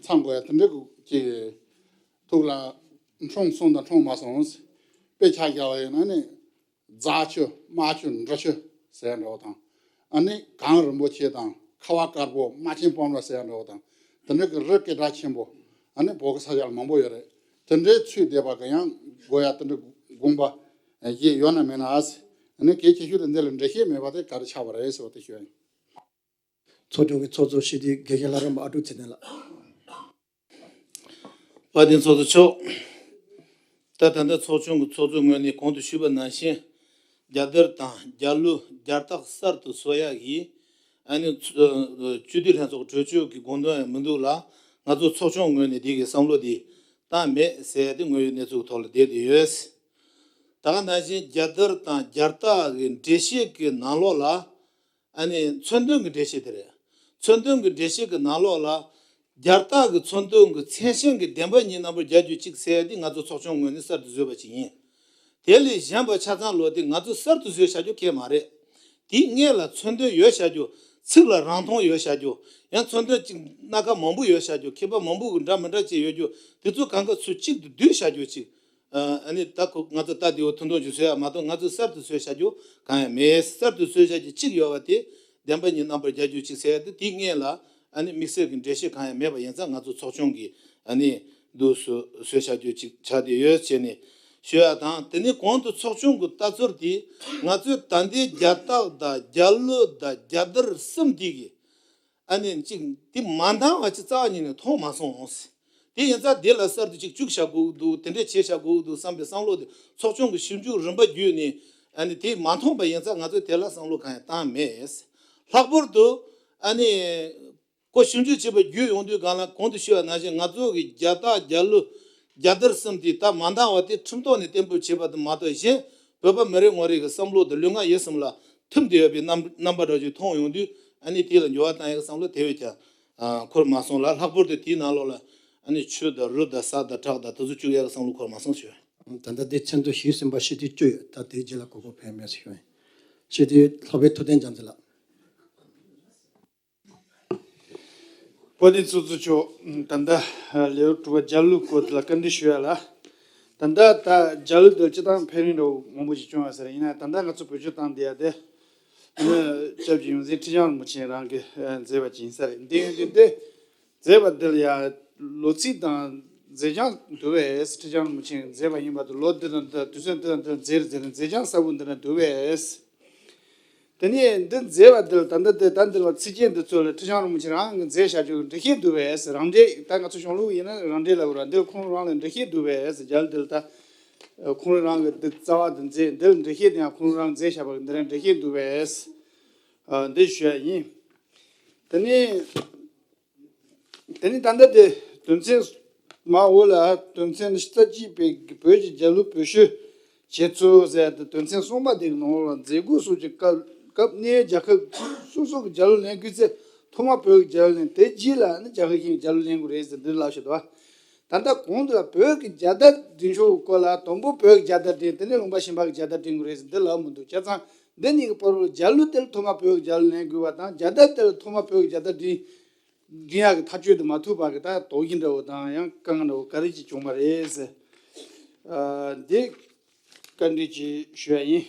ཚང་དགོས་ཡ་དེ་འདྲ་གི་ཐུགས་ལ་འཁྲུངས་སོང་དང་འཁྲུངས་མ་སོང་། དཔེ་ཆ་བཞག་པ་ཡིན་ན་ནི། རྫ་ཆུ་རྨ་ཆུ་འབྲི་ཆུ་ཟེར་ཡ་འདྲ་བོ་དང་། ཨ་ནི་གངས་རིན་པོ་ཆེ་དང་ཁ་བ་དཀར་པོ་རྨ་ཆེན་སྤོམ་ར་ཟེར་ཡ་འདྲ་བོ་དང་། དེ་འདྲ་གི་རི་སྐད་གྲགས་ཆེན་པོ་ཨ་ནི་བོད་ཀྱི་ས་ཆ་ལ་མང་པོ་ཡོད་རེད། དེ་འདྲའི་ཚུལ་འདེབས་པ་གི་ཡང་དགོས་ཡ་དེ་འདྲ་དགོངས་པ་བཞེས་ཡོད་ན་མེད་ན། ཨ་ནི་གལ་ཆེ་ཤོས་དེ་འདི་ལ་འགྲེལ་བཤད་མེད་པ་དེ་ག་རེ་ཆགས་པ་རེད་ཟེར་བ་དེ་ཞུ་ཡ་ཡིན། ཚོགས་ཆུང་གི་ཚོགས་གཙོ་སྤྱི་འཐུས་དགེ་བཤེས་ལྷ་རམས་པ་ཨ་ཀྲུག་ཚེ་བརྟན་ལགས། དཔལ་ལྡན་ཚོགས་གཙོ་མཆོག་ད་ད་ལྟ་ཚོགས་ཆུང་གི་ཚོགས་གཙོ་ངོས་ནས་གོང་དུ་ཞུས་པ་ནང་བཞིན། རྒྱལ་དར་དང་རྒྱལ་གླུ་རྒྱལ་རྟགས་གསར་དུ་བཟོ་ཡག་གི་ཨ་ནི་སྤྱི་འཐུས་ལྷན་ཚོགས་གྲོས་ཆོད་ཀྱི་དགོངས་དོན་ཡང་མི་འདུག་ལ། ང་ཚོ་ཚོགས་ཆུང་ངོས་ནས་འདི་གི་བསམ་བློ་འདི་བཏང་མེད་ཟེར་ཏེ་དངོས་ཡོད་གནས་ཚུལ་གྱི་ཐོག་ལ་བསྡད་དེ་ཡོད། ད་ག་ནང་བཞིན་རྒྱལ་དར་དང་རྒྱལ་རྟགས་ཀྱི་འགྲེལ་བཤད་ཀྱི་ནང་ལོགས་ལ། ཨ་ནི་མཚོན་དོན་གྱི་འགྲེལ་བཤད་དེ་རེད། མཚོན་དོན་གྱི་འགྲེལ་བཤད་ཀྱི་ནང་ལོགས་ལ། རྒྱལ་རྟགས་ཀྱི་མཚོན་དོན་གྱི་མཚན་ཞེན་གྱི་བདེན་པ་གཉིས་རྣམ་པར་རྒྱལ་རྒྱུ་གཅིག་ཟེར་ཡ་འདི་ང་ཚོ་ཚོགས་ཆུང་ངོས་ནས་གསར་དུ་བཟོས་པ་ཞིག་ཡིན། དེ་ལས་གཞན་པ་ཆ་ཚང་ལོ་དེ་ང་ཚོས་གསར་དུ་བཟོས་བཞག་རྒྱུ་གང་ཡང་མ་རེད། དེའི་སྔོན་ལ་མཚོན་དོན་ཡོད་བཞག་རྒྱུ། ཚིག་ལ་རང་མཐོང་ཡོད་བཞག་རྒྱུ། ཡང་མཚོན་དོན་གཅིག་སྣ་ཁ་མང་པོ་ཡོད་བཞག་རྒྱུ། མཁས་པ་མང་པོ་གི་འདྲ་མི་འདྲ་བཅས་ཡོད་རྒྱུ། དེ་ཚོ་གང་ག་ཚུར་གཅིག་ཏུ་བསྡུས་བཞག་རྒྱུ་ཅིག་ཨ་ནི་ད་ཁོ་ང་ཚོ་ལྟ་བདེ་བོ་ཐུང་ཐུང་ཅིག་བཟོ་ཡ་མ་གཏོགས། ང་ཚོས་གསར་དུ་བཟོས་བཞག་རྒྱུ་གང་ཡང་མེད། གསར་དུ་བཟོས་བཞག་རྒྱུ་གཅིག་ཡོད་པ་དེ་བདེན་པ་གཉིས་རྣམ་པར་རྒྱལ་རྒྱུ་གཅིག་ཟེར་ཡ་དེ། དེའི་སྔོན་ལ་ཨ་ནི་དམིགས་བསལ་གྱི་འགྲེལ་བཤད་གང་ཡང་མེད་པ་ཡིན་ཙང་། ང་ཚོ་ཚོགས་ཆུང་གིས་ཨ་ནི་འདུག་སེ་བཟོས་བཞག་རྒྱུ་ཅིག་ཆགས་བསྡད་ཡོད་ཟེར་ནས་ཞུ་ཡ་དང་། དེ་ནས་གོང་དུ་ཚོགས་ཆུང་གི་ལྟ་ཚུལ་དེ། ང་ཚོས་ད་ལྟའི་རྒྱ་སྟག་དང་རྒྱ་ལོ་དང་རྒྱ་དར་གསུམ་དེ་གི་ཨ་ནི་གཅིག་དེ་མ་འདང་བ་ཅིག་རྩ་བ་ཉིད་ནས་མཐོང་མ་སོང་། དེ་ཡིན་ཙང་དེ་ལ་གསར་དུ་ཅིག་བཅུག་བཞག་དགོས་ཀྱི་འདུག་དེ་འདྲ་བྱས་བཞག་དགོས་ཀྱི་འདུག་བསམ་པའི་བསམ་བློ་དེ། ཚོགས་ཆུང་གི་ཞིབ་འཇུག་རིམ་པ་བརྒྱུད་ནས་ཨ་ནི་དེ་མ་མཐོང་པ་ཡིན་ཙང་། ང་ཚོས་དེ་ལ་བསམ་བློ་གང་ཡང་བཏང་མེད། ལྷག་པར་དུ་ཨ་ནི་ཁོ་ཞིབ་འཇུག་བྱས་པ་བརྒྱུད་ཡོང་དུས་སྒང་ལ། གོང་དུ་ཞུས་པ་ནང་བཞིན་ང་ཚོ་གི་རྒྱ་སྟག་རྒྱ་ལོ་རྒྱ་དར་གསུམ་དེ་ད་མ་འདང་བ་དེ་ཁྲིམས་ཐོག་ནས་གཏན་འབེབས་བྱས་པ་དེ་མ་གཏོགས། གཞན་བོད་པ་མི་རེ་ངོ་རེ་གི་བསམ་བློ་དང་ལུས་ངག་ཡིད་གསུམ་ལ་མཐུན་བསྡད་ཡོད་པའི་རྣམ་རྣམ་པ་འདྲ་ཞིག་མཐོང་ཡོང་དུས། ཨ་ནི་དེ་ལ་འགྱུར་བ་བཏང་ཡག་བསམ་བློ་དེ་བས་ཀྱང་ཨ་འཁོར་མ་སོང་ལ། ལྷག་པར་དུ་དེའི་ནང་ལོགས་ལ་ཨ་ནི་ཆུ་དང་རི་དང་ས་དང་བྲག་དང་དེ་ཚོ་བཅུག་ཡག་གི་བསམ་བློ་འཁོར་མ་སོང་ཞུ། ད་ལྟ་དེ་མཚན་ཐོ་ཞེ་གསུམ་པ་ཤེས་ལྡན་བཅུ་ཡོད། ད་དེའི་རྗེས་ལ་གོ་སྐབས་ཕན་མེད་ཟེར་ཞུ། ཤེས་ལྡན་ལྷག་པའི་ཐུབ་བསྟན་རྒྱ་མཚོ་ལགས། བཀའ་དྲིན་ཚོགས་གཙོ་མཆོག་ད་ལྟ་ལེའུ་དྲུག་པ་རྒྱ་ལོའི་སྐོར་དེ་ལ་བཀའ་འདྲི་ཞུ་ཡ་ལ། ད་ལྟ་ད་རྒྱ་ལོ་དེ་སྤྱིར་བཏང་ཕན་རིན་འདྲ་བོ་མང་པོ་ཞིག་བྱུང་བ་ཟེར། ཡིན་ན་ད་ལྟ་ང་ཚོ་བེད་སྤྱོད་བཏང་བསྡད་ཡ་དེ། སྐྱབས་ཀྱི་ཡོངས་འཛིན་ཁྲི་བྱང་རིན་པོ་ཆེ་རང་གིས་མཛད་པ་ཅིག་ཡིན་ས་རེད། འདི་ཡོད་དུས་དེ་མཛད་པ་འདི་ལ་ཡང་ལོ་ཚིགས་དང་མཛད་བྱང་འདུག་པས། ཁྲི་བྱང་རིན་པོ་ཆེས་མཛད་པ་ཡིན་པ་དང་། ལོ་འདི་དང་འདི་དུས་ཚོད་འདི་དང་འདི་མཛད་རེད་ཟེར་ནས་མཛད་བྱང་གསལ་པོ་འདི་ན་འདུག་པས། དེ་ནས་འདི་མཛད་པ་འདི་ལ་ད་ལྟ་འདི་ད་འདི་ལ་ཚིགས་བཅད་འདི་ཚོ་ལ་ཁྲི་བྱང་རིན་པོ་ཆེ་རང་གིས་མཛད་བཞག་རྒྱུ་འགྲེལ་བཤད་འདུག་པས། རང་འགྲེལ། ད་ང་ཚོ་གཞུང་ལུགས་ཡིན་ན་རང་འགྲེལ་ལབ་དགོས་ར། འདི་ཁོང་རང་ལ་འགྲེལ་བཤད་འདུག་པས། རྒྱ་ལོ་འདི་ལ་ད་ཁོང་རང་གི་འདི་རྩ་བ་འདི་མཛད། འདི་ལ་འགྲེལ་བཤད་དེ་ཡང་ཁོང་རང་མཛད་བཞག་པ་གི་འདི་ལ་འགྲེལ་བཤད་འདུག་པས། ཨ། འདི་ཞུ་ཡ་ཡིན། དེ་ནས། དེ་ནས་ད་ལྟ་དེ་དོན་ཚན། མར་འོག་ལ་དོན་ཚན་རྩ་གཅིག་པའི་བོད་ཀྱི་རྒྱ་ལོའི་བོད་ཤོད་བྱེད་ཚུལ་ཟེར་ཏེ། དོན་ཚན་གསུམ་པ་དེའི་ནང་ལ་མཛད་སྒོ་སོགས་ཀྱི་སྐབས་སྐབས་ནས་རྒྱལ་ཁབ་སོ་སོ་གི་རྒྱ་ལོ་ལེན་དགོས་ཚེ། ཐོག་མར་བོད་ཀྱི་རྒྱ་ལོ་ལེན། དེ་རྗེས་ལ་ནི་རྒྱལ་ཁབ་གཞན་གྱི་རྒྱ་ལོ་ལེན་དགོས་རེད་ཟེར་འདི་ལབ་བཞག་འདུག་པ། ད་ལྟ་གོང་དུ་ལ་བོད་ཀྱི་རྒྱལ་དར་སྒྲེང་ཕྱོགས་སྐོར་ལ། དང་པོ་བོད་ཀྱི་རྒྱལ་དར་སྒྲེང་། དེ་ནས་ལུང་པ་གཞན་པ་གི་རྒྱལ་དར་སྒྲེང་དགོས་རེད་ཟེར་འདི་ལབ་མི་འདུག་བྱས་ཙང་འདི་གཉིས་ཀྱི་བར་དུ་རྒྱ་ལོ་དེ་ལ་ཐོག་མར་བོད་ཀྱི་རྒྱལ་ལོ་ལེན་དགོས་པ་དང་། རྒྱལ་དར་དེ་ལ་ཐོག་མར་བོད་ཀྱི་རྒྱལ་དར་སྒྲེང་འགྲིག་ཡག་གི་ཐག་གཅོད་དེ་མ་ཐུག་པ་གི་ད་དོགས་གཞི་འདྲ་བོ་དང་ཡང་དཀའ་ངལ་འདྲ་བོ་ག་རེ་ཅིག་བྱུང་བ་རེད་ཟེར། ཨ། འདི་བཀའ་འདྲི་ཅིག་ཞུ་ཡ་ཡིན།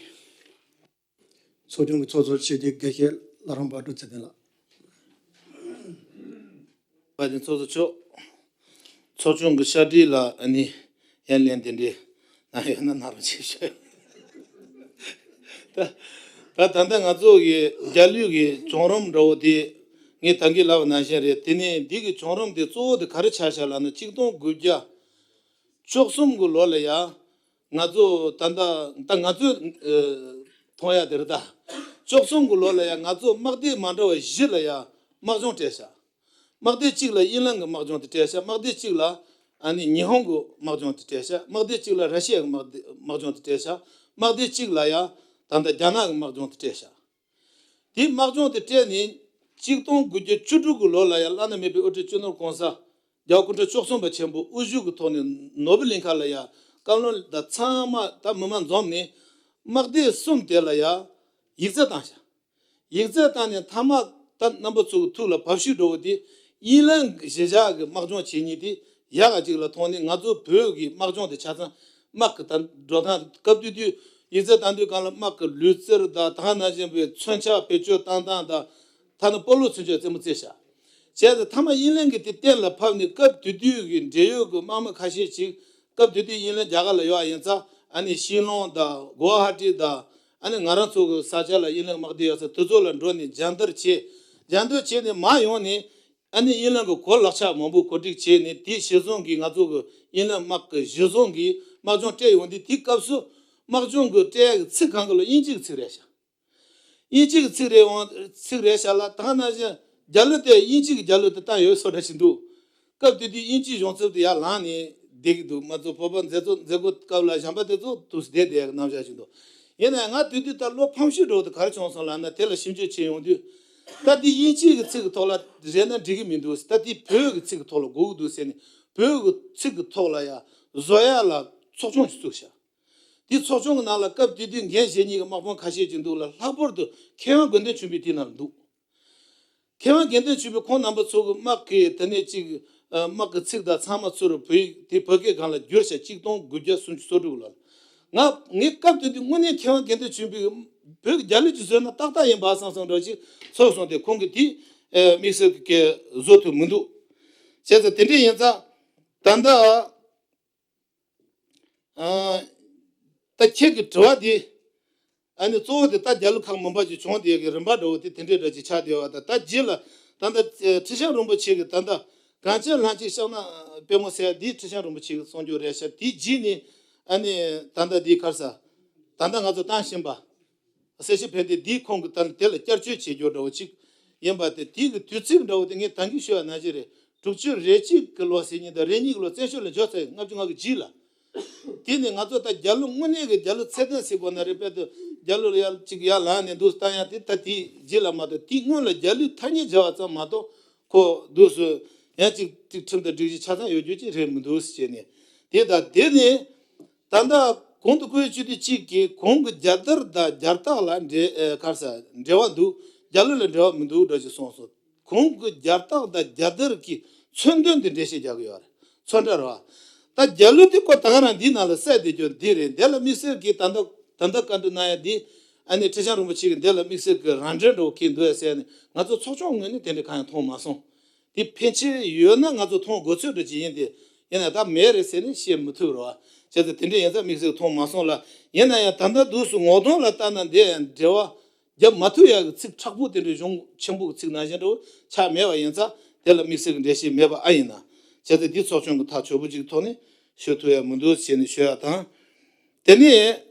ཚོགས་ཆུང་གི་ཚོགས་གཙོ་ཆེ་བསྟན་དགེ་བཤེས་བླ་བྲང་དཔལ་སྤྲུལ་ཚེ་བརྟན་ལགས། བཀའ་དྲིན་ཚོགས་གཙོ་མཆོག་ཚོགས་ཆུང་གི་ཕྱག་བྲིས་ལ་ཨ་ནི་ཡང་ལན་འདི་འདྲའི་གནང་ཡོད་ན་གནང་རོགས་བྱེད་ཞུ། ད་ད་ད་ལྟ་ང་ཚོ་གི་རྒྱ་ལོའི་གི་བྱུང་རིམ་འདྲ་བོ་དེ་ངས་ད་གིན་ལབ་པ་ནང་བཞིན་རེད། དེ་ནས་འདི་གི་བྱུང་རིམ་དེ་གཙོ་བོ་དེ་ག་རེ་ཆགས་ཤག་ལབ་ན། ཆིག་སྟོང་དགུ་བརྒྱ་བཅུ་གསུམ་གི་ལོ་ལ་ཡ། ང་ཚོ་ད་ལྟ་ད་ང་ཚོས་ཨ་མཐོང་ཡ་དེ་རེད་ད། བཅུ་གསུམ་གི་ལོ་ལ་ཡ་ང་ཚོ་དམག་སྡེ་མ་འདྲ་བ་བཞི་ལ་ཡ་དམག་སྦྱོང་སྤྲད་ཤག་དམག་སྡེ་གཅིག་ལ་དབྱིན་ལན་གྱི་དམག་སྦྱོང་དེ་སྤྲད་ཤག་དམག་སྡེ་གཅིག་ལ་ཨ་ནི་ཉི་ཧོང་གི་དམག་སྦྱོང་དེ་སྤྲད་ཤག་དམག་སྡེ་གཅིག་ལ་ར་ཤི་ཡ་གི་དམག་སྡེ་དམག་སྦྱོང་དེ་སྤྲད་ཤག་དམག་སྡེ་གཅིག་ལ་ཡ་ད་ལྟ་རྒྱ་ནག་གི་དམག་སྦྱོང་དེ་སྤྲད་ཤག་དེ་དམག་སྦྱོང་དེ་སྤྲད་ནས་ཆིག་སྟོང་དགུ་བརྒྱ་བཅུ་དྲུག་གི་ལོ་ལ་ཡ་བླ་ན་མེད་པའི་དབུ་ཁྲིད་སྤྱི་ནོར་གོང་ས་རྒྱལ་བ་སྐུ་ཕྲེང་བཅུ་གསུམ་པ་ཆེན་པོ་དབུ་བཞུགས་ཀྱི་ཐོག་ནས་ནོར་བུ་གླིང་ཁ་ལ་ཡ་བཀའ་བློན་དང་ཚང་མ་ད་མི་མང་འཛོམས་ནས་དམག་སྡེ་གསུམ་དེ་ལ་ཡ་ཡིག་ཚད་བཏང་ཤག་ཡིག་ཚད་བཏང་ནས་མཐའ་མ་ད་རྣམ་པ་ཚོ་གི་ཐུགས་ལ་བབས་ཤིང་འགྲོ་བ་དེ། དབྱིན་ལན་གྱི་གཞིས་ཆགས་ཀྱི་དམག་སྦྱོང་བྱེད་མཁན་དེ་ཡག་ག་ཅིག་ལ་མཐོང་ནས། ང་ཚོ་བོད་ཀྱི་དམག་སྦྱོང་དེ་ཆ་ཚང་དམག་གི་ད་འགྲོ་སྟངས། སྐབས་དེ་དུས་ཡིག་ཚད་བཏང་དུས་སྒང་ལ་དམག་གི་ལུས་རྩལ་དང་། ད་ག་ནང་བཞིན་པའི་མཚོན་ཆ་བེད་སྤྱོད་བཏང་སྟངས་དང་། ཐ་ན་སྤོ་ལོ་ཚུན་ཆད་རྩེད་མོ་རྩེ་ཤག་བྱས་ཏེ་མཐའ་མ་དབྱིན་ལན་གྱིས་དེ་གཏན་ལ་ཕབ་ནས། སྐབས་དེ་དུས་ཀྱི་འབྲེལ་ཡོད་ཀྱི་དམག་མི་ཁ་ཤས་ཅིག་སྐབས་དེ་དུས་དབྱིན་ལན་རྒྱ་གར་ལ་ཡོད་པ་ཡིན་ཙང་། ཨ་ནི་ཤིང་ལོང་དང་གུ་ཝ་ཧ་ཏི་དང་། ཨ་ནི་ང་རང་ཚོ་གི་ས་ཆ་ལ་དབྱིན་ལན་དམག་སྡེ་ཡོད་ས་དེ་ཚོ་ལ་འགྲོ་ནས་སྦྱོང་བརྡར་བྱས། སྦྱོང་བརྡར་བྱས་ནས་མར་ཡོང་ནས། ཨ་ནི་དབྱིན་ལན་གྱི་གོ་ལག་ཆ་མང་པོ་གོ་སྒྲིག་བྱས་ནས། དེ་གཞིར་བཟུང་གིས་ང་ཚོ་གི་དབྱིན་ལན་དམག་གི་གཞིར་བཟུང་གིས་དམག་སྦྱོང་སྤྲད་ཡོང་དུས། དེའི་སྐབས་སུ་དམག་སྦྱོང་གི་སྤྲད་ཡག་གི་ཚིག་གང་ག་ལ་དབྱིན་ཇི་གི་ཚིག་རེད་ཤག་དབྱིན་ཇི་གི་ཚིག་རེད་འོང་། ཚིག་རེད་ཤག་ལ། ད་ག་ནང་བཞིན་རྒྱ་ལོ་དེ་དབྱིན་ཇི་གི་རྒྱ་ལོ་དེ་བཏང་ཡོད་བཟོ་འདྲ་ཞིག་འདུག་སྐབས་དེ་དུས་དབྱིན་ཇིའི་གཞུང་ཚབ་དེ་ཡར་ལངས་ནས་བསྡད་ཀྱི་འདུག་མ་གཏོགས་བོད་པ་མཛད་གཙོ་མཛད་སྒོ་སྐབས་ལ་གཞན་པ་དེ་ཚོ་འདུག་སེ་བསྡད་བསྡད་ཀྱི་རྣམ་གཞག་ཞིག་འདུག་ཡིན་ནའང་ང་དེ་དུས་ད་བློ་ཕམ་ཤུགས་འགྲོ་དེ་ག་རེ་བྱུང་སོང་ལབ་ན། དེ་ལ་ཞིབ་འཇུག་བྱེད་ཡོང་དུས། ད་དེ་དབྱིན་ཇི་གི་ཚིག་གི་ཐོག་ལ་རེད་ན་འགྲིག་གི་མི་འདུག་ད་དེ་བོད་ཀྱི་ཚིག་གི་ཐོག་ལ་དགོས་ཀྱི་འདུག་ཟེར་ནས། བོད་ཀྱི་ཚིག་གི་ཐོག་ལ་ཡ་བཟོ་ཡ་ལ་ཚོགས་ཆུང་ཞིག་བཙུགས་ཤག་འདི་ཚོགས་ཆུང་གི་ནང་ལ་སྐབས་དེ་དུས་འགན་བཞེས་མཁན་གྱི་དམག་དཔོན་ཁ་ཤས་ཅིག་འདུག་ལ། ལྷག་པར་དུ་མཁས་དབང་དགེ་འདུན་ཆོས་འཕེལ་དེ་ནང་འདུག། མཁས་དབང་དགེ་འདུན་ཆོས་འཕེལ་ཁོང་རྣམ་པ་ཚོ་གི་དམག་གི་དེ་ནས་ཅིག་ཨ་དམག་གི་ཚིག་དང་ཚང་མ་ཚུར་བོད་ཡིག་དེ་བོད་སྐད་སྒང་ལ་བསྒྱུར་བྱས་གཅིག་སྟོང་དགུ་བརྒྱ་སུམ་ཅུ་སོ་དྲུག་ལ། ང་ངའི་སྐབས་དེ་དུས་དངོས་གནས་མཁས་དབང་དགེ་འདུན་ཆོས་འཕེལ་གྱི་བོད་ཀྱི་རྒྱལ་གླུ་ཅིག་བཟོས་ན་ཏག་ཏག་ཡིན་པ་བསམ་བསམ་འདྲ་ཅིག་ཚོར་སོང་སྟེ། ཁོང་གིས་དེ་ཨ་དམིགས་བསལ་གྱི་བཟོ་ཐུབ་མི་འདུག། བྱས་ཙང་དེ་འདྲ་ཡིན་ཙང་ད་ལྟ་ཨ་ད་ཁྱེད་ཀྱི་དྲི་བ་དེ། ཨ་ནི་གཙོ་བོ་དེ་ད་རྒྱལ་གླུ་ཁག་མིན་པ་ཅིག་བྱུང་དེ་གི་རིམ་པ་འདྲ་བོ་དེ་དེ་འདྲའི་འདྲ་ཅིག་ཆགས་བསྡད་པ་དང་། ད་རྗེས་ལ་ད་ལྟ་ཁྲི་བྱང་རིན་པོ་ཆེ་གི་ད་ལྟ་གངས་ཅན་ལྷན་ཅིག་སྐྱབས་གནས་དཔལ་མོ་ཟེར་ཡ་དེ་ཁྲི་བྱང་རིན་པོ་ཆེ་གི་གསུང་རྒྱུ་རེད་ཤག། དེའི་རྗེས་ནས་ཨ་ནི་ད་ལྟ་དེའི་ཁར་ས་ད་ལྟ་ང་ཚོ་བཏང་བཞིན་པ་གསལ་བྱེད་ཕན་བདེ་འདིའི་ཁོང་གི་ད་དེ་ལ་བསྐྱར་བཅོས་བྱེད་རྒྱུ་འདྲ་བོ་ཅིག་ཡིན་པ་དེ། དེའི་གི་དུས་ཚིགས་འདྲ་བོ་དེ་ངས་ད་གིན་ཞུས་པ་ནང་བཞིན་རེད། དྲུག་ཅུ་རེ་གཅིག་གི་ལོ་ཟེར་མཁན་དང་རེ་གཉིས་ཀྱི་ལོ་བཙན་བྱོལ་ལ་འབྱོར་ཚར་ཡོད། ལྔ་བཅུ་ང་དགུ་རྗེས་ལ། དེ་ནས་ང་ཚོ་ད་རྒྱལ་གླུ་དངོས་གནས་ཀྱི་རྒྱལ་གླུ་ཚད་ལྡན་ཟེར་དགོས་ན་རེད། དཔེར་ན་རྒྱལ་གླུ་ལ་ཡར་ཅིག་ཡར་ལངས་ནས་འདུག་བཏང་ཡ་དེ་ད་དེའི་རྗེས་ལ་མ་གཏོགས། དེའི་སྔོན་ལ་རྒྱལ་གླུའི་ཐ་སྙད་སྦྱར་བ་ཙམ་མ་གཏོགས་ཁོ་འདུག་སེ་ཡང་ཅིག་ཅིག་ཁྲིམས་དང་སྒྲིག་གཞི་ཆ་ཚང་ཡོད་རྒྱུ་ཅིག་རེད་མི་འདུག་ཟེར་བྱས་ནས། དེ་དང་དེ་ནས་ད་ལྟ་གོང་དུ་བཀོད་བྱས་དུས་གཅིག་གི་གོང་གི་རྒྱལ་དར་དང་རྒྱལ་རྟགས་ལ་འབྲེལ་ཨེ་ག་རེ་ཟེར་འབྲེལ་བ་འདུག། རྒྱལ་གླུ་ལ་འབྲེལ་བ་མི་འདུག་འདྲ་ཞིག་གསུངས་སོང་། གོང་གི་རྒྱལ་རྟགས་དང་རྒྱལ་དར་གྱི་མཚོན་དོན་དེ་འགྲེལ་བཤད་རྒྱག་གི་ཡོད་རེད། མཚོན་རྟགས་རེད་བ། ད་རྒྱལ་གླུ་དེ་ཁོ་ད་ག་རང་འདིའི་ནང་ལ་གསལ་བསྡད་རྒྱུ་འདི་རེད། འདི་ལ་དམིགས་བསལ་གྱི་ད་ལྟ་ད་ལྟ་བཀའ་འདྲི་གནང་ཡ་འདི་ཨ་ནི་ཁྲི་བྱང་རིན་པོ་ཆེ་གི་འདི་ལ་དམིགས་བསལ་གྱི་རང་འགྲེལ་འདྲ་བོ་གང་འདུག་ཟེར་ནས་ང་ཚོ་ཚོགས་ཆུང་ངོས་ནས་དེ་འདྲ་གང་ཡང་མཐོང་མ་སོང་། དེ་ཕན་ཆེ་ཡོད་ན་ང་ཚོ་མཐོང་དགོས་ཚོད་འདྲ་ཅིག་ཡིན་ཏེ། ཡིན་ན་ད་མེད་རེད་ཟེར་ནས་བཤད་མི་ཐུབ་རེད་བ། བྱས་ཙང་དེ་འདྲ་ཡིན་ཙང་དམིགས་བསལ་མཐོང་མ་སོང་ལ། ཡིན་ན་ཡང་ད་ལྟ་དུས་སུ་ངོ་གདོང་ལ་ལྟ་ན་འདི་ཡང་འབྲེལ་བ་རྒྱབ་མ་ཐུབ་ཡག་གི་ཚིག་མཁྲེགས་པོ་དེ་འདྲ་གཞུང་ཆེན་པོ་གི་ཚིག་ནང་བཞིན་འདྲ་བོ་ཆགས་མེད་པ་ཡིན་ཙང་། དེ་ལ་དམིགས་བསལ་གྱི་འགྲེལ་བཤད་མེད་པ་ཨ་ཡིན་ན། བྱས་ཙང་འདི་ཚོགས་ཆུང་གི་ཐག་ཆོད་པོ་ཅིག་ཐོག་ནས་ཞུ་ཐུབ་ཡག་མི་འདུག་ཟེར་ནས་ཞུ་ཡག་དང་། དེ་ནས་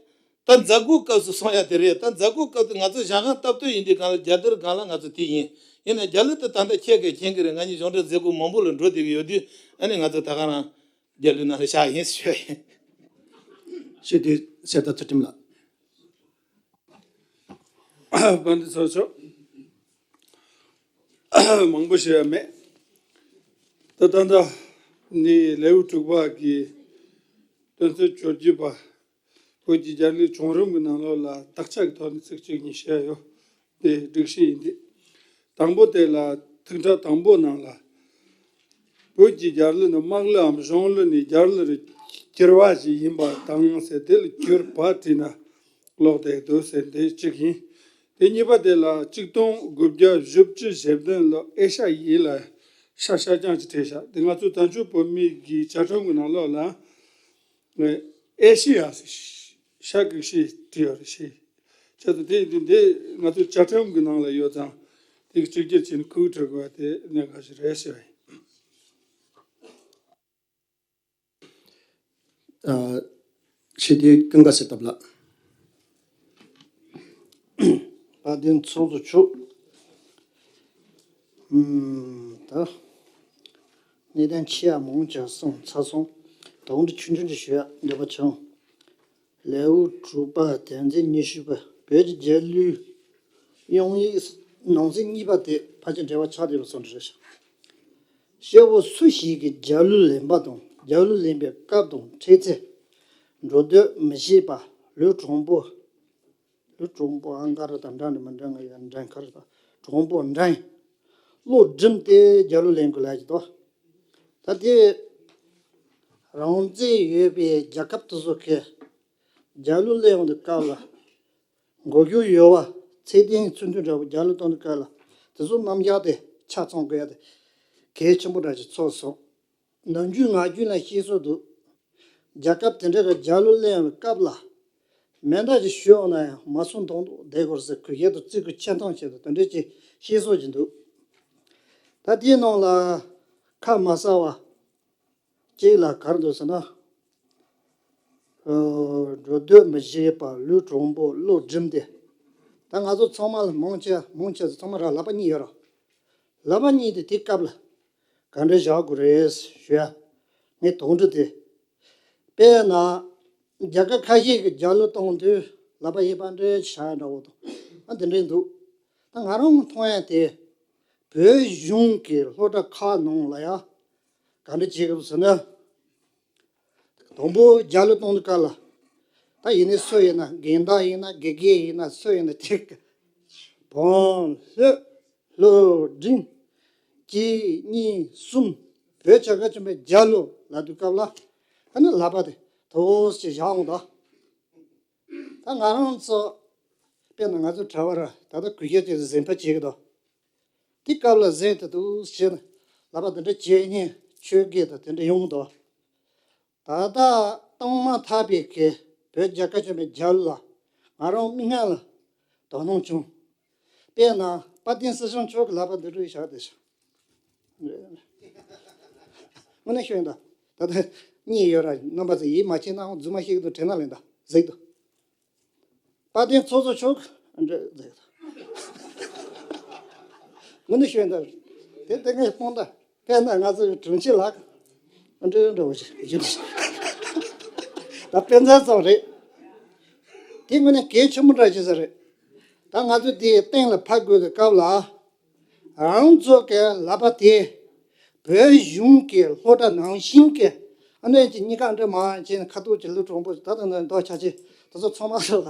ད་མཛད་སྒོའི་སྐབས་སུ་སོང་ཡག་དེ་རེད། ད་མཛད་སྒོའི་སྐབས་དུ་ང་ཚོ་ཞལ་སྒང་སྟབས་བསྟུན་ཡིན་དུས་སྒང་ལ་རྒྱལ་དར་སྒང་ལ་ང་ཚོ་དེ་ཡིན། ཡིན་ན་རྒྱལ་གླུ་དེ་ད་ལྟ་ཁྱེད་ཀྱིས་མཁྱེན་གྱི་རེད། ང་གཉིས་གཞུང་འབྲེལ་མཛད་སྒོ་མང་པོ་ལ་འགྲོ་བསྡད་ཀྱི་ཡོད་དུས། ཨ་ནི་ང་ཚོ་ད་ག་རང་རྒྱལ་གླུ་ནང་ལ་བཞག་ཡིན་ཞུ་ཡ་ཡིན། ཞུ་དུས་གསེར་རྟ་ཚུལ་ཁྲིམས་ལགས། དཔལ་ལྡན་ཚོགས་གཙོ། མང་པོ་ཞུ་ཡ་མེད། ད་ད་ལྟ་ནི་ལེའུ་དྲུག་པ་གི་དོན་ཚན་བཅོ་བརྒྱད་པ། བོད་ཀྱི་རྒྱལ་གླུའི་བྱུང་རིམ་གྱི་ནང་ལོགས་ལ་དག་ཆ་གི་ཐོག་ནས་ཚིག་གཅིག་གཉིས་བཤད་ཡོད། དེ་སྒྲིག་གཞི་ཡིན་ཏེ། དང་པོ་དེ་ལ་ཐིག་ཕྲེང་དང་པོ་ནང་ལ། བོད་ཀྱི་རྒྱལ་གླུ་ནི་དམག་གླུའམ་གཞུང་གླུ་ནས་རྒྱལ་གླུ་རུ་གྱུར་པ་ཞིག་ཡིན་པ་དང་ཟེར། དེ་ལ་གྱུར་པ་བྲིས་ན་ལོག་བསྡད་འདུག་ཟེར། དེ་གཅིག་ཡིན། དེ་གཉིས་པ་དེ་ལ་གཅིག་སྟོང་དགུ་བརྒྱ་བཞི་བཅུ་ཞེ་བདུན་ལོ་ཨེ་ཤ་ཡའི་ལ་ཤ་ཤ་རྐྱང་ཅིག་བྲིས་ཤག། དེ་ང་ཚོ་བཙན་བྱོལ་བོད་མིའི་གི་བཅའ་ཁྲིམས་ཀྱི་ནང་ལོགས་ལ། ཨེ་ཤི་ཡ་ཟེར་ཤ་གི་ཤི་བྲིས་ཡོད་རེད་ཤི། བྱས་ཙང་དེ་འདི་འདི་ང་ཚོའི་བཅའ་ཁྲིམས་ཀྱི་ནང་ལ་ཡོད་ཙང་། དེ་གི་གཅིག་གྱུར་བྱས་ནས་ཁུག་བྲི་དགོས་པ་དེ་གནད་འགག་ཞིག་རེད་ཟེར་བ་ཡིན། ཨ། ཞི་བདེ་ཀུན་དགའ་གསེར་རྟ་ལགས། དཔལ་ལྡན་ཚོགས་གཙོ་མཆོག། ཨུམ། ད་གནད་དོན་ཆེ་ཡ་མང་ཆེ་གསུངས་ཚར་སོང་། དོགས་འདྲི་ཆུང་ཆུང་ཅིག་ཞུ་ཡ་འདོད་པ་བྱུང་། ལེའུ་དྲུག་པ་དོན་ཚན་ཉི་ཤུ་པ། བོད་ཀྱི་རྒྱལ་གླུའི་དབྱིན་ཡིག་ནང་གསེས་གཉིས་པ་དེ་ཕལ་ཆེར་འབྲེལ་བ་ཆགས་བསྡད་པ་བཟོ་འདྲ་རེད་ཤག། སྐྱེ་བོ་སུ་ཞིག་གིས་རྒྱལ་གླུ་ལེན་པ་དང་། རྒྱལ་གླུ་ལེན་པའི་སྐབས་དང་འཕྲད་ཚེ། འགྲོ་འདོད་མི་བྱེད་པ། ལུས་དྲང་པོ། ལུས་དྲང་པོ་ཨང་ག་རེ་དང་འདྲ་འདྲ་མི་འདྲ་ང་ཡང་འདྲ་ག་རེ་དང་། དྲང་པོ་འདྲ་ཡིན། བློ་སྒྲིམ་སྟེ་རྒྱལ་གླུ་ལེན་དགོས་ལབ་ཀྱི་འདུག། ད་དེ་རང་བཙན་ཡོད་པའི་རྒྱལ་ཁབ་དེ་ཚོ་གིས་རྒྱལ་གླུ་ལེན་ཡོང་དུས་སྐབས་ལ། འགོག་རྒྱུ་ཡོད་པ། ཚད་ལྡན་གྱི་ཚུལ་མཐུན་འདྲ་བོ་རྒྱལ་གླུ་གཏོང་དུས་སྐབས་ལ། དེ་ཚོ་རྣམ་གཞག་དེ་ཆ་ཚང་དགོས་ཡ་དེ་གལ་ཆེན་པོ་འདྲ་ཞིག་ཚོར་སོང་། ནམ་རྒྱུན་ངག་རྒྱུན་ལ་བཤད་སྲོལ་འདུག། རྒྱལ་ཁབ་དེ་འདྲ་གི་རྒྱལ་གླུ་ལེན་པའི་སྐབས་ལ། མེ་མདའ་ཞིག་གཞུས་འོང་ན་ཡང་མ་སོང་མདོག་མདོག་བསྡད་དགོས་ཟེར། གུས་ཞབས་དང་བརྩི་བཀུར་ཆེ་མཐོང་བྱེད་དགོས། དེ་འདྲ་ཅིག་བཤད་སྲོལ་ཅིག་འདུག། ད་དེའི་ནང་ལ་ཁ་མ་གསལ་བ་གཅིག་ལ་ག་རེ་འདུག་ཟེར་ན། ཨོ། འགྲོ་འདོད་མི་བྱེད་པ། ལུས་དྲང་པོ། བློ་སྒྲིམ་སྟེ། ད་ང་ཚོ་ཚང་མ་ལ་མང་ཆེ་མང་ཆེ་ཚང་མ་རང་ལག་པ་གཉིས་ཡོད་རེད། ལག་པ་གཉིས་དེ་དེ་སྐབས་ལ་ག་འདྲ་བཞག་དགོས་རེད་ཞུ་ཡ། ངའི་དོགས་འདྲི་དེ། དཔེར་ན། རྒྱལ་ཁབ་ཁ་ཤས་ཀྱི་རྒྱལ་གླུ་གཏོང་དུས་ལག་པ་གཡས་པ་འདྲ་བཞག་ཡ་འདྲ་བོ་དང་། ཨ། དེ་འདྲ་འདུག། ད་ང་རང་མཐོང་ཡ་དེ། བོད་གཞུང་གི་སློབ་གྲྭ་ཁག་ནང་ལ་ཡ་ག་འདྲ་བྱེད་དགོས་ཟེར་ན། དང་པོ་རྒྱལ་གླུ་གཏོང་དུས་སྐབས་ལ། ད་ཡིན་ནའི་སུ་ཡིན་ན། རྒན་བདག་ཡིན་ན། དགེ་རྒན་ཡིན་ན། སུ་ཡིན་ན་དེ་བོན་ལྷོད། ལྷོད་འབྲིང་། གཅིག་གཉིས་གསུམ། བོད་རྒྱལ་ཁབ་ཆེན་པོའི་རྒྱལ་གླུ་ལབ་དུས་སྐབས་ལ། ཨ་ནི་ལག་པ་དེ་དུ་ཞིག་བཞག་འོང་དོ། ད་ང་རང་ཚོ་དཔེར་ན་ང་ཚོ་གྲྭ་པ་ར་ད་ལྟ་གུས་ཞབས་ཀྱི་གཟན་པ་བྱེད་ཀྱི་འདུག་དེ་སྐབས་ལ་གཟན་དེ་དུ་བྱས་ནས་ལག་པ་དེ་འདྲ་བྱས་ཉིན་ཆོས་དགེ་དང་དེ་འདྲ་ཡོང་གི་འདུག་ད་ལྟ་གཏོང་མ་ཐག་པའི་གི་བོད་རྒྱལ་ཁབ་ཆེན་པོའི་རྒྱལ་གླུ་ལ་ང་རང་མིག་སྔར་ལ་དོ་སྣང་བྱུང་། དཔེར་ན་དཔལ་ལྡན་སྲིད་སྐྱོང་མཆོག་གི་ལག་པ་འདི་འདྲ་བཞག་བསྡད་ཤག་དངོས་གནས་ཤོད་ཡིན་ད། ད་ལྟ་གཉིས་ཡོད་ར། རྣམ་པ་ཚོ་ཡིད་མ་ཆེས་ན་རྫུན་མ་བཤད་ཀྱི་འདུག་དྲན་ན་ལེན་ད་གཟིགས་དུ། དཔལ་ལྡན་ཚོགས་གཙོ་མཆོག་འདྲ་གཟིགས་དུ། དངོས་གནས་ཤོད་ཡིན་ད། དེ་ལྟ་ངས་སྤོང་ད། དཔེར་ན་ང་ཚོའི་དྲུང་ཆེ་ལགས་འདྲ་འདྲ་བོ་ཞིག་ཡོད། ད་དཔེ་མཚོན་ཙམ་རེད། དེ་དངོས་གནས་གལ་ཆེན་པོ་འདྲ་ཞིག་ས་རེད། ད་ང་ཚོ་དེ་གཏན་ལ་ཕབ་དགོས་ཀྱི་སྐབས་ལ། རང་ཚོ་གི་ལག་པ་དེ་བོད་གཞུང་གི་སློབ་གྲྭ་ནང་བཞིན་གྱི་ཨ་ནེ་ཅིག་གཉིས་ཀ་འདྲ་མ་བྱས་ནས་ཁ་ཐུག་ཅིག་ལུས་དྲང་པོ་ད་ལྟ་ནས་མདོ་ཆ་ཆེ་དེ་ཚོ་ཚང་མ་ལ་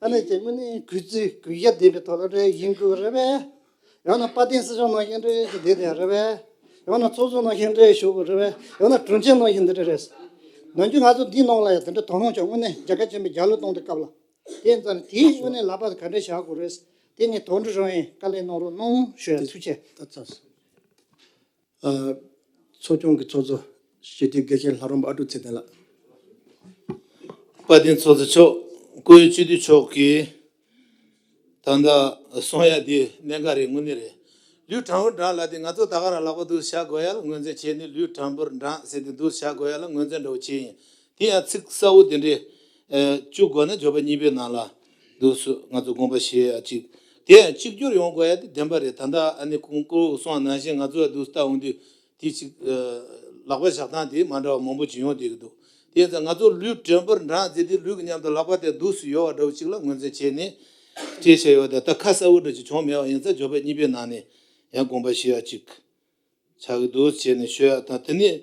ཨ་ནེ་ཅིག་དངོས་གནས་གུས་བརྩི་གུས་ཞབས་ལྡན་པའི་ཐོག་ལ་འདྲ་ཡིན་དགོས་རེད་པས། ཡང་ན་དཔལ་ལྡན་སྲིད་སྐྱོང་ནང་བཞིན་འདྲ་ཅིག་བསྡད་དེ་རེད་པས། ཡང་ན་ཚོགས་གཙོ་ནང་བཞིན་འདྲ་ཞུ་དགོས་རེད་པས། ཡང་ན་དྲུང་ཆེ་ནང་བཞིན་འདི་འདྲ་རེད། ནམ་རྒྱུན་ང་ཚོ་འདིའི་ནང་ལ་ཡང་དེ་འདྲ་དོ་སྣང་ཅིག་དངོས་གནས་རྒྱལ་ཁབ་ཆེན་པོའི་རྒྱལ་གླུ་གཏོང་དུས་སྐབས་ལ། དེ་ཙང་དེའི་དངོས་གནས་ལག་པ་ག་འདྲ་བཞག་དགོས་རེད། དེ་ངས་དོན་འགྲུབ་རང་ཡིན་བཀའ་ལན་གནང་རོགས་གནང་ཞུ་ཡ། ཐུགས་རྗེ་ཆེ། ད་ཚར་སོང་། ཨ། ཚོགས་ཆུང་གི་ཚོགས་གཙོ་སྤྱི་འཐུས་དགེ་བཤེས་ལྷ་རམས་པ་ཨ་ཀྲུག་ཚེ་བརྟན་ལགས། དཔལ་ལྡན་ཚོགས་གཙོ་མཆོག་སྐུ་ཡོད་སྤྱི་འཐུས་མཆོག་གིས་ད་ལྟ་གསུང་ཡ་དེ་གནད་འགག་རེད། དངོས་གནས་རེད། ལུས་དྲང་པོར་འབྲང་ལབ་དེ་ང་ཚོ་ད་ག་རང་ལག་པ་འདུག་བཞག་དགོས་ཡ་ལ་ངོས་འཛིན་བྱས་ནས། ལུས་དྲང་པོར་འབྲང་ཟེར་དེ་འདུག་བཞག་དགོས་ཡ་ལ་ངོས་འཛིན་འདྲ་བོ་བྱས་ཡིན། དེ་ཡང་ཚིག་གསལ་བོ་དེ་འདྲས་བཅུག་དགོས་ན་འབྱོར་པ་གཉིས་པའི་ནང་ལ་འདུག་སུ་ང་ཚོ་དགོངས་པ་བཞེས་ཡ་གཅིག་དེ་ཡང་གཅིག་གྱུར་ཡོང་དགོས་ཡ་དེ་བདེན་པ་རེད། ད་ལྟ་ཨ་ནི་ཁོང་སྐུ་གསུང་ནང་བཞིན་ང་ཚོ་ལ་འདུག་ལྟ་འོང་དུས་དེ་གཅིག་ལག་པ་བཞག་སྟངས་དེ་མ་འདྲ་བ་མང་པོ་ཅིག་ཡོང་བསྡད་ཀྱི་འདུག་དེ་ཡིན་ཙང་ང་ཚོ་ལུས་དྲང་པོར་འབྲང་ཟེར་དུས་ལུས་ཀྱི་མཉམ་དུ་ལག་པ་དེ་འདུག་སུ་ཡོད་པ་འདྲ་བོ་གཅིག་ལ་ངོས་འཛིན་བྱས་ནས་སྤྲད་བྱས་ཡོད་དེ། ད་ཁ་གསལ་བོ་འདྲ་ཅིག་བྱུང་མེད་པ་ཡིན་ཙང་འབྱོར་པ་གཉིས་པའི་ནང་ནས་ཡང་དགོངས་པ་བཞེས་ཡ་གཅིག་ཆགས་ཀྱི་འདུག་བྱས་ནས་ཤོད་ཡ་དང་། དེ་ནས་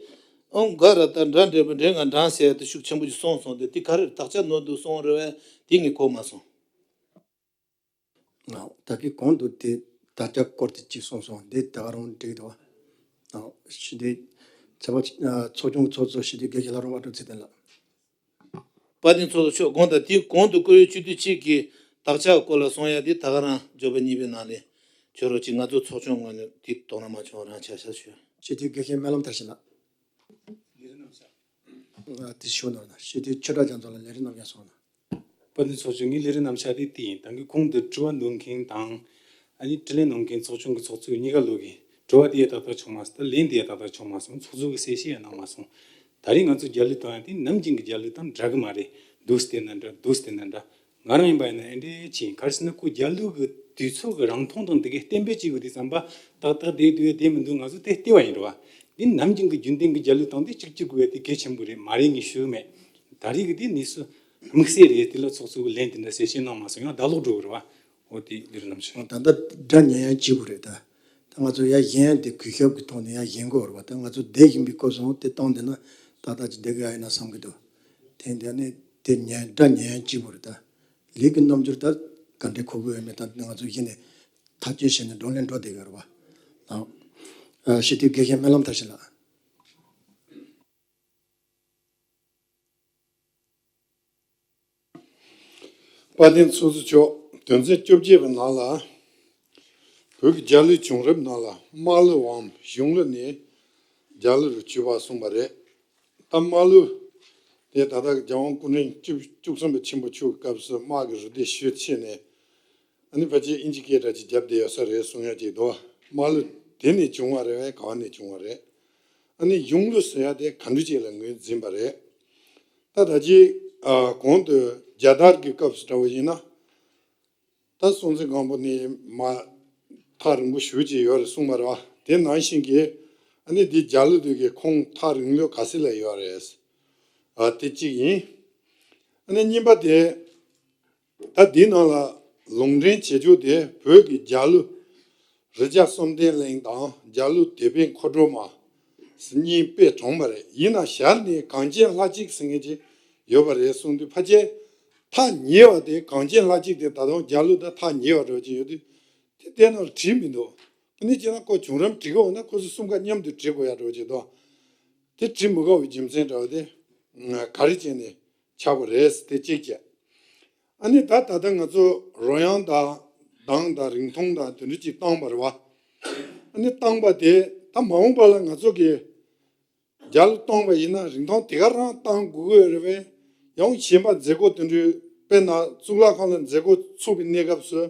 ཨང་ག་ར་ད་འདྲ་འདྲ་པོ་འདྲ་ང་འདྲ་ཟེར་ཡ་དེ་ཤུགས་ཆེན་པོ་ཞིག་སོང་སོང་སྟེ། དེ་ག་རེ་དག་ཆ་ནོར་འདུག་སོང་རེད་བས། དེ་ངས་གོ་མ་སོང་། ད་གི་གོང་དུ་དེ་དག་ཆ་སྐོར་དེ་གཅིག་སོང་སོང་། དེ་ད་ག་རང་འགྲིག་འདུག་བ། ཞི་བདེ་ཚོགས་པ་ཚོགས་ཆུང་གི་ཚོགས་གཙོ་ཞི་བདེ་དགེ་བཤེས་ལྷ་རམས་པ་ཨ་ཀྲུག་ཚེ་བརྟན་ལགས། དཔལ་ལྡན་ཚོགས་གཙོ་མཆོག་དགོངས་དག་དེའི་གོང་དུ་བཀུར་འོས་སྤྱི་འཐུས་གཅིག་གིས་དག་ཆ་སྐོར་ལ་གསུང་ཡ་དེ་ད་ག་རང་འབྱོར་པ་གཉིས་པའི་ནང་ལས་བྱོས་རོགས་གྱིས། ང་ཚོ་ཚོགས་ཆུང་ངོས་ནས་དེ་དོ་སྣང་མ་བྱུང་། རང་ཆ་བཞག་ཞུ། སྤྱི་འཐུས་དགེ་བཤེས་སྨོན་ལམ་མཐར་ཕྱིན་ལགས། ལས་རིམ་རྣམ་གཞག་དེ་ཞུ་གནང་། སྤྱི་འཐུས་ཆོས་གྲགས་རྒྱ་མཚོ་ལགས་ལས་རིམ་རྣམ་གཞག་གསུང་གནང་། དཔལ་ལྡན་ཚོགས་གཙོ། ངའི་ལས་རིམ་རྣམ་གཞག་དེ་དེ་ཡིན། ད་གིན་གོང་དུ་དྲི་བ་འདོན་མཁན་དང་། ཨ་ནི་དྲིས་ལན་གནང་མཁན་ཚོགས་ཆུང་གི་ཚོགས་གཙོ་གཉིས་ཀ་ལོག་གིས་དྲི་བ་དེ་ཡང་ཏག་ཏག་བྱུང་མ་སོང་། ད་ལན་དེ་ཡང་ཏག་ཏག་བྱུང་མ་སོང་། ཚོགས་གཙོ་གིས་གསལ་བཤད་ཡང་གནང་མ་སོང་། ད་རེས་ང་ཚོ་རྒྱལ་གླུ་གཏོང་ཡ་དེ་ནམ་རྒྱུན་གྱི་རྒྱལ་གླུ་དང་འདྲ་གི་མ་རེད། འདུག་སེ་བལྟས་ན་འདྲ། འདུག་སེ་བལྟས་ན་འདྲ། ང་རང་ཡིན་པ་ཡིན་ན་ཨེ་འདྲས་ཅིག་ཡིན། ག་རེ་ཟེར་ན་ཁོ་རྒྱལ་གླུ་གི་དུས་ཚོད་ཀྱི་རིང་ཐུང་དང་དེ་གའི་གཏན་འབེབས་བྱེད་དགོས་དུས་ཙམ་པ་ཏག་ཏག་བསྡད་འདུག་བསྡད་མི་འདུག་ང་ཚོ་དེ་བལྟས་པ་ཡིན་རེད་བ། འདི་ནམ་རྒྱུན་གྱི་རྒྱུན་ལྡན་གྱི་རྒྱལ་གླུ་དང་དེ་གཅིག་གཅིག་དགོས་པ་དེ་གལ་ཆེན་པོ་རེད། མ་རེད་ངས་ཞུ་གི་མེད། ད་རེས་ཀྱི་དེ་གནས་ཚུལ་དམིགས་བསལ་རེད། དེ་ལ་ཚོགས་གཙོ་གི་ལན་དེ་འདྲ་གསལ་བཤད་གནང་མ་སོང་། ཡང་ལྡབ་ལོག་འགྲོ་གི་རེད་བ། འོ་དེ་འདིར་ནམ་ཞིག་ད་ལྟ་སྒྲ་ཉན་ཡང་སྐྱིད་པོ་རེད་ད། ད་ང་ཚོ་ཡར་བཞེངས་ཏེ་གུས་ཞབས་ཀྱི་ཐོག་ནས་ཡར་བཞེངས་དགོས་རེད་བ། ད་ང་ཚོ་བསྡད་བཞིན་པའི་སྐབས་སུ་དེ་བཏང་བསྡད་ན་ཏག་ཏག་ཅིག་བསྡད་ཀྱི་ཡིན་ན་བསམ་གྱི་འདུག་དེ་འདྲ་ནས་དེ་ཉན་སྒྲ་ཉན་ཡང་སྐྱིད་པོ་རེད་ད། ལས་ཀྱི་རྣམ་འགྱུར་ད་ག་འདྲའི་གོ་གི་ཡོད་མེད་ད་ང་ཚོ་གཞི་ནས་ཐག་གཅོད་བྱས་ནས་བགྲོ་གླེང་འགྲོ་བསྡད་ཀྱི་རེད་བ། ཨ། སྤྱི་འཐུས་དགེ་བཤེས་སྨོན་ལམ་མཐར་ཕྱིན་ལགས། དཔལ་ལྡན་ཚོགས་གཙོ་མཆོག་དོན་ཚན་བཅོ་བརྒྱད་པའི་ནང་ལ། བོད་ཀྱི་རྒྱལ་གླུའི་བྱུང་རབས་ནང་ལ་དམར་གླུ་བམ་གཞུང་གླུ་ནས་རྒྱལ་གླུ་རུ་གྱུར་པ་གསུངས་པ་རེད། ད་དམར་གླུ་དེ་ད་ལྟ་རྒྱལ་དབང་སྐུ་ཕྲེང་བཅུ་བཅུ་གསུམ་པ་ཆེན་པོ་མཆོག་གི་སྐབས་སུ་དམག་གི་རུ་སྡེ་ཞུ་ཆེད་ནས། ཨ་ནི་ཕལ་ཆེར་ཨིན་ཇི་སྐད་འདྲ་ཅིག་བརྒྱབ་བསྡད་ཡོད་ས་རེད་གསུང་ཡ་ཅིག་འདུག་དམར་གླུ་དེ་ནས་བྱུང་བ་རེད་པས། ག་བ་ནས་བྱུང་བ་རེད། ཨ་ནི་གཞུང་གླུ་ཟེར་ཡ་དེ་ག་འདྲ་ཅིག་ལ་ངོས་འཛིན་པ་རེད། ད་ད་ཅི་ཨ་གོང་དུ་རྒྱལ་དར་གྱི་སྐབས་སུ་འདྲ་བོ་ཡིན་ན། ད་སྲོང་བཙན་སྒམ་པོ་ནས་མར་ཐག་རིང་པོ་ཞེ་པོ་ཅིག་ཡོད་རེད་གསུངས་པ་རེད་བ། དེ་ནང་བཞིན་གྱི་ཨ་ནི་འདི་རྒྱལ་གླུ་དེ་གའི་ཁོངས་ཐག་རིང་ལོས་ག་ཚོད་ལ་ཡོད་རེད། ཨ་དེ་གཅིག་ཡིན། ཨ་ནི་གཉིས་པ་དེ། ད་འདི་ནང་ལ་ལུང་འདྲེན་བྱེད་རྒྱུ་དེ་བོད་ཀྱི་རྒྱལ་གླུ་རི་བྱ་གསུམ་ལྡན་གླིང་དང་རྒྱལ་གླུ་དེད་དཔོན་འཁོར་སྒྲོལ་མ་གཉིས་དཔེ་གྲུང་པ་རེད། ཡིན་ན་ཞལ་ནས་གངས་ཅན་ལྷ་གཅིག་ཟེར་མཁན་ཅིག་ཡོད་པ་རེད་གསུངས་དུས་ཕལ་ཆེར་ ཐག་ཉེ་བ་དེ་གངས་ཅན་ལྷ་གཅིག་དེ་ད་དུང་རྒྱ་ལོ་དང་ཐག་ཉེ་བ་འདྲ་བོ་ཅིག་ཡོད་དུས་དེ་དེ་ནང་ལ་བྲིས་མི་འདུག་དེ་ནས་བྱས་ན་ཁོ་བྱུང་རིམ་བྲིས་དགོས་ན་ཁོ་ཚོ་གསུམ་ཀ་མཉམ་དུ་བྲིས་དགོས་ཡ་འདྲ་བོ་ཅིག་འདུག་དེ་བྲིས་མི་དགོས་པའི་རྒྱུ་མཚན་འདྲ་བོ་དེ་ག་རེ་བྱས་ནས་ཆགས་པ་རེད། དེ་གཅིག་བྱས། ཨ་ནི་ད་ད་ལྟ་ང་ཚོ་རོལ་དབྱངས་དང་གདངས་དང་རིང་ཐུང་དང་དེ་འདྲ་ཅིག་བཏང་བ་རེད་བ། ཨ་ནི་བཏང་བ་དེ་ད་མ་འོངས་པ་ལ་ང་ཚོ་གི་རྒྱ་ལོ་གཏོང་བ་ཡིན་ན་རིང་ཐུང་དེ་ག་རང་བཏང་དགོས་ཀྱི་ཡོད་རེད་པས། ཡང་གཞན་པ་མཛད་སྒོ་དེ་འདྲའི་དཔེར་ན་གཙུག་ལག་ཁང་ལ་མཛད་སྒོ་ཚུགས་པའི་གནས་སྐབས་སུ་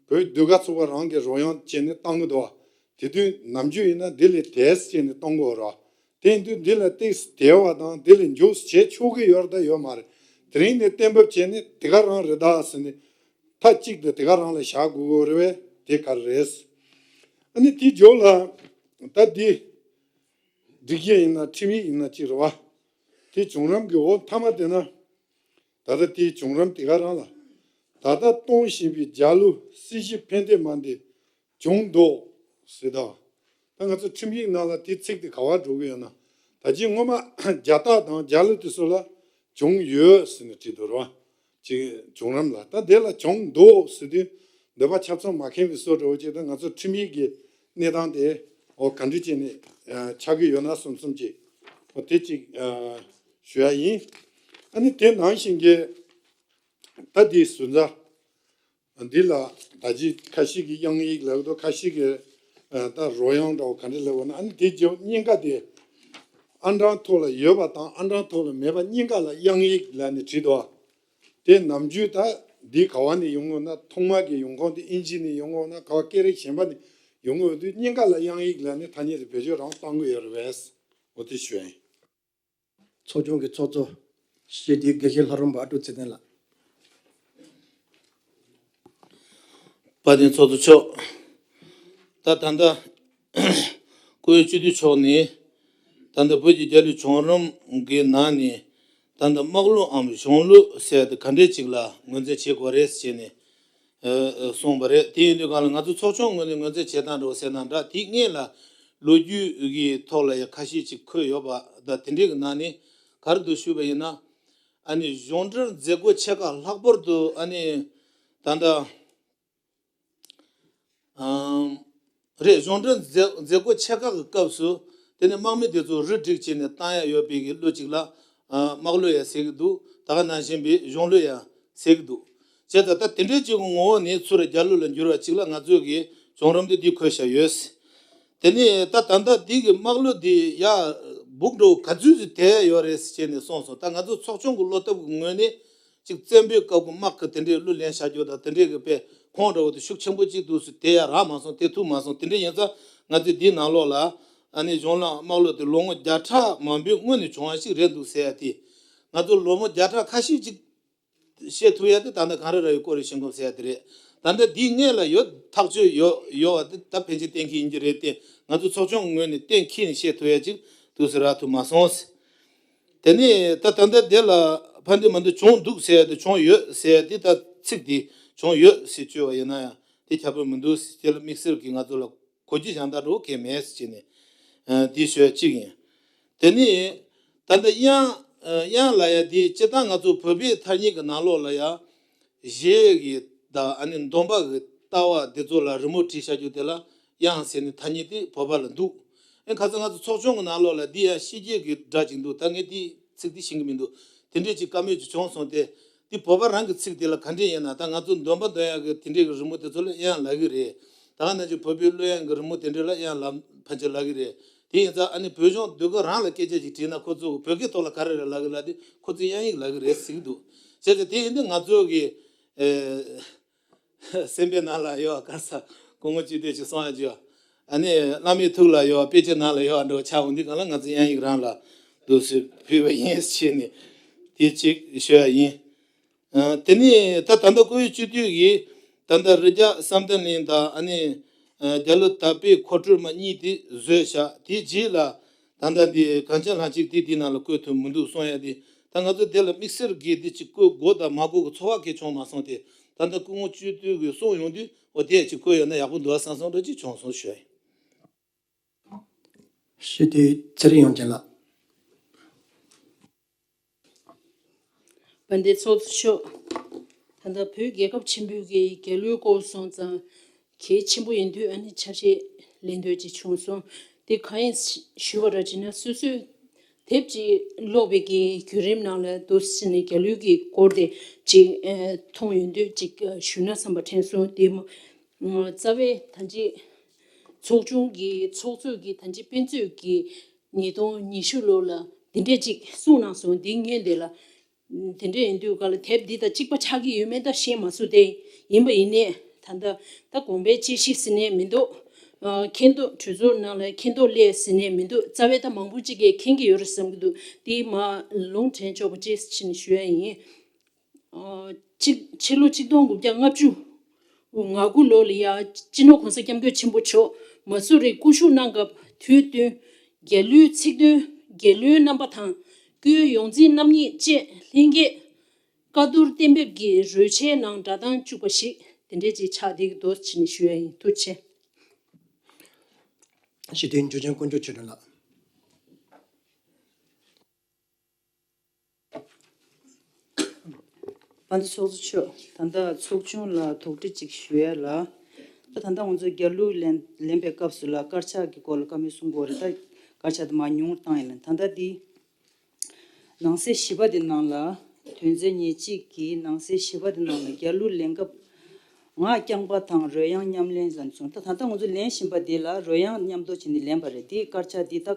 བོད་ཟློས་གར་ཚོགས་པ་རང་གིས་རོལ་དབྱངས་བྱས་ནས་བཏང་གི་འདུག་བ། དེ་དུས་ནམ་རྒྱུན་ཡིན་ན་འདི་ལས་དལ་བྱས་ནས་གཏོང་དགོས་ར། དེ་ཡིན་དུས་འདི་ལ་ཏོག་ཙམ་དལ་བ་དང་འདི་ལས་མགྱོགས་སུ་བྱེད་ཆོག་གི་ཡོད་རེད་ད་ཡོད་མ་རེད། དེ་རིང་ནས་གཏན་འབེབས་བྱས་ནས་དེ་ག་རང་རེད་ད་ཟེར་ནས་མཐའ་གཅིག་ཏུ་དེ་ག་རང་ལ་བཞག་དགོས་ཀྱི་རེད་པས། དེ་ག་རེད། ཨ་ནི་དེའི་རྗེས་ལ་ད་འདི་སྒྲིག་གཞི་ཡིན་ན་ཁྲིམས་ཡིག་ཡིན་ན་གཅིག་རེད་བ། དེ་བྱུང་རིམ་གྱི་འོག་མཐའ་མ་དེ་ན་ད་ལྟ་དེའི་བྱུང་རིམ་དེ་ག་རང་ལ་ད་ལྟ་གཏོང་བཞིན་པའི་རྒྱ་ལོ་སྲིད་ཞི་ཕན་བདེ་མ་འདི་བྱུང་འདུག་ཟེར་ད། ད་ང་ཚོ་ཁྲིམས་ཡིག་ནང་ལ་དེ་ཚིག་དེ་ག་བར་འགྲོ་གི་ཡོད་ན། ད་ཅི་སྔོན་མ་རྒྱ་སྟག་དང་རྒྱ་ལོ་དེ་ཚོ་ལ་བྱུང་ཡོད་ཟེར་ནས་བྲིས་འདུག་ར། ཅིག་བྱུང་རིམ་ལ་ད་དེ་ལ་བྱུང་འདུག་ཟེར་དུས་འདོད་པ་ཆ་ཚང་མ་མཁྱེན་པའི་བཟོ་འདྲ་བོ་ཅིག་ད་ང་ཚོ་ཁྲིམས་ཡིག་གི་གནས་སྟངས་དེ་འོ་ག་འདྲ་བྱས་ནས་ཆགས་ཀྱི་ཡོད་ན་བསམ་བསམ་ཅིག་འོ་དེ་ཅིག་ཞུ་ཡ་ཡིན། ཨ་ནི་དེ་ནང་བཞིན་གྱི་ད་དེའི་ཟུར་འཛར། འདི་ལ་ད་ཅི་ཁ་ཤས་ཀྱིས་དབྱངས་ཡིག་ལབ་འདུག་ཁ་ཤས་ཀྱིས་ད་རོལ་དབྱངས་འདྲ་བོ་ག་འདྲ་ལབ་འོ་ན། ཨ་ནི་དེ་རྗེས་སྙིང་ག་དེ་ཨང་གྲངས་ཐོག་ལ་ཡོད་པ་དང་ཨང་གྲངས་ཐོག་ལ་མེད་པ་གཉིས་ཀ་ལ་དབྱངས་ཡིག་ལབ་ནས་བྲིས་འདུག་དེ་ནམ་རྒྱུན་ད་འདི་ག་བ་ནས་ཡོང་ངོ་ན་ཐོག་མ་གི་ཡོང་ཁུངས་དེ་ཨིན་ཇི་ནས་ཡོང་ངོ་ན་ག་བ་སྐད་རིགས་གཞན་པ་ནས་ཡོང་ངོ་ཡོད་དུས་གཉིས་ཀ་ལ་དབྱངས་ཡིག་ལབ་ནས་ཐ་སྙད་དེ་བེད་སྤྱོད་རང་བཏང་གི་ཡོད་རེད་པས། འོ་དེ་ཞུ་ཡིན། ཚོགས་ཆུང་གི་ཚོགས་གཙོ་སྤྱི་འཐུས་དགེ་བཤེས་ལྷ་རམས་པ་ཨ་ཀྲུག་ཚེ་བརྟན་ལགས། དཔལ་ལྡན་ཚོགས་གཙོ་མཆོག་ད་ད་ལྟ་བཀུར་འོས་སྤྱི་འཐུས་མཆོག་ནས་ད་ལྟ་བོད་ཀྱི་རྒྱལ་གླུ་བྱུང་རིམ་གྱི་ནང་ནས་ད་ལྟ་དམག་གླུའམ་གཞུང་གླུ་ཟེར་དེ་ག་འདྲས་ཅིག་ལ་ངོས་འཛིན་བྱེད་དགོས་རེད་ཟེར་ནས་གསུངས་པ་རེད། དེ་ཡིན་དུས་གང་ལ་ང་ཚོ་ཚོགས་ཆུང་ངོས་ནས་ངོས་འཛིན་བྱེད་སྟངས་འདྲ་བོ་ཟེར་ན་འདྲ། དེ་སྔོན་ལ་ལོ་རྒྱུས་ཀྱི་ཐོག་ལ་ཡང་ཁ་ཤས་ཅིག་འཁོད་ཡོད་པ་དང་དེ་འདྲའི་གི་ནང་ནས་ག་རེ་འདུག་ཞུས་པ་ཡིན་ན། ཨ་ནི་གཞུང་འབྲེལ་མཛད་སྒོ་ཆེ་ཁག་ལྷག་པར་དུ་ཨ་ནི་ད་ལྟ་ཨམ་རེད། གཞུང་འབྲེལ་མཛད་མཛད་སྒོ་ཆེ་ཁག་གི་སྐབས་སུ་དེ་ནས་དམག་མི་དེ་ཚོ་རུ་སྒྲིག་བྱས་ནས་བཏང་ཡ་ཡོད་པའི་གི་གླུ་ཅིག་ལ་ཨ་དམག་གླུ་ཡང་ཟེར་གི་འདུག་ད་ག་ནང་བཞིན་པའི་གཞུང་གླུ་ཡང་ཟེར་གི་འདུག་བྱས་ཙང་ད་དེ་འདྲའི་ཅིག་གི་ངོ་བོ་ནས་ཚུར་རྒྱ་གླུ་ལ་འགྱུར་བ་ཅིག་ལ་ང་ཚོས་གི་བྱུང་རིམ་དེ་འདི་འཁོད་བཞག་ཡོད། དེ་ནས་ད་ད་ལྟ་འདི་གི་དམག་གླུ་འདི་ཡ་སྦུག་འགྲོ་ག་ཚོད་ཅིག་དེ་ཡོད་རེད་ཟེར་ནས་གསུངས་སོང་། ད་ང་ཚོ་ཚོགས་ཆུང་གི་བློ་སྟོབས་ཀྱི་ངོས་ནས་ཅིག་བཙན་པོའི་སྐབས་ཀྱི་དམག་གི་དེ་འདྲའི་གླུ་ལེན་བྱ་རྒྱུ་དང་དེ་འདྲའི་གི་དཔེ་ཁོང་འདྲ་བོ་དེ་ཤུགས་ཆེན་པོ་ཅིག་འདུག་ཟེར་དེ་ཡ་རག་མ་སོང་། དེ་ཐུག་མ་སོང་། དེ་འདྲ་ཡིན་ཙང་ང་ཚོས་འདིའི་ནང་ལོགས་ལ་ཨ་ནི་གཞུང་ལམ་དམག་གླུ་དེ་ལོ་ངོ་བརྒྱ་ཕྲག་མང་པོའི་སྔོན་ནས་བྱུང་བ་ཞིག་རེད་འདུག་ཟེར་ཡ་དེ། ང་ཚོ་ལོ་ངོ་བརྒྱ་ཕྲག་ཁ་ཤས་ཅིག་བཤད་ཐུབ་ཡ་དེ་ད་ལྟ་གངས་རི་ར་བའི་སྐོར་རེ་ཤིང་སྒོམ་ཟེར་ཡ་དེ་རེད། ད་ལྟ་འདིའི་སྔོན་ལ་ཡོད་ཐག་ཆོད་ཡོད་ཡོད་བ་དེ་ད་ཕན་ཆད་གཏན་འཁེལ་ཡིན་གྱི་རེད་དེ། ང་ཚོ་ཚོགས་ཆུང་ངོས་ནས་གཏན་འཁེལ་ནས་བཤད་ཐུབ་ཡ་ཅིག་དུས་སུ་རག་ཐུབ་མ་སོང་། དེ་ནས་ད་ད་ལྟ་དེ་ལ་ཕན་བདེ་མ་འདི་བྱུང་འདུག་ཟེར་ཡ་དེ་བྱུང་ཡོད་ཟེར་ཡ་དེ་ད་ཚིག་དེ་བྱུང་ཡོད་ཟེར་བཅོས་པ་ཡིན་ན་ཡང་དེ་ཁྱབ་པ་མི་འདུག་ཟེར། དེ་ལ་དམིགས་བསལ་གྱི་ང་ཚོ་ལ་གོ་རྒྱུ་གཞན་དག་འགྲོ་གལ་མེད་ཟེར་ནས་འདི་ཤོད་གཅིག་ཡིན། དེ་ནས་ད་ལྟ་དབྱངས་དབྱངས་ལ་ཡ་དེ་སྤྱིར་བཏང་ང་ཚོ་བོད་པའི་ཐ་སྙད་ཀྱི་ནང་ལོགས་ལ་ཡ་གཞས་ཀྱི་དང་ཨ་ནི་འདོན་པ་གི་ལྟ་བ་དེ་ཚོ་ལ་རི་མོ་བྲིས་བྱ་རྒྱུ་དེ་ལ་དབྱངས་ཟེར་ནས་ཐ་སྙད་དེ་བོད་པ་ལ་འདུག་ཨེ་ཁ་སང་ང་ཚོ་ཚོགས་ཆུང་གི་ནང་ལོགས་ལ་འདི་ཡ་ཕྱི་རྒྱལ་གྱི་སྒྲ་ཅིག་འདུག་ད་ངས་དེ་ཚིག་དེ་ཤེས་ཀྱི་མི་འདུག་དེ་འདྲས་ཅིག་བཀའ་མོལ་ཅིག་བྱུང་སོང་སྟེ། འདི་བོད་པ་རང་གི་ཚིག་དེ་ལ་ག་འདྲས་ཡིན་ན། ད་ང་ཚོ་འདོན་པ་འདོན་ཡག་གི་དེ་འདྲས་ཀྱི་རི་མོ་དེ་ཚོ་ལ་དབྱངས་ལབ་ཀྱི་རེད། ད་ག་ནང་བཞིན་བོད་པའི་གླུ་དབྱངས་ཀྱི་རི་མོ་དེ་འདྲས་ལ་དབྱངས་ལབ་ཕལ་ཆེར་ལབ་ཀྱི་རེད། དེ་ཡིན་ཙང་ཨ་ནི་བོད་གཞུང་ཟློས་གར་རང་ལ་སྐད་ཆ་ཅིག་དྲིས་ན་ཁོ་ཚོ་བོད་སྐད་ཐོག་ལ་ག་རེ་རེད་ལབ་ཀྱི་ལབ་དུས་ཁོ་ཚོས་དབྱངས་ཡིག་ལབ་ཀྱི་རེད་ཟེར་གྱི་འདུག་བྱས་ཙང་དེ་ཡིན་དུས་ང་ཚོ་གི་ཨེ། སེམས་པའི་ནང་ལ་ཡོད་ག་ས་སྐུ་ངོ་སྤྱི་འཐུས་ཀྱིས་གསུང་ཡ་ཅིག་ཨ་ནི་བླ་མའི་ཐུགས་ལ་ཡོད་དཔེ་ཆའི་ནང་ལ་ཡོད་འགྲོ་ཆགས་འོང་དུས་གང་ལ་ང་ཚོ་དབྱངས་ཡིག་རང་ལ་འདུག་སེ་ཕུལ་བ་ཡིན་ཞེས་ནས་དེ་གཅིག་ཞུ་ཡ་ཡིན། ཨ་དེ་ནས་ད་ད་ལྟ་བཀུར་འོས་སྤྱི་འཐུས་ཀྱིས་ད་ལྟ་རི་རྒྱ་བསམ་གཏན་གླིང་དང་ཨ་ནི་ཨ་རྒྱ་ལོ་དར་པའི་མཁོ་སྤྲོད་མ་གཉིས་དེ་བཟོས་བཞག་དེའི་རྗེས་ལ་ད་ལྟ་འདི་གངས་ཅན་ལྷ་གཅིག་དེ་འདི་ནང་ལ་བཀོད་ཐུབ་མི་འདུག་གསུང་ཡ་དེ། ད་ང་ཚོ་དེ་ལ་དམིགས་བསལ་གྱིས་འདི་གཅིག་བཀོད་དགོས་དང་མ་དགོས་ཀྱི་ཚོར་བ་གང་ཡང་བྱུང་མ་སོང་སྟེ། ད་ལྟ་སྐུ་ངོ་སྤྱི་འཐུས་ཀྱིས་གསུངས་ཡོང་དུས་འོ་དེ་གཅིག་བཀོད་ཡོད་ན་ཡག་པོ་འདུག་བསམ་སོང་འདྲ་གཅིག་བྱུང་སོང་ཞུ་ཡ་ཡིན། སྤྱི་འཐུས་ཚེ་རིང་དབྱངས་ཅན་ལགས། དཔལ་ལྡན་ཚོགས་གཙོ་མཆོག་ད་ལྟ་བོད་རྒྱལ་ཁབ་ཆེན་པོའི་གི་རྒྱལ་གླུའི་སྐོར་སོང་ཙང་གལ་ཆེན་པོ་ཡིན་དུས་ཨ་ནི་ཆ་ཤས་ལེན་འདོད་ཅིག་བྱུང་སོང་། དེ་གང་ཡིན་ཞུས་པ་ར་བྱས་ན་སོ་སོས་དེབ་ཅིག་ཀློག་པའི་གི་བརྒྱུད་རིམ་ནང་ལ་འདུག་སེ་ནས་རྒྱལ་གླུའི་གི་སྐོར་དེ་ཅིག་ཨ་མཐོང་ཡོང་དུས་ཅིག་ཨ་ཞུས་ན་བསམ་པ་དྲན་སོང་། དེ་མ་རྩ་བའི་ད་ཅིག་ཚོགས་ཆུང་གི་ཚོགས་གཙོས་ཀྱི་ད་ཅིག་དཔེ་མཛོད་ཀྱི་ཉིས་སྟོང་ཉི་ཤུ་ལོ་ལ་འདི་འདྲས་ཅིག་གསུངས་གནང་སོང་། འདི་སྔོན་དེ་ལ་དེ་འདྲས་ཡིན་དུས་ག་ལ་དེབ་འདི་དང་གཅིག་པ་ཆགས་ཀྱི་ཡོད་མེད་ད་ཤེས་མ་སོང་། དེ་ཡིན་པ་ཡིན་ནའི་ད་ལྟ་ད་དགོངས་པའི་དཔྱད་གཞི་ཟེར་ནས་མི་འདུག་ཨ་མཁྱེན་རྟོགས་གྲོས་ཚོགས་ནང་ལ་མཁྱེན་རྟོགས་སླད་ཟེར་ནས་མི་འདུག་རྩ་བའི་ད་མང་པོ་ཅིག་གིས་མཁྱེན་གྱི་ཡོད་རེད་བསམ་གྱི་འདུག་དེ་མ་ལུང་དྲན་ཆོག་པ་ཅིག་ཕྱིན་ཞུ་ཡ་ཡིན། ཨ་གཅིག་ཕྱི་ལོ་ཆིག་སྟོང་དགུ་བརྒྱ་ལྔ་བཅུ་ང་དགུ་ལོ་ལ་ཡ་སྤྱི་ནོར་གོང་ས་སྐྱབས་མགོན་ཆེན་པོ་མཆོག་མ་སུ་རིར་སྐུ་བཞུགས་གནང་སྐབས་དུས་བསྟུན་རྒྱལ་གླུའི་ཚིག་དོན་རྒྱལ་གླུའི་རྣམ་པ་དང་སྐུའི་ཡོངས་འཛིན་རྣམ་གཉིས་བཅས་ལྷན་རྒྱས་བཀའ་བསྡུར་གཏན་འབེབས་ཀྱི་རོལ་ཆའི་ནང་སྒྲ་གདངས་བཅུག་པ་ཞིག་དེ་འདྲས་ཅིག་ཆགས་བསྡད་ཀྱི་འདུག་ཕྱིན་ཞུ་ཡ་ཡིན། ཐུགས་རྗེ་ཆེ། སྤྱི་འཐུས་འཇུ་ཆེན་དཀོན་མཆོག་ཆོས་སྒྲོན་ལགས། དཔལ་ལྡན་ཚོགས་གཙོ་མཆོག་ད་ལྟ་ཚོགས་ཆུང་ལ་དོགས་འདྲི་ཅིག་ཞུ་ཡ་ལ། ད་ད་ལྟ་ང་ཚོས་རྒྱལ་གླུ་ལེན་ལེན་པའི་སྐབས་སུ་ལ་དཀར་ཆག་གི་སྐོར་ལ་བཀའ་མོལ་གསུང་གི་ཡོད་རེད། ད་དཀར་ཆག་དེ་མར་ཉུང་རུ་བཏང་ཡ་ལ་ད་ལྟ་འདི་ནང་གསེས་བཞི་པ་དེ་ནང་ལ་དོན་ཚན་ཉེར་གཅིག་གི་ནང་གསེས་བཞི་པ་དེ་ནང་ལ་རྒྱལ་གླུ་ལེན་སྐབས་ངག་རྐྱང་པ་དང་རོལ་དབྱངས་མཉམ་ལེན་ལ་སོང་། ད་ད་ལྟ་ང་ཚོ་ལེན་བཞིན་པ་འདི་ལ་རོལ་དབྱངས་མཉམ་དུ་བྱས་ནས་ལེན་པ་རེད། འདི་དཀར་ཆག་འདི་ད་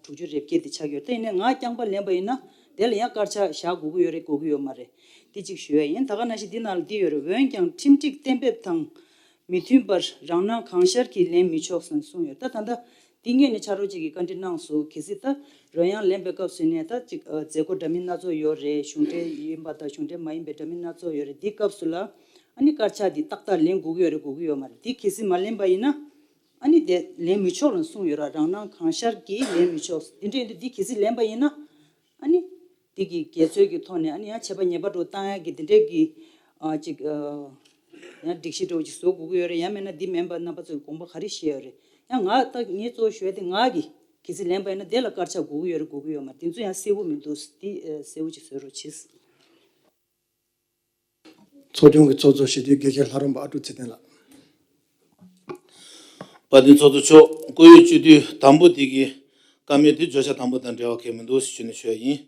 དྲུག་ཅུ་རེ་བརྒྱད་དེ་ཆགས་ཡོད། ད་ཡིན་ནའི་ངག་རྐྱང་པ་ལེན་པ་ཡིན་ན་དེ་ལ་ཡང་དཀར་ཆག་བཞག་དགོས་ཀྱི་ཡོད་རེད་དགོས་ཀྱི་ཡོད་མ་རེད། འདི་གཅིག་ཞུ་ཡ་ཡིན། ད་ག་ནང་བཞིན་འདི་ནང་ལ་འདི་ཡོད་རེད། འོན་ཀྱང་ཁྲིམས་སྒྲིག་གཏན་འབེབས་དང་མི་མཐུན་པར་རང་སྣང་གང་ཤར་གྱིས་ལེན་མི་ཆོག་ཟེར་གསུངས་ཡོད། ད་ད་ལྟ་འདི་སྔོན་ནས་ཕྱག་རོགས་གཅིག་གིས་བཀའ་འདྲི་གནང་སོང་། གལ་སྲིད་ད་རོལ་དབྱངས་ལེན་པའི་སྐབས་སུ་ནས་ད་ཅིག་ཨ་མཛད་སྒོ་འདྲ་མིན་སྣ་ཚོགས་ཡོད་རེད། གཞུང་འབྲེལ་ཡིན་པ་དང་གཞུང་འབྲེལ་མ་ཡིན་པའི་འདྲ་མིན་སྣ་ཚོགས་ཡོད་རེད། འདི་སྐབས་སུ་ལ་ཨ་ནི་དཀར་ཆག་འདི་ཏག་ཏག་ལེན་དགོས་ཀྱི་ཡོད་རེད་དགོས་ཀྱི་ཡོད་མ་རེད། འདི་གལ་སྲིད་མ་ལེན་པ་ཡིན་ན་ཨ་ནི་དེ་ལེན་མི་ཆོག་ལ་གསུངས་ཡོད་ར། རང་སྣང་གང་ཤར་གྱིས་ལེན་མི་ཆོག་འདི་འདྲ་ཡིན་དུས་འདི་གལ་སྲིད་ལེན་པ་ཡིན་ན་ཨ་ནི་འདི་གི་དགེ་ཚོས་ཀྱི་ཐོག་ནས་ཨ་ནི་ཡང་ཆད་པ་ཉེས་པ་འགྲོ་བཏང་ཡ་གི་འདི་འདྲས་ཀྱི་ཨ་ཅིག་ཨ་ཡང་སྒྲིག་གཞི་འདྲ་བོ་ཅིག་བཟོ་དགོས་ཀྱི་ཡོད་རེད། ཡང་མིན་ན་འདི་མིན་པ་རྣམ་པ་ཚོས་དགོངས་པ་ག་རེ་བཞེས་ཡོད་རེད། ཡང་ང་ད་ངས་གཙོ་བོ་ཞུ་ཡ་དེ་ང་གི་གལ་སྲིད་ལེན་པ་ཡིན་ན་དེ་ལ་དཀར་ཆག་དགོས་ཀྱི་ཡོད་རེད་དགོས་ཀྱི་ཡོད་མ་རེད། དེ་ཚོ་ཡང་གསལ་བོ་མི་འདུག་འདི་ཨ་གསལ་བོ་ཅིག་བཟོ་རོགས་གྱིས། ཚོགས་ཆུང་གི་ཚོགས་གཙོ་སྤྱི་འཐུས་དགེ་བཤེས་ལྷ་རམས་པ་ཨ་ཀྲུག་ཚེ་བརྟན་ལགས། དཔལ་ལྡན་ཚོགས་གཙོ་མཆོག་བཀུར་འོས་སྤྱི་འཐུས་དང་པོ་དེ་གི་བཀའ་མོལ་དེ་བརྗོད་བྱ་དང་པོ་དང་འབྲེལ་བ་གང་ཡང་མི་འདུག་ཞུས་ནས་ཞུ་ཡ་ཡིན།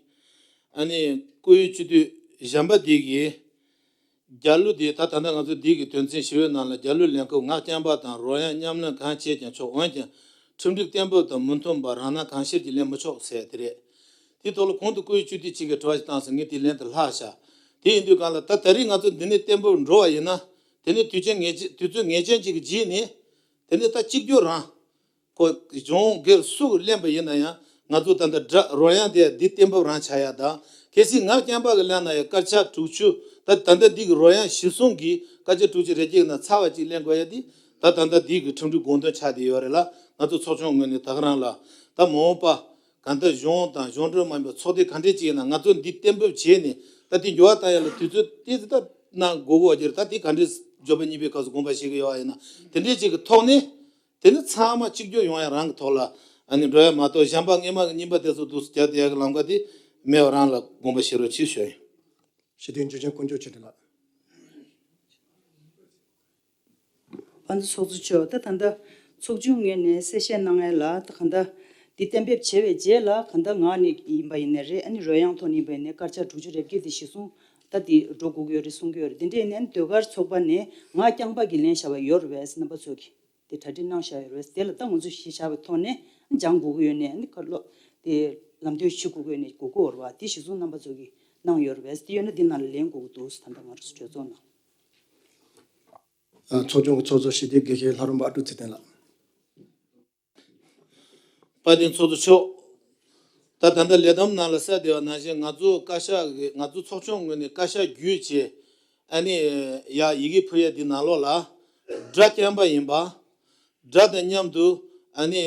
ཨ་ནི་བཀུར་འོས་སྤྱི་འཐུས་གཞན་པ་དེ་གིས་རྒྱལ་གླུ་དེ་ད་ད་ལྟ་ང་ཚོ་འདི་གི་དོན་ཚན་བཞི་པའི་ནང་ལ་རྒྱལ་གླུ་ལེན་སྐབས་ངག་རྐྱང་པ་དང་རོལ་དབྱངས་མཉམ་ལེན་གང་བྱས་ཀྱང་ཆོག་འོན་ཀྱང་ཁྲིམས་སྒྲིག་གཏན་འབེབས་དང་མི་མཐུན་པར་རང་སྣང་གང་ཤར་གྱིས་ལེན་མི་ཆོག་ཟེར་དེ་རེད། དེ་ཐོག་ལ་གོང་དུ་བཀུར་འོས་སྤྱི་འཐུས་གཅིག་གིས་དྲི་བ་ཞིག་བཏང་སོང་། ངས་དེ་ལན་དུ་ལྷག་བཞག་དེ་ཡིན་དུས་གང་ལ་ད་ད་རེས་ང་ཚོ་འདི་ནས་གཏན་འབེབས་འགྲོ་བ་ཡིན་ན་དེ་ནས་དུས་ཆེན་ངེས་ཅན་དུས་ཚོད་ངེས་ཅན་གཅིག་གི་རྗེས་ནས་དེ་ནས་ད་གཅིག་གྱུར་རང་ཁོ་གཞུང་སྒེར་སུ་གིས་ལེན་པ་ཡིན་ན་ཡང་ང་ཚོ་ད་ལྟ་སྒྲ་རོལ་དབྱངས་དེ་འདི་གཏན་འབེབས་རང་ཆགས་ཡ་དང་གལ་སྲིད་ངག་རྐྱང་པ་གིས་ལེན་ན་ཡང་དཀར་ཆག་དྲུག་ཅུ་ད་ད་ལྟ་འདི་གི་རོལ་དབྱངས་གཞིར་བཟུང་གིས་དཀར་ཆག་དྲུག་ཅུ་རེ་གཅིག་ནང་ཚར་བ་གཅིག་ལེན་དགོས་ཡ་དེ་ད་ད་ལྟ་འདི་གི་ཁྲིམས་སྒྲིག་དགོངས་དོན་ཆགས་བསྡད་ཡོད་རེད་ལ། ང་ཚོ་ཚོགས་ཆུང་ངོས་ནས་ད་ག་རང་ལ་ད་མ་འོངས་པ་གང་ལྟར་གཞུང་དང་གཞུང་འབྲེལ་མ་ཡིན་པའི་ཚོགས་སྡེ་ག་འདྲས་ཅིག་ཡིན་ན་ང་ཚོ་འདི་གཏན་འབེབས་བྱས་ནས་ད་དེ་འགྱུར་བ་བཏང་ཡ་ལ་དུས་ཚོད་ཏོག་ཙམ་ད་གནང་དགོས་ཀྱི་ཡོད་ཀྱི་རེད། ད་དེ་ག་འདྲས་འབྱོར་པ་གཉིས་པའི་སྐབས་སུ་དགོངས་པ་བཞེས་ཀྱི་ཡོད་པ་ཡིན་ན་དེ་འདྲས་ཅིག་གི་ཐོག་ནས་དེ་ནི་ཚང་མ་གཅིག་གྱུར་ཡོང་ཡ་རང་གི་ཐོག་ལ་ཨ་ནི་འགྲོ་ཡ་མ་གཏོགས་གཞན་པ་སྔས་མ་གི་རྙིང་པ་དེ་ཚོ་འདུག་སེ་རྒྱག་བསྡད་ཡ་གི་ལམ་ཁ་དེ་མེད་པ་རང་ལ་དགོངས་པ་བཞེས་རོགས་གྱིས་ཞུ་ཡ་ཡིན། སྤྱི་འཐུས་འཇུ་ཆེན་དཀོན་མཆོག་ཆོས་སྒྲོན་ལགས། དཔལ་ལྡན་ཚོགས་གཙོ་མཆོག་ད་ད་ལྟ་ཚོགས་ཆུང་ངོས་ནས་གསལ་བཤད་གནང་ཡ་ལ་ད་གང་ལྟར་འདི་གཏན་འབེབས་བྱས་པའི་རྗེས་ལ་གང་ལྟར་ངག་ནས་ཡིན་པ་ཡིན་ནའི་རེད། ཨ་ནི་རོལ་དབྱངས་ཐོག་ནས་ཡིན་པ་ཡིན་ནའི་དཀར་ཆག་དྲུག་ཅུ་རེ་བརྒྱད་དེ་གཞིར་བཟུང་ད་འདི་འགྲོ་དགོས་ཀྱི་ཡོད་རེད་གསུང་གི་ཡོད་རེད། འདི་འདྲ་ཡིན་ནའི་ཟློས་གར་ཚོགས་པ་ནས་ངག་རྐྱང་པ་གིས་ལེན་བཞག་པ་ཡོད་རེད་པས། རྣམ་པ་ཚོ་གིས་དེ་གྲ་སྒྲིག་གནང་བཞག་ཡོད་རེད་པས། དེ་ལ་ད་ང་ཚོ་གཞི་བཞག་པའི་ཐོག་ནས་སྦྱང་དགོས་ཀྱི་ཡོད་ནའི་ཨ་ནི་ག་ལོ་དེ་ལམ་སྟོན་ཞུ་དགོས་ཀྱི་ཡོད་ནའི་དགོས་ཀྱི་ཡོད་རེད་པ། དེ་གཞིར་བཟུང་རྣམ་པ་ཚོ་གིས་གནང་ཡོད་རེད་པས། དེ་ཡོད་ན་འདི་ནང་ལ་ལེན་དགོས་ཀྱི་འདུག་ད་ལྟ་ང་རང་ཚོ་གྲོས་ཚོགས་ནང་། ཚོགས་ཆུང་གི་ཚོགས་གཙོ་སྤྱི་འཐུས་དགེ་བཤེས་ལྷ་རམས་པ་ཨ་ཀྲུག་ཚེ་བརྟན་ལགས། དཔལ་ལྡན་ཚོགས་གཙོ་མཆོག་ད་ད་ལྟ་ལས་བསྡོམས་ནང་ལ་གསལ་བསྡད་པ་ནང་བཞིན་ང་ཚོ་བཀའ་ཤག་གི་ང་ཚོ་ཚོགས་ཆུང་ངོས་ནས་བཀའ་ཤག་བརྒྱུད་བྱས་ཨ་ནི་ཡ་ཡི་གེ་ཕུལ་ཡ་འདི་ནང་ལོགས་ལ་སྒྲ་རྐྱང་པ་ཡིན་པ། སྒྲ་དང་མཉམ་དུ་ཨ་ནི་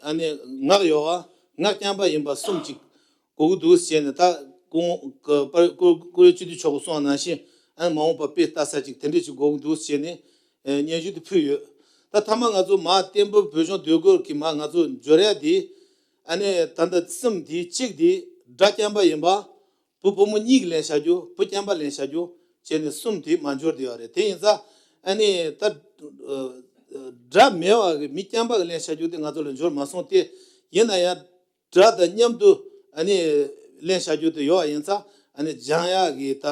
ཨ་ནི་ངག་ཡོད་པ་ངག་རྐྱང་པ་ཡིན་པ་གསུམ་ཅིག་དགོས་ཀྱི་འདུག་ཟེར་ནས་ད་ཁོང་གི་པར་བཀུར་བཀུར་འོས་སྤྱི་འཐུས་མཆོག་གིས་གསུངས་པ་ནང་བཞིན་ཨ་ནི་མ་འོངས་པ་དཔེ་ལྟ་ས་ཅིག་དེ་འདྲས་ཅིག་དགོས་ཀྱི་འདུག་ཟེར་ནས་ཨ་སྙན་ཞུ་དེ་ཕུལ་ཡོད། ད་མཐའ་མ་ང་ཚོ་མར་བརྟན་པོ་བོད་གཞུང་ཟློས་གར་གྱི་མར་ང་ཚོ་འབྱོར་ཡ་དེ་ཨ་ནི་ད་ལྟ་གསུམ་དེ་གཅིག་དེ་སྒྲ་རྐྱང་པ་ཡིན་པ། བུ་བུ་མོ་གཉིས་ཀྱིས་ལེན་བྱ་རྒྱུ། བུ་རྐྱང་པ་ལེན་བྱ་རྒྱུ། བྱས་ནས་གསུམ་དེ་མ་འབྱོར་བསྡད་ཡོད་རེད། དེ་ཡིན་ཙང་ཨ་ནི་ད་ཨ་དགྲ་མེད་པ་གི་མི་རྐྱང་པ་གི་ལན་བྱ་རྒྱུ་དེ་ང་ཚོ་ལ་འབྱོར་མ་སོང་སྟེ། ཡིན་ན་ཡང་དགྲ་དང་མཉམ་དུ་ཨ་ནི་ལན་བྱ་རྒྱུ་དེ་ཡོད་པ་ཡིན་ཙང་ཨ་ནི་སྦྱང་ཡག་གི་ད་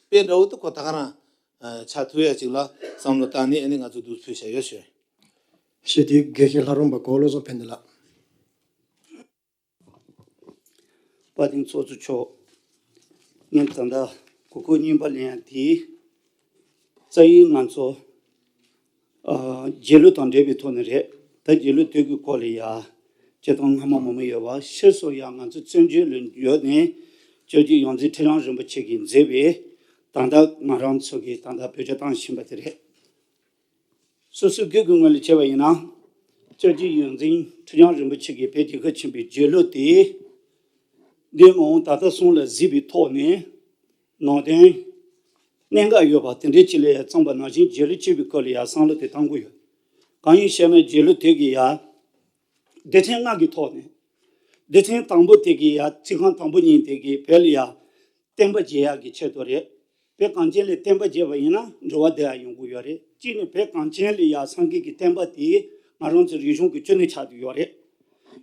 དཔེ་འདྲ་བོ་དེ་ཁོ་ད་ག་རང་ཨ་ཆགས་ཐུབ་ཡ་ཅིག་ལ་བསམ་བློ་བཏང་ནས་ཨ་ནི་ང་ཚོ་འདུག་ཕུལ་བྱ་ཡོད་ཞུ། ཞེས་དེའི་དགེ་བཤེས་ལྷ་རམས་པ་གོ་བློ་བཟང་ཕན་བདེ་ལགས། དཔལ་ལྡན་ཚོགས་གཙོ་མཆོག་ངས་ད་ལྟ་གོ་སྐབས་རྙིང་པ་ལེན་ཡ་དེ་རྩ་ཡིག་ང་ཚོ་ཨ་རྗེས་ལུས་དང་འབྲེལ་བའི་ཐོག་ནས་རེད། ད་རྗེས་ལུས་དེ་གི་སྐོར་ལ་ཡ་སྤྱིར་བཏང་སྔ་མ་མང་པོ་ཡོད་པ་ཕྱིར་སོང་ཡ་ང་ཚོ་བཙན་བྱོལ་ལ་ཡོད་ནས་བཅོས་བསྒྱུར་ཡོངས་འཛིན་ཁྲི་བྱང་རིན་པོ་ཆེ་གིས་མཛད་པའི་ད་ལྟ་ང་རང་ཚོ་གིས་ད་ལྟ་བེད་སྤྱོད་བཏང་བཞིན་པ་དེ་རེད། སོ་སོའི་སྒེར་གྱི་ངོས་ལ་བྱས་པ་ཡིན་ན། བཅོས་བསྒྱུར་ཡོངས་འཛིན་ཁྲི་བྱང་རིན་པོ་ཆེ་གིས་བོད་རྒྱལ་ཁབ་ཆེན་པོའི་རྗེས་ལུས་དེ། འདས་མ་འོངས་ད་ལྟ་གསུམ་ལ་གཟིགས་པའི་ཐོག་ནས། ནང་དོན་གནད་འགག་ཡོད་པ་དེ་འདྲའི་ཅིག་ལ་ཡ་བརྩམས་པ་ནང་བཞིན་རྗེས་ལུས་བྱེད་པའི་སྐོར་ལ་ཡ་བསམ་བློ་དེ་གཏང་གི་ཡོད། གང་ཡིན་ཞེ་ན་རྗེས་ལུས་དེ་གི་ཡ། སྡེ་ཚན་ལྔ་གི་ཐོག་ནས། སྡེ་ཚན་དང་པོ་དེ་གི་ཡ་ཚིག་རྐང་དང་པོ་གཉིས་དེ་གི་བོད་ལ་ཡ། བསྟན་པ་རྒྱས་ཡག་གི་ཆེད་དུ་རེད། བོད་གངས་ཅན་ལ་བསྟན་པ་རྒྱས་པ་ཡིན་ན་འགྲོ་བ་བདེ་བ་ཡོང་གི་ཡོད་རེད། གཅིག་ནི་བོད་གངས་ཅན་ལ་ཡ་སངས་རྒྱས་ཀྱི་བསྟན་པ་དེ་ང་རང་ཚོའི་རིག་གཞུང་གི་བཅུད་ནི་ཆགས་བསྡད་ཡོད་རེད།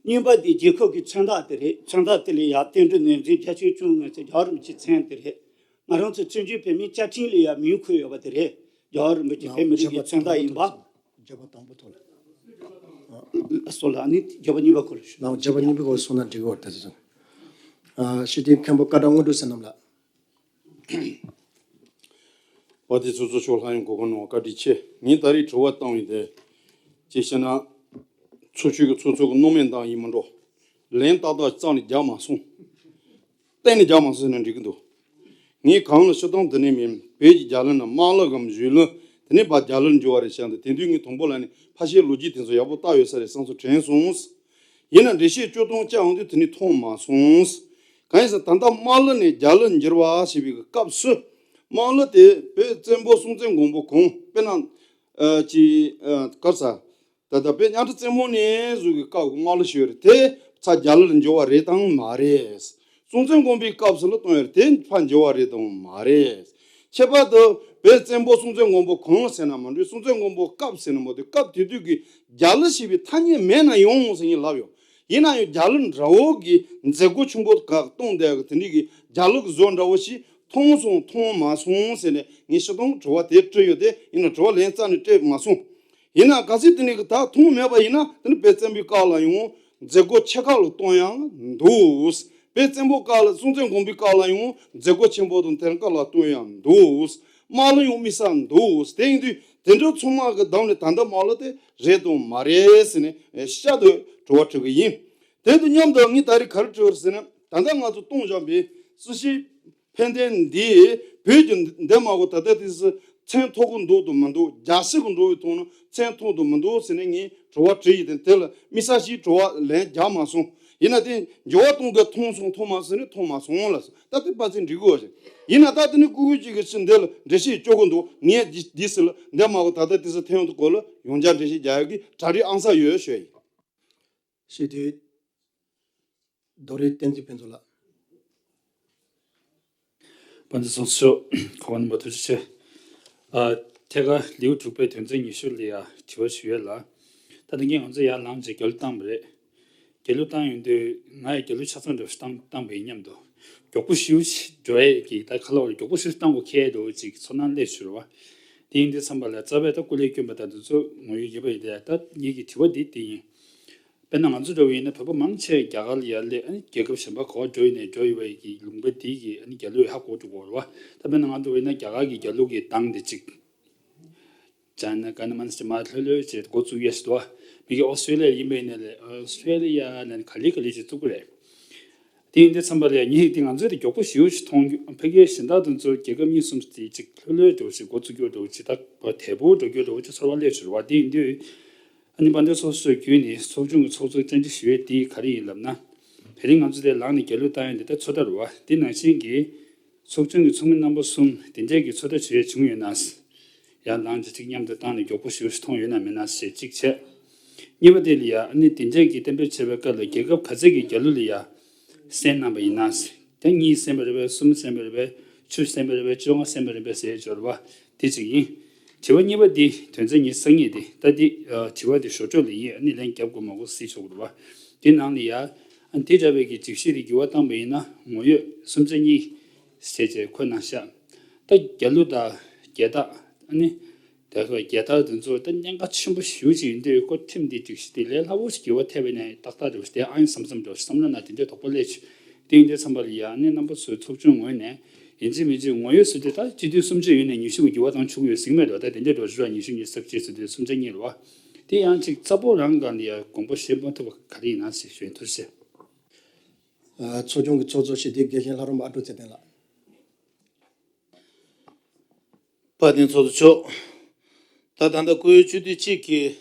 གཉིས་པ་དེ་རྒྱལ་ཁབ་ཀྱི་མཚོན་རྟགས་དེ་རེད། མཚོན་རྟགས་དེ་ལ་ཡ་བསྟན་འགྲོའི་ནོར་འཛིན་རྒྱལ་སྤྱིའི་ཅུང་ངོས་ཚེ་རྒྱལ་བ་རིན་པོ་ཆེའི་མཚན་དེ་རེད། ང་རང་ཚོའི་བཙན་བྱོལ་བོད་མིའི་བཅའ་ཁྲིམས་ལ་ཡ་མིང་འཁོད་ཡོད་པ་དེ་རེད། རྒྱལ་བ་རིན་པོ་ཆེ་བོད་མི་རིགས་ཀྱི་མཚོན་རྟགས་ཡིན་པ། བརྗོད་པ་དང་པོ་ཐོག་ལ། སོ་ལ་ནི་བརྗོད་པ་གཉིས་པ་སྐོར་ལ་ཞུ། ནང་བརྗོད་པ་གཉིས་པའི་སྐོར་ལ་གསུངས་ན་འགྲིག་གི་རེད་ད་ཚོ། ཨ་ཤེས་ལྡན་མཁན་པོ་བཀའ་དྲིན་དངོས་གྲུབ་བསོད་ནམས་ལགས། དཔལ་ལྡན་ཚོགས་གཙོ་མཆོག་ལྷན་ཡོད་གོ་སྐོན་གནང་བ་བཀའ་དྲིན་ཆེ། ངས་ད་རེས་དྲི་བ་བཏང་བའི་དེ། ཅེས་བཤད་ན། ཚོགས་ཆུང་གི་ཚོགས་གཙོ་གི་མནོ་མེད་འདང་ཡིན་མི་འགྲོ། ལན་ཏག་ཏག་རྩ་ནས་རྒྱག་མ་སོང་། གཏན་ནས་རྒྱག་མ་སོང་ཟེར་ན་འགྲིག་གི་འདུག་ངས་གང་ལ་ཤོད་སྟངས་འདི་ནས་མིན། བོད་ཀྱི་རྒྱལ་གླུ་ནི་དམངས་གླུ་གམ་གཞོན་གླུ། དེ་ནས་ཕར་རྒྱལ་གླུར་འགྱུར་བ་རེད་བཤད་འདུག་དེ་དུས་ངས་དང་པོ་ལ་ནི་ཕལ་ཆེར་ལོ་རྒྱུས་དེ་ཚོ་ཡག་པོ་བལྟ་ཡོད་ས་རེད་བསམ་ཚུལ་དྲན་སོང་། ཡིན་ན་འགྲེལ་བཤད་བཅུ་སྟོང་བཅར་ཡོང་དུས་དེ་ནས་མཐོང་མ་སོང་། གང་ཡིན་ཟེར་ན་ད་ལྟ་དམངས་གླུ་ནས་རྒྱལ་གླུར་འགྱུར་བ་ཞེས་པའི་སྐབས་སུ། དམངས་གླུ་དེ་བོད་བཙན་པོ་སྲོང་བཙན་སྒམ་པོ་གོང་དཔེར་ན། ཨ་ཅི། ཨ་ག་རེ་ཟེར། ད་ལྟ་བོད་གཉའ་ཁྲི་བཙན་པོ་ནས་བཟུང་གི་སྐབས་ཀྱི་དམངས་གླུ་ཞིག་ཡོད་རེད། དེ་ཚ་རྒྱལ་གླུར་འགྱུར་བ་རེད་དམ་མ་རེད། སྲོང་བཙན་སྒམ་པོའི་སྐབས་སུ་ལ་བཏང་ཡོད་རེད། དེ་ཕར་འགྱུར་བ་རེད་དམ་མ་རེད། ཁྱད་པར་དུ་བོད་བཙན་པོ་སྲོང་བཙན་སྒམ་པོ་གོང་ཟེར་ན་མ་འགྲིག་སྲོང་བཙན་སྒམ་པོ་སྐབས་ཟེར་ན་མ་འགྲིག་སྐབས་དེ་དུས་ཀྱི་རྒྱལ་གླུ་ཞེས་པའི་ཐ་སྙད་མེད་ན་ཡང་ཟེར་ངས་ལབ་ཡོད། ཡིན་ན་ཡང་རྒྱལ་གླུ་འདྲ་བོ་གི་མཛད་སྒོ་ཆེན་པོ་ག་གཏོང་བསྡད་ཀྱི་དེ་འདྲའི་གི་རྒྱལ་གླུ་གི་བཟོ་འདྲ་བོ་ཞིག་མཐོང་སོང་མཐོང་མ་སོང་ཟེར་ནས་ངས་སྤྱིར་བཏང་དྲི་བ་དེ་དྲིས་ཡོད་དེ། ཡིན་ན་དྲི་བ་ལན་རྩ་ནས་སྤྲད་མ་སོང་། ཡིན་ན་གལ་སྲིད་དེ་ནས་གི་ད་མཐོང་མེད་པ་ཡིན་ན་དེ་ནི་བོད་བཙན་པོའི་སྐབས་ལ་ཡང་མཛད་སྒོ་ཆེ་ཁག་ལ་གཏོང་ཡང་འདུག་བོད་བཙན་པོའི་སྐབས་ལ་སྲོང་བཙན་སྒམ་པོའི་སྐབས་ལ་ཡང་མཛད་སྒོ་ཆེན་པོ་དང་དེ་སྐབས་ལ་གཏོང་ཡང་འདུག་དམངས་གླུ་ཡང་དམིགས་བསལ་འདུག་དེ་ཡིན་དུས་དེ་འདྲ་ཚང་མ་གི་གདམ་ནས་ད་ལྟ་དམངས་གླུ་དེ་རེད་དང་མ་རེད་ཟེར་ནས་ཤ་དུ་དྲི་བ་དྲི་གི་ཡིན། དེ་དང་མཉམ་དུ་ངས་ད་རེས་ག་རེ་དྲི་བ་རེད་ཟེར་ན། ད་ལྟ་ང་ཚོ་གཏོང་བཞག་པའི་སྲི་ཞུ་ཕན་བདེ་འདི་བོད་ཀྱི་འདས་མ་གོ་ད་ལྟ་དུས་སུ་མཚན་ཐོགས་ཀྱི་འདུག་དང་མི་འདུག་རྒྱལ་སྲིད་ཀྱི་འགྲོ་བའི་ཐོག་ནས་མཚན་ཐོགས་དང་མི་འདུག་ཟེར་ནས་ངས་དྲི་བ་དྲིས་ཡིན་ཏེ། དེ་ལ་དམིགས་བསལ་ཞིག་དྲི་བ་ལན་རྒྱག་མ་སོང་། ཡིན་ན་དེ་འགྱུར་བ་གཏོང་དགོས། མཐོང་སོང་མཐོང་མ་སོང་ཟེར་ནས་མཐོང་མ་སོང་ལ་སོང་། ད་དེ་པ་ཚེ་འགྲིག་གི་ཡོད་ཅིང་། ཡིན་ན་ད་དེ་ནས་སྐུ་ཁུལ་གཅིག་གི་ཕྱི་འདི་ལ་འགྲེལ་བཤད་བཅོ་གི་འདུག་ངས་འདི་འདི་སྲིད་ལ་འདས་མ་གོ་ད་ལྟ་དུས་སུ་ཐེངས་དུ་གོ་ལ་ཡོངས་རྒྱ་འགྲེལ་བཤད་རྒྱག་ཡག་གི་གྲ་སྒྲིག་ཨང་གསར་ཡོད་ཞུ་ཡིན། ཞེས་དུས། རྡོ་རིང་བསྟན་འཛིན་ཕུན་ཚོགས་ལགས། དཔལ་ལྡན་ཚོགས་གཙོ་མཆོག་གོ་བ་རྣམ་པ་ཐུགས་རྗེ་ཆེ། ཨ་ཐད་ཀར་ལེའུ་དྲུག་པའི་དོན་ཚན་ཉི་ཤུ་ལ་ཡ་དྲི་བ་ཞུ་ཡས་ལ། ད་ལྟ་ངས་ང་ཚོ་ཡར་ལངས་རྗེས་རྒྱལ་གླུ་བཏང་བ་རེད། རྒྱལ་གླུ་བཏང་ཡོང་དུས་ང་ཡི་རྒྱལ་གླུ་ཆ་ཚང་འདྲ་བོ་ཞིག་བཏང་བཏང་བ་ཡིན་སྙམ་དུ། མགྱོགས་པོ་ཞེ་པོ་ཞིག་འགྲོ་ཡས་ཀྱི་ད་ཁ་ལོ་རེ་མགྱོགས་པོ་ཞེ་པོ་བཏང་དགོས་ཁེལ་འགྲོ་ཅིག་ཚོར་སྣང་སླེབས་བྱུང་བ། དེ་ཡིན་དུས་ཙམ་པ་ལ་རྩ་བའི་ད་སྐུ་ལས་བསྐྱོན་པ་ད་དུ་ཚོ་ངོ་ཡོད་ཡོད་པ་ཡིན་ད། ད་ངེད་ཀྱི་དྲི་བ་འདི་འདི་ཡིན། དཔེར་ན་ང་ཚོ་འདྲ་བོ་ཡིན་ན་བོད་པ་མང་ཆེ་རྒྱ་གར་ལ་ཡར་སླེབས། ཨ་ནི་རྒྱལ་ཁབ་གཞན་པ་ག་པར་འགྲོ་ཡིན་ནའི་འགྲོ་ཡོད་པ་ཡི་གི་ལུང་པ་འདི་གི་ཨ་ནི་རྒྱལ་གླུ་ཧ་གོ་འགྲོ་གི་ཡོད་རེད་བ། ད་དཔེར་ན་ང་འདྲ་བོ་ཡིན་ན་རྒྱ་གར་གྱི་རྒྱལ་གླུ་གི་གདངས་འདི་གཅིག་ཇ་ན་ག་ན་མ་ན་ཟེར་མར་ལྷོད་ལྷོད་བྱས་འགོ་བཙུགས་ཡས་ཞིག་འདུག་བ། མི་གི་ཨོ་སི་ཀྲེ་ལི་ཡ་ཡིན་པ་ཡིན་ན་ལས་ཨོ་སི་ཀྲེ་ལི་ཡ་ལ་ནི་ག་ལེ་ག་ལེ་ཞིག་བཙུགས་ཀྱི་རེད། དེ་ཡིན་དུས་ཙམ་པ་ལ་ཡ་ངེད་ཀྱིས་དེ་ང་ཚོས་དེ་མགྱོགས་པོ་ཞེ་པོ་ཞིག་མཐོང་རྒྱུ། ཕ་གིའི་གཞན་དག་དེ་ཚོ་རྒྱལ་ཁབ་གཉིས་གསུམ་དེ་གཅིག་ལྷོད་ལྷོད་འགྲོ་བཞིན་འགོ་བཙུགས་རྒྱུ་འགྲོ་བཞིན་ད་བར་དལ་པོ་འགྲོ་རྒྱུ་འགྲོ་བཞིན་ཚོར་བ་སླེབས་ཤོར་བ། དེ་ཡིན་དུས་ཨ་ནི་དཔལ་ལྡན་ཚོགས་གཙོས་བརྒྱུད་ནས་ཚོགས་ཆུང་གི་ཚོགས་གཙོས་བཅར་འདྲི་ཞུ་ཡས་དེ་ག་རེ་ཡིན་ལབ་ན། དེ་རིང་ང་ཚོ་དེ་ལངས་ནས་རྒྱལ་གླུ་བཏང་ཡས་འདི་ད་ཚོད་ལྟ་རེད་བ། དེ་ནང་བཞིན་གྱི་ཚོགས་ཆུང་གི་ཚོགས་མི་རྣམ་པ་གསུམ་དེ་འདྲས་ཀྱི་ཚོད་ལྟ་བྱེད་ཡས་བྱུང་ཡོད་ན། ཡང་ལངས་ཅིག་མཉམ་དུ་བཏང་ནས་མགྱོགས་པོ་ཞེ་པོ་ཞིག་མཐོང་ཡོད་ན་མེད་ན་ཞེས་གཅིག་བྱས། གཉིས་པ་དེ་ལ་ཡ་ཨ་ནི་དེ་འདྲས་ཀྱི་གཏན་འབེབས་བྱས་པའི་སྐབས་ལ་རྒྱལ་ཁབ་ག་ཚད་ཀྱི་རྒྱལ་གླུ་ལ་ཡ་གསན་གནང་བ་ཡིན་ན། ད་གཉིས་གསན་པ་རེད་པས། གསུམ་གསན་པ་རེད་པས། བཅུ་གསན་པའི་རིམ་པས་བཅོ་ལྔ་གསན་པའི་རིམ་པས་ཟེར་ཡས་ཅིག་ཡོད་རེད་པ། དེ་གཅིག་ཡིན། དྲི་བ་གཉིས་པ་འདི་དོན་ཚན་ཉི་ཤུ་རྩ་གཉིས་དེ་ད་འདི་ཨ་དྲི་བ་འདི་ཞོར་འཕྲོས་ལ་ཡིན། ཨ་ནི་ལན་རྒྱབ་དགོས་མ་དགོས་གཟིགས་ཆོག་གི་རེད་པ། དེ་ནང་ལ་ཡ་ཨ་དེ་འདྲ་བའི་གི་སྒྲིག་གཞི་དེ་འགྱུར་བ་བཏང་པ་ཡིན་ན་ངོ་ཡོད་སུམ་ཆ་གཉིས་བྱས་བྱས་ཁོ་ནང་བཞག་ད་རྒྱ་ལུགས་དང་རྒྱལ་དར། ཨ་ནི་དེ་ཚོ་རྒྱལ་དར་དེ་ཚོ་ད་གནད་འགག་ཆེན་པོ་ཞེ་པོ་ཅིག་ཡིན་དུས་ཁོ་ཐེམ་འདི་སྒྲིག་གཞི་དེ་ལས་སླ་པོ་ཞིག་འགྱུར་བ་ཐེབས་པ་ཡིན་ན་ཏག་ཏག་འདྲ་བོ་ཞིག་དེ་ཨང་བསམ་བསམ་འདྲ་བོ་ཞིག་བསམ་བློ་ནང་དེ་འདྲའི་དོགས་པ་སླེབས་བྱུང་། དེ་ཡིན་དུས་ཙམ་པ་ལ་ཡ་ཨ་ནི་རྣམ་པ་ཚོའི་ཚོགས་ཆུང་ངོས་ནས་ཡིན་གཅིག་མིན་གཅིག་ངོ་ཡོད་ཟེར་དུས་ད་སྤྱི་འཐུས་སུམ་ཅུ་ཡོད་ནས་ཉི་ཤུ་གི་འགྱུར་བ་བཏང་ཆོག་གི་ཡོད་ཟེར་གྱི་མེད་དོ། ད་དེ་འདྲའི་འགྲོ་ཞུ་ར་ཉི་ཤུ་ཉི་ཤུ་རྩ་བཞི་ཟེར་དུས་སུམ་ཆ་གཉིས་རེད་པ། དེ་ཡང་ཅིག་རྩ་བོ་རང་སྒང་ལ་ཡ་དགོངས་པ་བཞེས་མ་ཐུབ་པ་ག་རེ་ཡིན་ན་ཞེས་ཞུ་ཡིན། ཐུགས་རྗེ་ཆེ། ཚོགས་ཆུང་གི་ཚོགས་གཙོ་སྤྱི་འཐུས་དགེ་བཤེས་ལྷ་རམས་པ་ཨ་ཀྲུག་ཚེ་བརྟན་ལགས། དཔལ་ལྡན་ཚོགས་གཙོ་མཆོག་ད་ད་ལྟ་བཀུར་འོས་སྤྱི་འཐུས་གཅིག་གིས་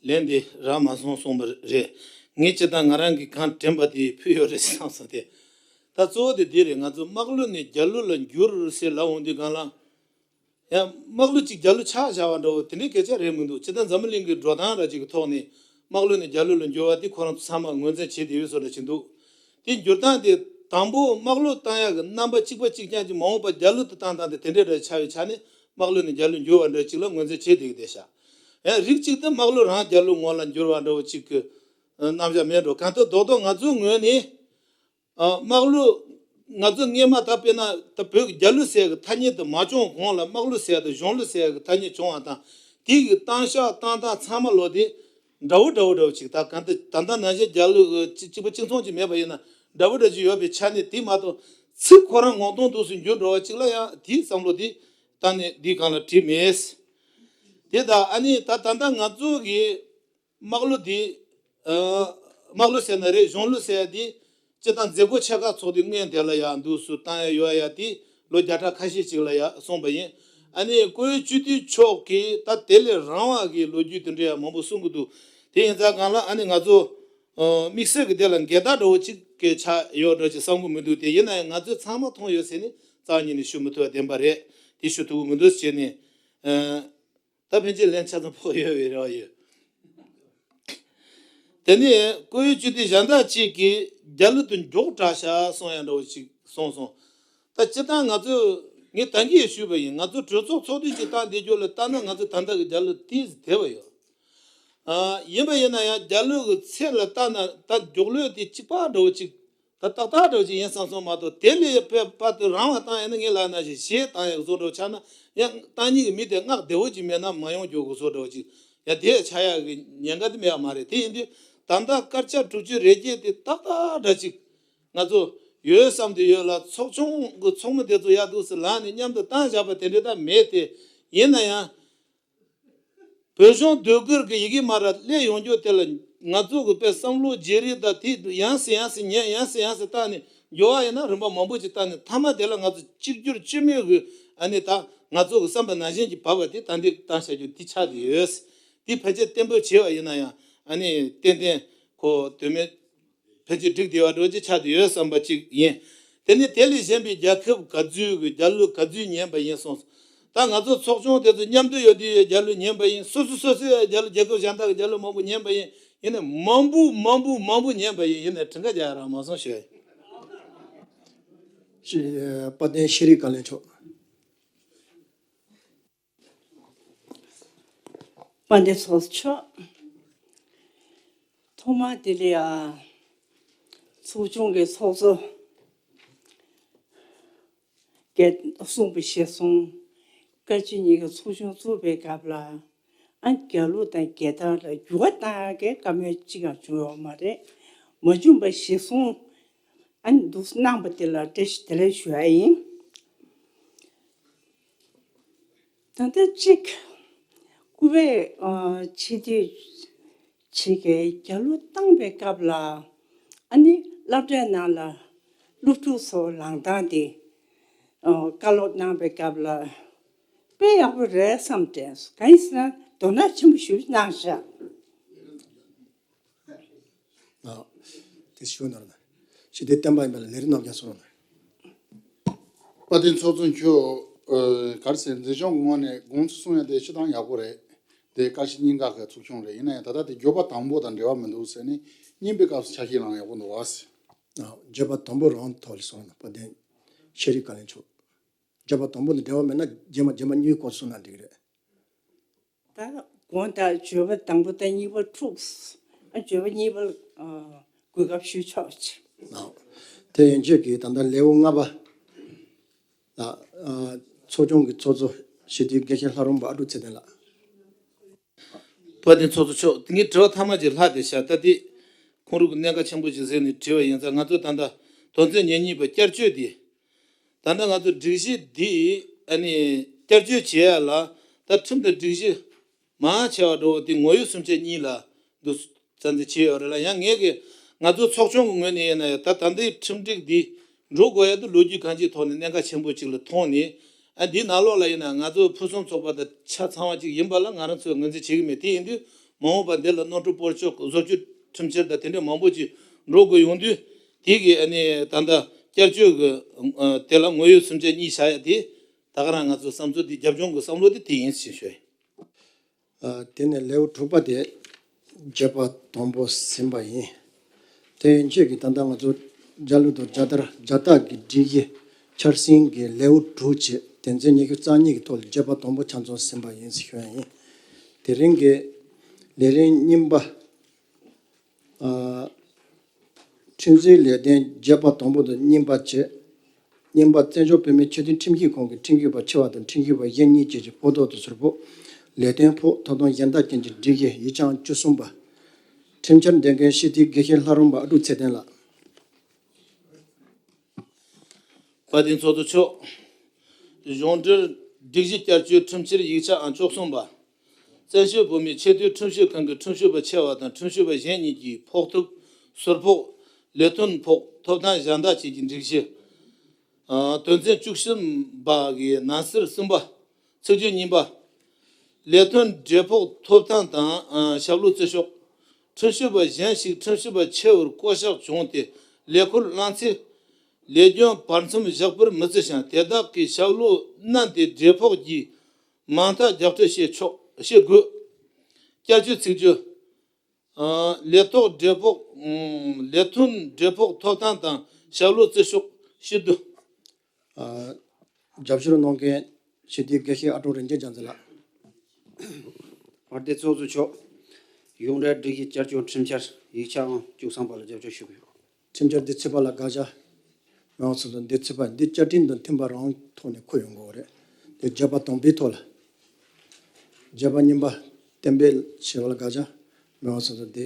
ལན་འདི་རག་མ་སོང་གསུངས་པ་རེད། ངས་སྤྱིར་བཏང་ང་རང་གིས་གང་དྲན་པ་དེ་ཕུལ་ཡོད་རེད་བསམ་སོང་སྟེ། ད་གཙོ་བོ་དེ་འདི་རེད། ང་ཚོ་དམག་ལུགས་ནས་རྒྱ་ལུགས་ལ་འགྱུར་ཟེར་ལབ་འོང་དུས་སྒང་ལ། ཡང་དམག་ལུགས་གཅིག་རྒྱ་ལུགས་ཆགས་བཞག་པ་འདྲ་བོ་དེ་འདྲའི་སྐད་ཆ་རེད་མི་འདུག་སྤྱིར་བཏང་འཛམ་བུ་གླིང་གི་འགྲོ་སྟངས་ར་ཅིག་གི་ཐོག་ནས་དམག་ལུགས་ནས་རྒྱ་ལུགས་ལ་འགྱུར་བ་དེ་ཁོ་རང་ཚོ་ཚང་མ་ངོས་འཛིན་བྱེད་བསྡད་ཡོད་བཟོ་འདྲ་ཅིག་འདུག་དེ་འགྱུར་སྟངས་དེ་དང་པོ་དམག་ལུགས་བཏང་ཡག་གི་རྣམ་པ་གཅིག་པ་གཅིག་རྐྱང་གཅིག་མ་འོངས་པ་རྒྱ་ལུགས་དེ་བཏང་སྟངས་དེ་དེ་འདྲའི་འདྲ་ཆགས་པའི་ཆ་ནས་དམག་ལུགས་ནས་རྒྱ་ལུགས་འགྱུར་བ་འདྲ་ཅིག་ལ་ངོས་འཛིན་བྱེད་བསྡད་ཀྱི་བསྡད་ཤག་ཡང་རིགས་གཅིག་ཏུ་དམག་ལུགས་རང་རྒྱ་ལུགས་ངོ་ལ་འགྱུར་བ་འདྲ་བོ་ཅིག་གི་རྣམ་གཞག་མེད་འགྲོ། གང་ལྟར་རྡོག་རྡོག་ང་ཚོའི་ངོས་ནས། ཨ། དམག་ལུགས་ང་ཚོ་སྔས་མ་ད་དཔེར་ན་ད་བོད་ཀྱི་རྒྱ་ལུགས་ཟེར་གི་ཐ་སྙད་དུ་མ་བྱུང་གོང་ལ་དམག་ལུགས་ཟེར་དང་གཞུང་ལུགས་ཟེར་གི་ཐ་སྙད་བྱུང་བ་དང་དེ་གི་བཏང་ཤག་བཏང་སྟངས་ཚང་མ་ལོ་དེ་འདྲ་བོ་འདྲ་བོ་འདྲ་བོ་ཅིག་ད་ག་འདི་ད་ལྟ་ནང་བཞིན་རྒྱ་ལུགས་གཅིག་གཅིག་པ་གཅིག་མཚུངས་ཅིག་མེད་པ་ཡིན་ན་འདྲ་བོ་འདྲ་ཅིག་ཡོད་པའི་ཆ་ནས་དེ་མ་གཏོགས་ཚིག་ཁོ་རང་ངོ་གདོང་འདུག་སུ་འགྱུར་འགྲོ་བ་ཅིག་ལ་ཡང་དེའི་བསམ་བློ་དེ་ད་ནི་འདིའི་སྒང་ལ་བྲིས་མེད། དེ་ད་ཨ་ནི་ད་ད་ལྟ་ང་ཚོ་གི་དམག་ལུགས་འདི། ཨ། དམག་ལུགས་ཟེར་ན་རེད། གཞུང་ལུགས་ཟེར་ཡ་འདི་སྤྱིར་བཏང་མཛད་སྒོ་ཆེ་ཁག་ཚོགས་དུས་སྔོན་དེ་ལ་ཡང་འདུག་སུ་བཏང་ཡ་ཡོད་ཡ་དེ་ལོ་བརྒྱ་ཕྲག་ཁ་ཤས་ཅིག་ལ་ཡ་གསུངས་པ་ཡིན། ཨ་ནི་བཀུར་འོས་སྤྱི་འཐུས་མཆོག་གིས་ད་དེ་ལས་རིང་བ་གི་ལོ་རྒྱུས་དེ་འདྲ་ཡང་མང་པོ་གསུང་གི་འདུག་དེ་ཡིན་ཙང་སྒང་ལ་ཨ་ནི་ང་ཚོ་ཨ། དམིགས་བསལ་གྱི་དེ་ལ་འགལ་ཟླ་འདྲ་བོ་ཅིག་གི་ཆགས་ཡོད་འདྲ་ཅིག་བསམ་གྱི་མི་འདུག་དེ་ཡིན་ན་ཡང་ང་ཚོས་ཚང་མ་མཐོང་ཡོད་ཟེར་ནས་རྩ་བ་ཉིད་ནས་ཞུ་མི་ཐུབ་པ་བདེན་པ་རེད། དེ་ཞུ་ཐུབ་ཀྱི་མི་འདུག་ཟེར་ནས། ཨ། ད་ཕན་ཆད་ལན་ཆ་ཚང་ཕོག་ཡོད་པའི་རེ་བ་ཡོད། དེ་ནས་བཀུར་འོས་སྤྱི་འཐུས་གཞན་དག་ཅིག་གིས་རྒྱ་ལུགས་དེ་མགྱོགས་དྲགས་ཤག་གསུང་ཡ་འདྲ་བོ་ཅིག་གསུངས་སོང་། ད་སྤྱིར་བཏང་ང་ཚོས་ངས་ད་གིན་ཞུས་པ་ཡིན། ང་ཚོ་གྲོས་ཚོགས་ཚོགས་དུས་ཅིག་བཏང་བསྡད་རྒྱུ་ལ་ལྟ་ན་ང་ཚོ་ད་ལྟ་གི་རྒྱ་ལུགས་ཏོག་ཙམ་དལ་བ་ཡོད། ཨ། ཡིན་པ་ཡིན་ན་ཡང་རྒྱ་ལུགས་ཀྱི་ཚད་ལ་ལྟ་ན་ད་མགྱོགས་ལོས་དེ་གཅིག་པ་འདྲ་བོ་ཅིག་ད་ཏག་ཏག་འདྲ་བོ་ཅིག་ཡིན་བསམ་སོང་མ་གཏོགས་དེ་ལས་དཔེ་དཔའ་དེ་རང་བ་བཏང་ཡིན་ན་ངས་ལབ་ན་ཞིག་གཞས་བཏང་ཡག་བཟོ་འདྲ་བོ་ཆགས་ན་ཡང་བཏང་མཁན་གྱི་མི་དེ་སྔགས་བདེ་བོ་ཅིག་མེད་ན་མ་ཡོང་རྒྱུ་གི་བཟོ་འདྲ་བོ་ཅིག་ཡང་དེ་ཆགས་ཡག་གི་ཉེན་ཁ་དེ་མེད་པ་མ་རེད། དེ་ཡིན་དུས་ད་ལྟ་སྐར་ཆ་དྲུག་ཅུ་རེ་བརྒྱད་དེ་ཏག་ཏག་འདྲ་ཅིག་ང་ཚོ་ཡོད་བསམ་དུ་ཡོད་ལ་ཚོགས་ཆུང་གི་ཚོགས་མི་དེ་ཚོ་ཡག་འདུག་སེ་ལབ་ནས་མཉམ་དུ་བཏང་བཞག་པ་དེ་འདྲ་ད་མེད་དེ། ཡིན་ན་ཡང་། བོད་གཞུང་ཟློས་གར་གྱི་ཡི་གེ་མ་ར་སླེབས་ཡོང་རྒྱུ་དེ་ལ་ང་ཚོ་གི་དཔེ་བསམ་བློ་བརྗེ་རེས་དང་དེ་ཡང་སེ་ཡང་སེ་ཉན་ཡང་སེ་ཡང་སེ་བཏང་ནས་འགྱུར་བ་ཡིན་ན་རིམ་པ་མང་པོ་ཅིག་བཏང་ནས་མཐའ་མ་དེ་ལ་ང་ཚོ་གཅིག་གྱུར་སྤྱི་མོས་ཀྱི་ཨ་ནི་ད་ང་ཚོ་གི་བསམ་པ་ནང་བཞིན་གྱི་བབས་པ་དེ་ད་འདི་བཏང་བྱ་རྒྱུ་འདི་ཆགས་ཏེ་ཡོད། འདི་ཕལ་ཆེར་གཏན་འབེབས་བྱས་པ་ཡིན་ན་ཡང་ཨ་ནི་ཏན་ཏན་ཁོ་དོན་མེད། ཕལ་ཆེར་འགྲིག་བསྡད་པ་འདྲ་ཅིག་ཆགས་བསྡད་ཡོད་བསམ་པ་ཅིག་ཡིན། དེ་ནི་དེ་ལས་གཞན་པའི་རྒྱལ་ཁབ་ག་ཚོད་ཀྱི་རྒྱལ་གླུ་ག་ཚོད་ཉན་པ་ཡིན་གསུངས། ད་ང་ཚོ་ཚོགས་ཆུང་དེ་ཚོ་མཉམ་དུ་ཡོད་དུས་རྒྱལ་གླུ་ཉན་པ་ཡིན། སོ་སོ་སོ་སོའི་རྒྱལ་གླུ་རྒྱལ་ཁབ་གཞན་དག་གི་རྒྱལ་གླུ་མང་པོ་ཉན་པ་ཡིན། ཡིན་ནའི་མང་པོ་མང་པོ་མང་པོ་ཉན་པ་ཡིན། ཡིན་ནའི་གྲངས་ཀ་རྒྱག་ཡ་རག་མ་སོང་ཞུ་ཡ་ཡིན། ཤེས་དཔལ་ལྡན་ཤེས་རིག་བཀའ་བློན་མཆོག་དཔལ་ལྡན་ཚོགས་གཙོ་མཆོག་ཐོག་མར་དེ་ལ་ཡ་ཚོགས་ཆུང་གི་ཚོགས་གཙོ་གིས་གསུངས་པ་ཤེས་སོང་། བཀའ་སྤྱི་གཉིས་ཀྱི་ཚོགས་ཆུང་བཙུགས་པའི་སྐབས་ལ་ཨ་རྒྱ་གླུ་དང་རྒྱལ་དར་ལ་འགྱུར་བ་བཏང་ཡག་གི་བཀའ་མོལ་གཅིག་ཀྱང་བྱུང་ཡོད་མ་རེད། མ་བྱུང་པ་ཤེས་སོང་། ཨ་ནི་འདུག་གནང་པ་དེ་ལ་བཀྲ་ཤིས་བདེ་ལེགས་ཞུ་ཡ་ཡིན། ད་ལྟ་གཅིག་སྐུ་པར་ཨ་ཆེ་དུས་ཆེ་གེ་རྒྱ་གླུ་བཏང་པའི་སྐབས་ལ་ཨ་ནི་སློབ་གྲྭའི་ནང་ལ་སློབ་ཕྲུག་ཚོ་ལངས་སྟངས་དེ་ཨ་བཀའ་སློབ་གནང་པའི་སྐབས་ལ་དཔེ་ཡག་པོ་རེད་བསམ་དྲན་སོང་། གང་ཡིན་ཟེར་ན་དོ་སྣང་ཆེན་པོ་ཞིག་གནང་ཤག་ཨ། དེ་ཞུ་ན་ར་ན། ཞི་བདེ་བསྟན་པ་ཡིན་པ་ལ་ལས་རིགས་རྣམས་ཀྱང་གསུང་རོགས་གནང་། དཔལ་ལྡན་ཚོགས་གཙོ་མཆོག་ཨ། ག་རེ་ཟེར། མཛད་གཞུང་གི་ངོས་ནས་དགོངས་ཚུལ་གསུང་ཡ་དེ་སྤྱིར་བཏང་ཡག་པོ་རེད། དེ་བཀའ་སྤྱི་གཉིས་ཀ་གི་ཚོགས་ཆུང་རེད། ཡིན་ན་ཡང་ད་ལྟ་དེ་བརྗོད་པ་དང་པོ་དང་འབྲེལ་བ་མི་འདུག་ཟེར་ནས་སྙན་པའི་སྐབས་སུ་ཆ་ཤས་ལའང་ཡག་པོ་འདུག་བ་ཟེར། ཨ། བརྗོད་པ་དང་པོ་རང་ཐོག་ལ་གསུང་རོགས་གནང་། དཔལ་ལྡན་ཤེས་རིག་བཀའ་བློན་མཆོག་བརྗོད་པ་དང་པོ་དང་འབྲེལ་བ་མེད་ན་རྗེས་མ་བརྗོད་པ་གཉིས་སྐོར་གསུངས་ན་འགྲིག་གི་རེད། ད་དགོངས་དག་བརྗོད་པ་དང་པོ་དང་གཉིས་པ་འཁྲུགས། ཨ་བརྗོད་པ་གཉིས་པ་ཨ་གོ་སྐབས་ཞུ་ཆོག་ཅིག་ཨ། དེ་ཡན་ཆད་ཀྱི་ད་ལྟ་ལེའུ་ལྔ་པ་ལ་ཨ་ཚོགས་ཆུང་གི་ཚོགས་གཙོ་སྤྱི་འཐུས་དགེ་བཤེས་ལྷ་རམས་པ་ཨ་ཀྲུག་ཚེ་བརྟན་ལགས། དཔལ་ལྡན་ཚོགས་གཙོ་མཆོག་ངའི་དྲི་བ་མཐའ་མ་ཅིག་ལྷག་བསྡད་ཤག་ད་དེ་ཁོང་རང་གི་གནད་འགག་ཆེན་པོ་ཅིག་གཟིགས་ནས་དྲིས་པ་ཡིན་ཙང་། ང་ཚོ་ད་ལྟ་དོན་ཚན་ཉེར་གཉིས་པ་བསྐྱར་བཅོས་དེ། ད་ལྟ་ང་ཚོ་སྒྲིག་གཞི་འདི་ཨ་ནི་བསྐྱར་བཅོས་བྱེད་ཡ་ལ་ད་ཁྲིམས་དང་སྒྲིག་གཞི་མང་ཆེ་བ་འགྲོ་བ་དེ་ངོ་ཡོད་སུམ་ཆ་གཉིས་ལ་འདུ་བཙན་འཛུལ་བྱས་ཡོད་རེད་ལ། ཡང་ངས་ཀྱི་ང་ཚོ་ཚོགས་ཆུང་གི་ངོས་ནས་ཡིན་ན་ཡང་ད་ད་ལྟའི་ཁྲིམས་སྒྲིག་འདི་འགྲོ་དགོས་ཡ་དེ་ལོ་རྒྱུས་གང་ཅིའི་ཐོག་ནས་གནད་འགག་ཆེན་པོ་ཅིག་ལ་མཐོང་ནས། ཨ་འདིའི་ནང་ལོགས་ལ་ཡིན་ན་ང་ཚོ་ཕུན་སུམ་ཚོགས་པ་དང་ཆ་ཚང་བ་ཅིག་ཡིན་པ་ལ་ང་རང་ཚོས་ངོས་འཛིན་བྱེད་ཀྱི་མེད། དེ་ཡིན་དུས་མ་འོངས་པ་འདི་ལ་གནོན་སྐྱོན་སྤོར་ཆོག་བཟོ་བཅོས་ཁྲིམས་འཆར་དང་དེ་འདྲ་མང་པོ་ཅིག་འགྲོ་དགོས་ཡོང་དུས། དེ་གི་ཨ་ནི་ད་ལྟ་བསྐྱར་བཅོས་ཀྱི་ཨ་དེ་ལ་ངོ་ཡོད་སུམ་ཆ་གཉིས་བཞག་ཡ་དེ་ད་ག་རང་ང་ཚོའི་བསམ་ཚུལ་དེ། རྒྱབ་ལྗོངས་ཀྱི་བསམ་བློ་དེ་དེ་ཡིན་ཞེས་ཞུ་ཡ་ཡིན། དེ་ནས་ལེའུ་དྲུག་པ་དེ་བརྗོད་པ་དང་པོ་ཟིན་པ་ཡིན། དེ་ཡན་ཆད་ཀྱི་ད་ལྟ་ང་ཚོ་རྒྱ་གླུ་དང་རྒྱ་དར་རྒྱ་རྟགས་ཀྱི་སྒྲིག་གཞི་འཆར་ཟིན་གྱི་ལེའུ་དྲུག་བཅས་དོན་ཚན་ཉི་ཤུ་རྩ་གཉིས་ཀྱི་ཐོག་ལ་བརྗོད་པ་དང་པོ་ཆ་ཚང་ཟིན་པ་ཡིན་ཞེས་ཞུ་ཡ་ཡིན། དེ་རིང་གི་ལས་རིམ་གཉིས་པ། ཨ། ཁྲིམས་སྒྲིག་ལས་དོན་བརྗོད་པ་དང་པོ་དང་གཉིས་པ་བཅས། གཉིས་པ་བཙན་བྱོལ་བོད་མིའི་ཆེས་མཐོའི་ཁྲིམས་ཞིབ་ཁང་གི་ཁྲིམས་ཞིབ་པ་ཆེ་བ་དང་ཁྲིམས་ཞིབ་པ་གཞོན་གཉིས་བཅས་ཀྱི་ཕོགས་ཐོབ་དང་ཟུར་ཕོགས། ལས་དོན་ཕོགས། ཐོབ་ཐང་གཞན་དག་ཅན་གྱི་སྒྲིག་གཞི་ཡིག་ཆ་ཨང་བཅུ་གསུམ་པ། ཁྲིམས་འཆར་འདོན་མཁན་སྤྱི་འཐུས་དགེ་བཤེས་ལྷ་རམས་པ་ཨ་ཀྲུག་ཚེ་བརྟན་ལགས། དཔལ་ལྡན་ཚོགས་གཙོ་མཆོག་གཞུང་འབྲེལ་སྒྲིག་གཞི་བསྐྱར་བཅོས་ཁྲིམས་འཆར་ཡིག་ཆ་ཨང་བཅུ་གསུམ་པ། བཙན་བྱོལ་བོད་མིའི་ཆེས་མཐོའི་ཁྲིམས་ཞིབ་ཁང་གི་ཁྲིམས་ཞིབ་པ་ཆེ་བ་དང་ཁྲིམས་ཞིབ་པ་གཞན་གཉིས་ཀྱི་ཕོགས་ཐོབ། ཟུར་ཕོགས། ལས་དོན་ཕོགས། ཐོབ་ཐང་གཞན་དག་བཅས་ཀྱི་སྒྲིག་གཞི། ཨ། དོན་ཚན་བཅུ་གསུམ་པ་གི་ནང་གསེས་གསུམ་པ། ཚིག་བརྗོད་གཉིས་པ། ལས་དོན་འབྲས་ཕོགས་ཐོབ་ཐང་དང་། ཨ། ཞབས་ལོ་བརྩི་ཤོག་ཁྲིམས་ཞིབ་པ་གཞན་ཞིག་ཁྲིམས་ཞིབ་པ་ཆེ་བར་བསྐོ་གཞག་བྱུང་སྟེ། ལས་ཁུར་བླངས་ཚེ། ལས་རྒྱུན་བར་མཚམས་བཞག་པར་མི་བརྩི་ཞིང་། དེ་དག་གི་ཞབས་ལོ་གནམ་དེ་འབྲས་ཕོགས་ཀྱིས་མང་མཐའ་རྒྱབ་སྐྱོར་བྱེད་ཆོག་བྱེད་དགོས། བསྐྱར་བཅོས་ཚིག་བརྗོད། ཨ། ལས་ཐོག་འབྲས་ཕོགས། ཨ། ལས་དོན་འབྲས་ཕོགས་ཐོབ་ཐང་དང་ཞབས་ལོ་བརྩི་ཤོག་ཕྱིར་བསྡུ། ཨ། རྒྱབ་སྐྱོར་གནང་མཁན་སྤྱི་འཐུས་དགེ་བཤེས་ཨ་ཀྲུག་རིན་ཆེན་རྒྱ་མཚོ་ལགས། དཔལ་ལྡན་ཚོགས་གཙོ་མཆོག་གཞུང་འབྲེལ་སྒྲིག་གཞི་བསྐྱར་བཅོས་ཁྲིམས་འཆར་ཡིག་ཆ་ཨང་བཅུ་གསུམ་པ་ལ་རྒྱབ་སྐྱོར་ཞུ་གི་ཡོད། ཁྲིམས་འཆར་འདི་ཚུད་པ་ལ་དགག་བྱ། མི་མང་སོ་སོ་འདི་ཚུད་པ་འདི་བཅའ་ཁྲིམས་དང་མཐུན་པ་རང་ཐོག་ནས་འཁུར་ཡོང་དགོས་རེད། འདི་བརྗོད་པ་དང་པོའི་ཐོག་ལ། བརྗོད་པ་གཉིས་པ་གཏན་འབེབས་བྱས་པ་ལ་དགག་བྱ། མི་མང་སོ་སོ་འདི་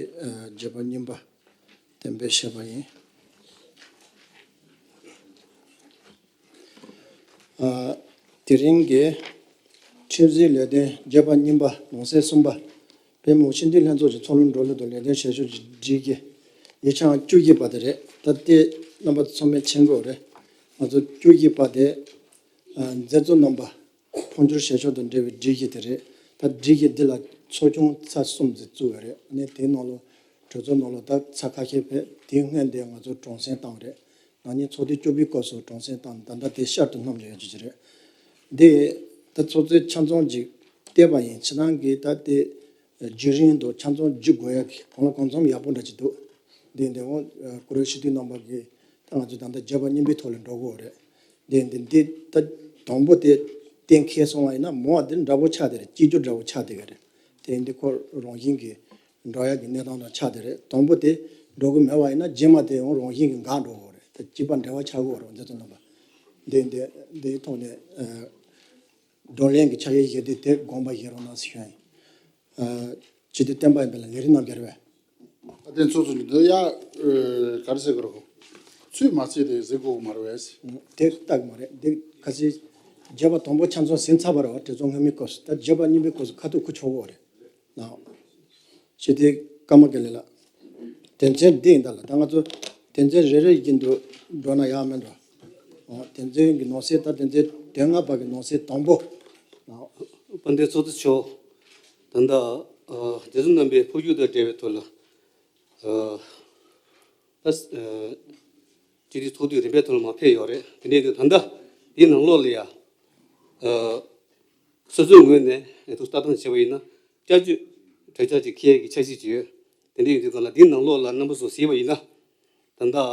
བརྗོད་པ་གཉིས་པ་གཏན་འབེབས་བྱས་པ་ཡིན། ཨ། དེ་རིང་གི་ཁྲིམས་སྒྲིག་ལས་དོན་བརྗོད་པ་གཉིས་པ་ནང་གསེས་གསུམ་པ། བོད་མི་སྤྱི་འཐུས་ལྷན་ཚོགས་ཀྱི་ཚོགས་ལུགས་འགྲོ་ལུགས་དང་ལས་དོན་བྱེད་ཕྱོགས་ཀྱི་སྒྲིག་གཞི་ཡིག་ཆ་ཨང་བཅུ་བཞི་པ་དེ་རེད། ད་ལྟའི་རྣམ་པ་ཚང་མས་མཁྱེན་གྱི་ཡོད་རེད། ང་ཚོ་བཅུ་བཞི་པ་དེ་མཛད་གཙོ་རྣམ་པ་འཕོ་འགྱུར་བྱེད་ཕྱོགས་དང་འབྲེལ་བའི་སྒྲིག་གཞི་དེ་རེད། ད་སྒྲིག་གཞི་འདི་ལ་ཚོགས་ཆུང་ཚར་གསུམ་ཙམ་བཙུགས་ཡོད་རེད། ཨ་ནི་དེའི་ནང་ལ་གྲོས་ཚོགས་ནང་ལ་ད་ཚར་ཁ་ཤས་ཕེབས། དེའི་སྔོན་དེ་ང་ཚོ་གྲངས་གསལ་བཏང་རེད། ན་ནིང་ཚོགས་དུས་བཅུ་པའི་སྐབས་སུ་གྲངས་གསལ་བཏང་། ད་ལྟ་དེ་བསྐྱར་དུ་བསྣམས་ནས་ཡོད་རྒྱུ་ཅིག་རེད། འདི་ད་ཚོགས་གཙོས་ཆ་ཚང་ཅིག་བལྟས་པ་ཡིན། ཕྱི་ནང་གི་ད་དེ་བརྒྱུད་རིམ་དང་ཆ་ཚང་བརྒྱུད་དགོས་ཡ་གི་གང་ལ་གང་འཚམ་ཡག་པོ་འདྲ་ཅིག་འདུག་འདི་འདི་འོང་། གུ་རུ་སྤྱི་འཐུས་རྣམ་པ་གིས་ད་ང་ཚོ་ད་ལྟ་བརྗོད་པ་གཉིས་པའི་ཐོག་ལ་འགྲོ་དགོས་རེད། འདི་འདི་འདི་ད་དང་པོ་དེ་གཏན་འཁེལ་སོང་བ་ཡིན་ན་མོ་བ་འདི་འདྲ་པོ་ཆགས་བསྡད་རེད། གཅིག་གྱུར་འདྲ་པོ་ཆགས་བསྡད་ཀྱི་རེད། དེ་འདི་ཁོ་རང་བཞིན་གྱིས་འགྲོ་ཡག་གི་གནས་སྟངས་དང་ཆགས་བསྡད་རེད། དང་པོ་དེ་འགྲོ་གི་མེད་པ་ཡིན་ན་རྗེས་མ་དེ་ཡང་རང་བཞིན་གྱིས་འགག་འགྲོ་གི་རེད། ད་གཅིག་པ་འབྲེལ་བ་ཆགས་ཀྱི་ཡོད་རེད། འདི་ཚོ་རྣམ་པ་འདི་འདི་འདིའི་ཐོག་ནས་བགྲོ་གླེང་གི་ཆ་ཤས་བཞེས་དུས་དེ་དགོངས་པ་བཞེས་རོགས་གནང་ཟེར་ཞུ་ཡ་ཡིན། སྤྱི་འཐུས་བསྟན་པ་ཡིན་པ་ལ་ལས་རིམ་གནང་རྒྱུ་རེད་པས། ཨ་དེ་ཚོ་ཚོ་འདི་ཡ་ག་རེ་ཟེར་དགོས་རེད། ཚུད་མ་ཚུད་དེ་ཟེར་དགོས་ཀྱི་མ་རེད་པས། དེ་ལྟ་གི་མ་རེད། འདི་ཁ་སང་བརྗོད་པ་དང་པོ་ཆ་ཚང་ཟིན་ཚར་བ་རེད་པ། གྲོས་ཚོགས་སྔོན་མའི་སྐབས་སུ། ད་བརྗོད་པ་གཉིས་པའི་སྐབས་སུ་ཁ་ཐུག་འཁུར་ཆོག་གི་རེད། ལགས། སྤྱི་འཐུས་ཀརྨ་དགེ་ལེགས་ལགས། དོན་ཚན་འདི་ཡིན་ད་ལ། ད་ང་ཚོ་དོན་ཚན་རེ་རེ་བཞིན་དུ་འགྲོ་ན་ཡག་མེད་འགྲོ། འོ། དོན་ཚན་གྱི་ནང་གསེས་ད་དོན་ཚན་དོན་ལྔ་པ་གི་ནང་གསེས་དང་པོ། ལགས། དཔལ་ལྡན་ཚོགས་གཙོ་མཆོག་ད་ལྟ་ཨ་དེ་ཚོ་རྣམ་པའི་འཕོ་འགྱུར་དང་འབྲེལ་བའི་ཐོག་ལ་ཨ་ད་ཨ་སྤྱི་འཐུས་ཚོགས་དུས་རིམ་པའི་ཐོག་ལ་མར་ཕེབས་ཡོད་རེད། དེ་འདྲ་ཡིན་དུས་ད་ལྟ་འདིའི་ནང་ལོགས་ལ་ཡ་ཨ་སོ་སོའི་ངོས་ནས་ཐུགས་ལྟ་སྟངས་བྱས་པ་ཡིན་ན། བསྐྱར་བཅོས་གྲོས་འཆར་ཅིག་འཁྱེར་ཡས་ཀྱི་འཆར་གཞི་ཅིག་ཡོད། དེ་འདྲ་ཡིན་དུས་གང་ལ་འདིའི་ནང་ལོགས་ལ་རྣམ་པ་ཚོ་གཟིགས་པ་ཡིན་ན། ད་ལྟ་ཨ་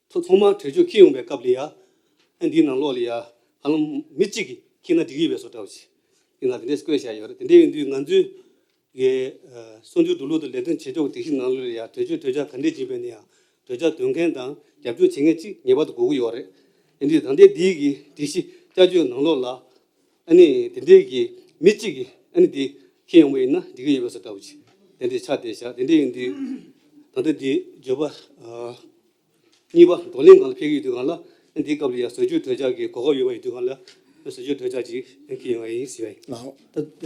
ཚོ་ཚང་མ་གྲོས་ཆོད་འཁྱེར་ཡོང་པའི་སྐབས་ལ་ཡ། ཨ་འདིའི་ནང་ལོགས་ལ་ཡ་ཧ་ལམ་མི་གཅིག་གིས་འཁྱེར་ན་འགྲིག་གི་ཡོད་པའི་བཟོ་འདྲ་བོ་ཞིག་ཡིན་ན། དེ་འདྲས་བཀོད་བཞག་ཡོད་རེད། དེ་འདྲས་ཡིན་དུས་ང་ཚོའི་གི་ཨ་གསུང་ཆོས་འགྲོ་ལུགས་དང་ལས་དོན་བྱེད་ཕྱོགས་ཀྱི་སྒྲིག་གཞི་ནང་ལོགས་ལ་ཡ་གྲོས་ཆོད་གྲོས་འཆར་ག་འདྲས་བྱིན་པ་ཡིན་ན་ཡང་གྲོས་འཆར་འདོན་མཁན་དང་རྒྱབ་སྐྱོར་བྱེད་མཁན་གཅིག་ངེས་པར་དུ་དགོས་ཀྱི་ཡོད་རེད། ཡིན་དུས་ད་ལྟའི་འདིའི་གི་སྒྲིག་གཞི་བསྐྱར་བཅོས་ནང་ལོགས་ལ་ཨ་ནི་དེ་འདྲས་ཀྱི་མི་གཅིག་གིས་ཨ་ནི་དེ་འཁྱེར་ཡོང་བ་ཡིན་ན་འགྲིག་གི་ཡོད་པའི་བཟོ་འདྲ་བོ་ཅིག་དེ་འདྲས་ཆགས་བསྡད་ཤག་དེ་འདྲས་ཡིན་དུས་ད་ལྟ་འདི་བརྗོད་པ་ཨ། གཉིས་པ་བགྲོ་གླེང་སྒང་ལ་ཕེབས་ཀྱི་ཡོད་དུས་སྒང་ལ་འདིའི་སྐབས་ལ་ཡང་བཟོ་བཅོས་གྲོས་འཆར་གྱི་གོ་སྐབས་ཡོད་པ་ཡིན་དུས་སྒང་ལ་བཟོ་བཅོས་གྲོས་འཆར་ཅིག་འཁྱེར་ཡོང་བ་ཡིན་ཟེར་བ་ཡིན། ལགས། ད་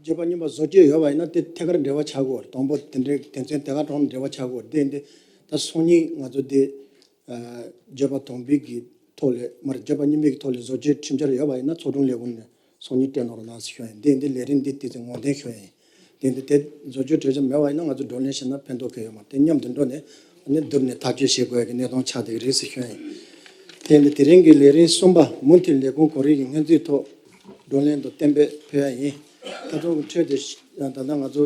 བརྗོད་པ་གཉིས་པ་བཟོ་བཅོས་ཡོད་པ་ཡིན་ན་དེ་ཐད་ཀར་འབྲེལ་བ་ཆགས་དགོས་རེད། དང་པོ་དེ་འདྲའི་དོན་ཚན་དེ་ག་གྲོང་འབྲེལ་བ་ཆགས་དགོས་རེད། དེ་འདི་ད་སང་ཉིན་ང་ཚོ་དེ་བརྗོད་པ་དང་པོའི་གི་ཐོག་ལས་མར་བརྗོད་པ་གཉིས་པའི་གི་ཐོག་ལས་བཟོ་བཅོས་ཁྲིམས་འཆར་ཡོད་པ་ཡིན་ན་ཚོགས་དྲུང་ལས་ཁུངས་ནས་སང་ཉིན་སྤྲད་གནང་རོགས་གནང་ཟེར་ཞུ་ཡ་ཡིན། དེ་འདི་ལས་རིམ་འདི་ཏོག་ཙམ་ངོས་འཛིན་ཞུ་ཡ་ཡིན། དེ་འདི་དེ་བཟོ་བཅོས་གྲོས་འཆར་མེད་པ་ཡིན་ན་ང་ཚོ་བགྲོ་གླེང་བྱས་ན་ཕན་ཐོགས་གང་ཡང་ཡོད་མ་རེད། དེ་མཉམ་དུ་འགྲོ་ནས་ཨ་ནི་བསྡུར་ནས་ཐག་གཅོད་བྱེད་དགོས་ཡ་གི་གནས་སྟངས་ཆགས་བསྡད་ཀྱི་རེད་ཟེར་ཞུ་ཡ་ཡིན། དེ་འདི་དེ་རིང་གི་ལས་རིམ་གསུམ་པ་མུ་མཐུད་ལས་ཁུངས་གོ་རིམ་གྱི་སྔོན་རྩིས་ཐོག་བགྲོ་གླེང་དུ་གཏན་འབེབས་ཕེབས་ཡ་ཡིན། ད་དུང་གི་འཕྲོས་དེ་ད་ལྟ་ང་ཚོ་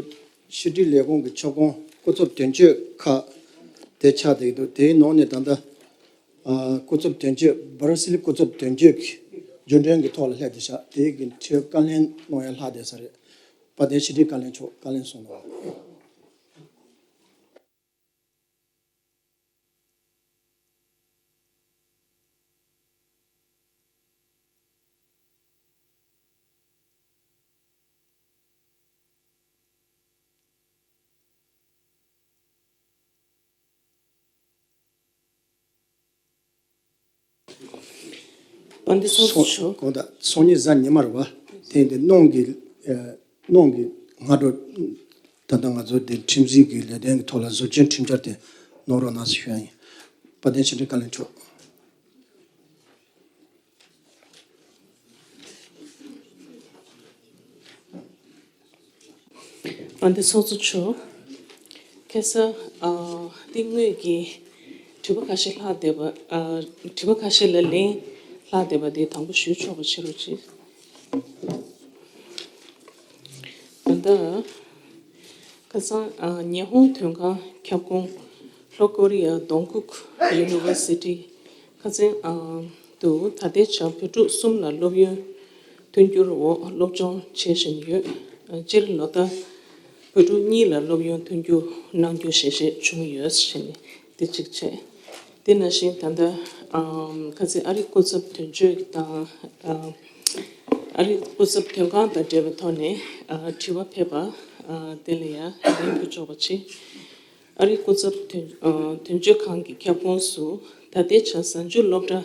ཕྱི་དྲིལ་ལས་ཁུངས་ཀྱི་ཆོག་ཁོངས་སྐུ་ཚབ་དོན་གཅོད་ཁག་དེ་ཆགས་བསྡད་ཀྱི་འདུག་དེའི་ནང་ནས་ད་ལྟ་ཨ་སྐུ་ཚབ་དོན་གཅོད་བར་སིལ་སྐུ་ཚབ་དོན་གཅོད་ཀྱི་རྒྱུན་གྲོན་གྱི་ཐོག་ལ་སླེབས་བསྡད་ཤག་དེའི་གི་འཕྲོས་བཀའ་ལན་གནང་ཡ་ལྷག་བསྡད་ས་རེད། དཔལ་ལྡན་ཕྱི་དྲིལ་བཀའ་བློན་མཆོག་བཀའ་ལན་གསུང་རོགས། པ་འདི་སོང་ཚུལ་ཞུ། གང་ལྟར་སང་ཉིན་གཟའ་ཉི་མ་རེད་པ། དེ་འདི་གནངས་ཀྱི་ཨ་གནངས་ཀྱི་སྔ་དྲོ་ད་ལྟ་ང་ཚོ་འདི་ཁྲིམས་འཛིན་གྱི་ལས་དོན་གྱི་ཐོག་ལ་བཟོ་བཅོས་ཁྲིམས་འཆར་དེ་གནང་རོགས་གནང་ཞེས་ཞུ་ཡ་ཡིན། དཔལ་ལྡན་ཕྱི་དྲིལ་བཀའ་བློན་མཆོག་ཨ་འདི་ཚོགས་གཙོ་མཆོག་ཁ་སང་ཨ་འདི་དངོས་ཀྱི་དྲི་བ་ཁ་ཤས་ལྷག་བསྡད་པ། ཨ་དྲི་བ་ཁ་ཤས་ལ་ལན་ལྷག་བསྡད་པ་དེ་དང་པོ་ཞུ་ཆོག་པ་བྱེད་རོགས་གྱིས། ད་ལྟ་ཁ་སང་ཨ་ཉི་ཧོང་དོན་ཁང་ཁྱབ་ཁོངས་ལྷོ་ཀོ་རི་ཡ་དོང་ཁུག་ཡུ་ནི་ཝར་སི་ཊི་ཁ་སང་ཨ་དུ་ད་ལྟའི་ཆར་བོད་ཕྲུག་གསུམ་ལ་སློབ་ཡོན་མཐུན་འགྱུར་འོག་སློབ་སྦྱོང་བྱེད་བཞིན་ཡོད། སྤྱིར་ལོ་ལྟར་བོད་ཕྲུག་གཉིས་ལ་སློབ་ཡོན་མཐུན་འགྱུར་གནང་རྒྱུ་ཞལ་བཞེས་བྱུང་ཡོད་ཟེར་ནས་འདི་གཅིག་བྱས། དེ་ནང་བཞིན་ད་ལྟ་ཨམ་ཁ་སང་ཨ་རི་སྐུ་ཚབ་དོན་གཅོད་དང་ཨ་ཨ་རི་སྐུ་ཚབ་དོན་ཁང་དང་འབྲེལ་བའི་ཐོག་ནས་ཨ་དྲི་བ་ཕེབས་པ་ཨ་དེ་ལ་ཡང་ལན་ཕུལ་ཆོག་པ་བྱེད། ཨ་རིའི་སྐུ་ཚབ་དོན་ཨ་དོན་གཅོད་ཁང་གི་ཁྱབ་ཁོངས་སུ་ད་ལྟའི་ཆར་གཟའ་མཇུག་སློབ་གྲྭ་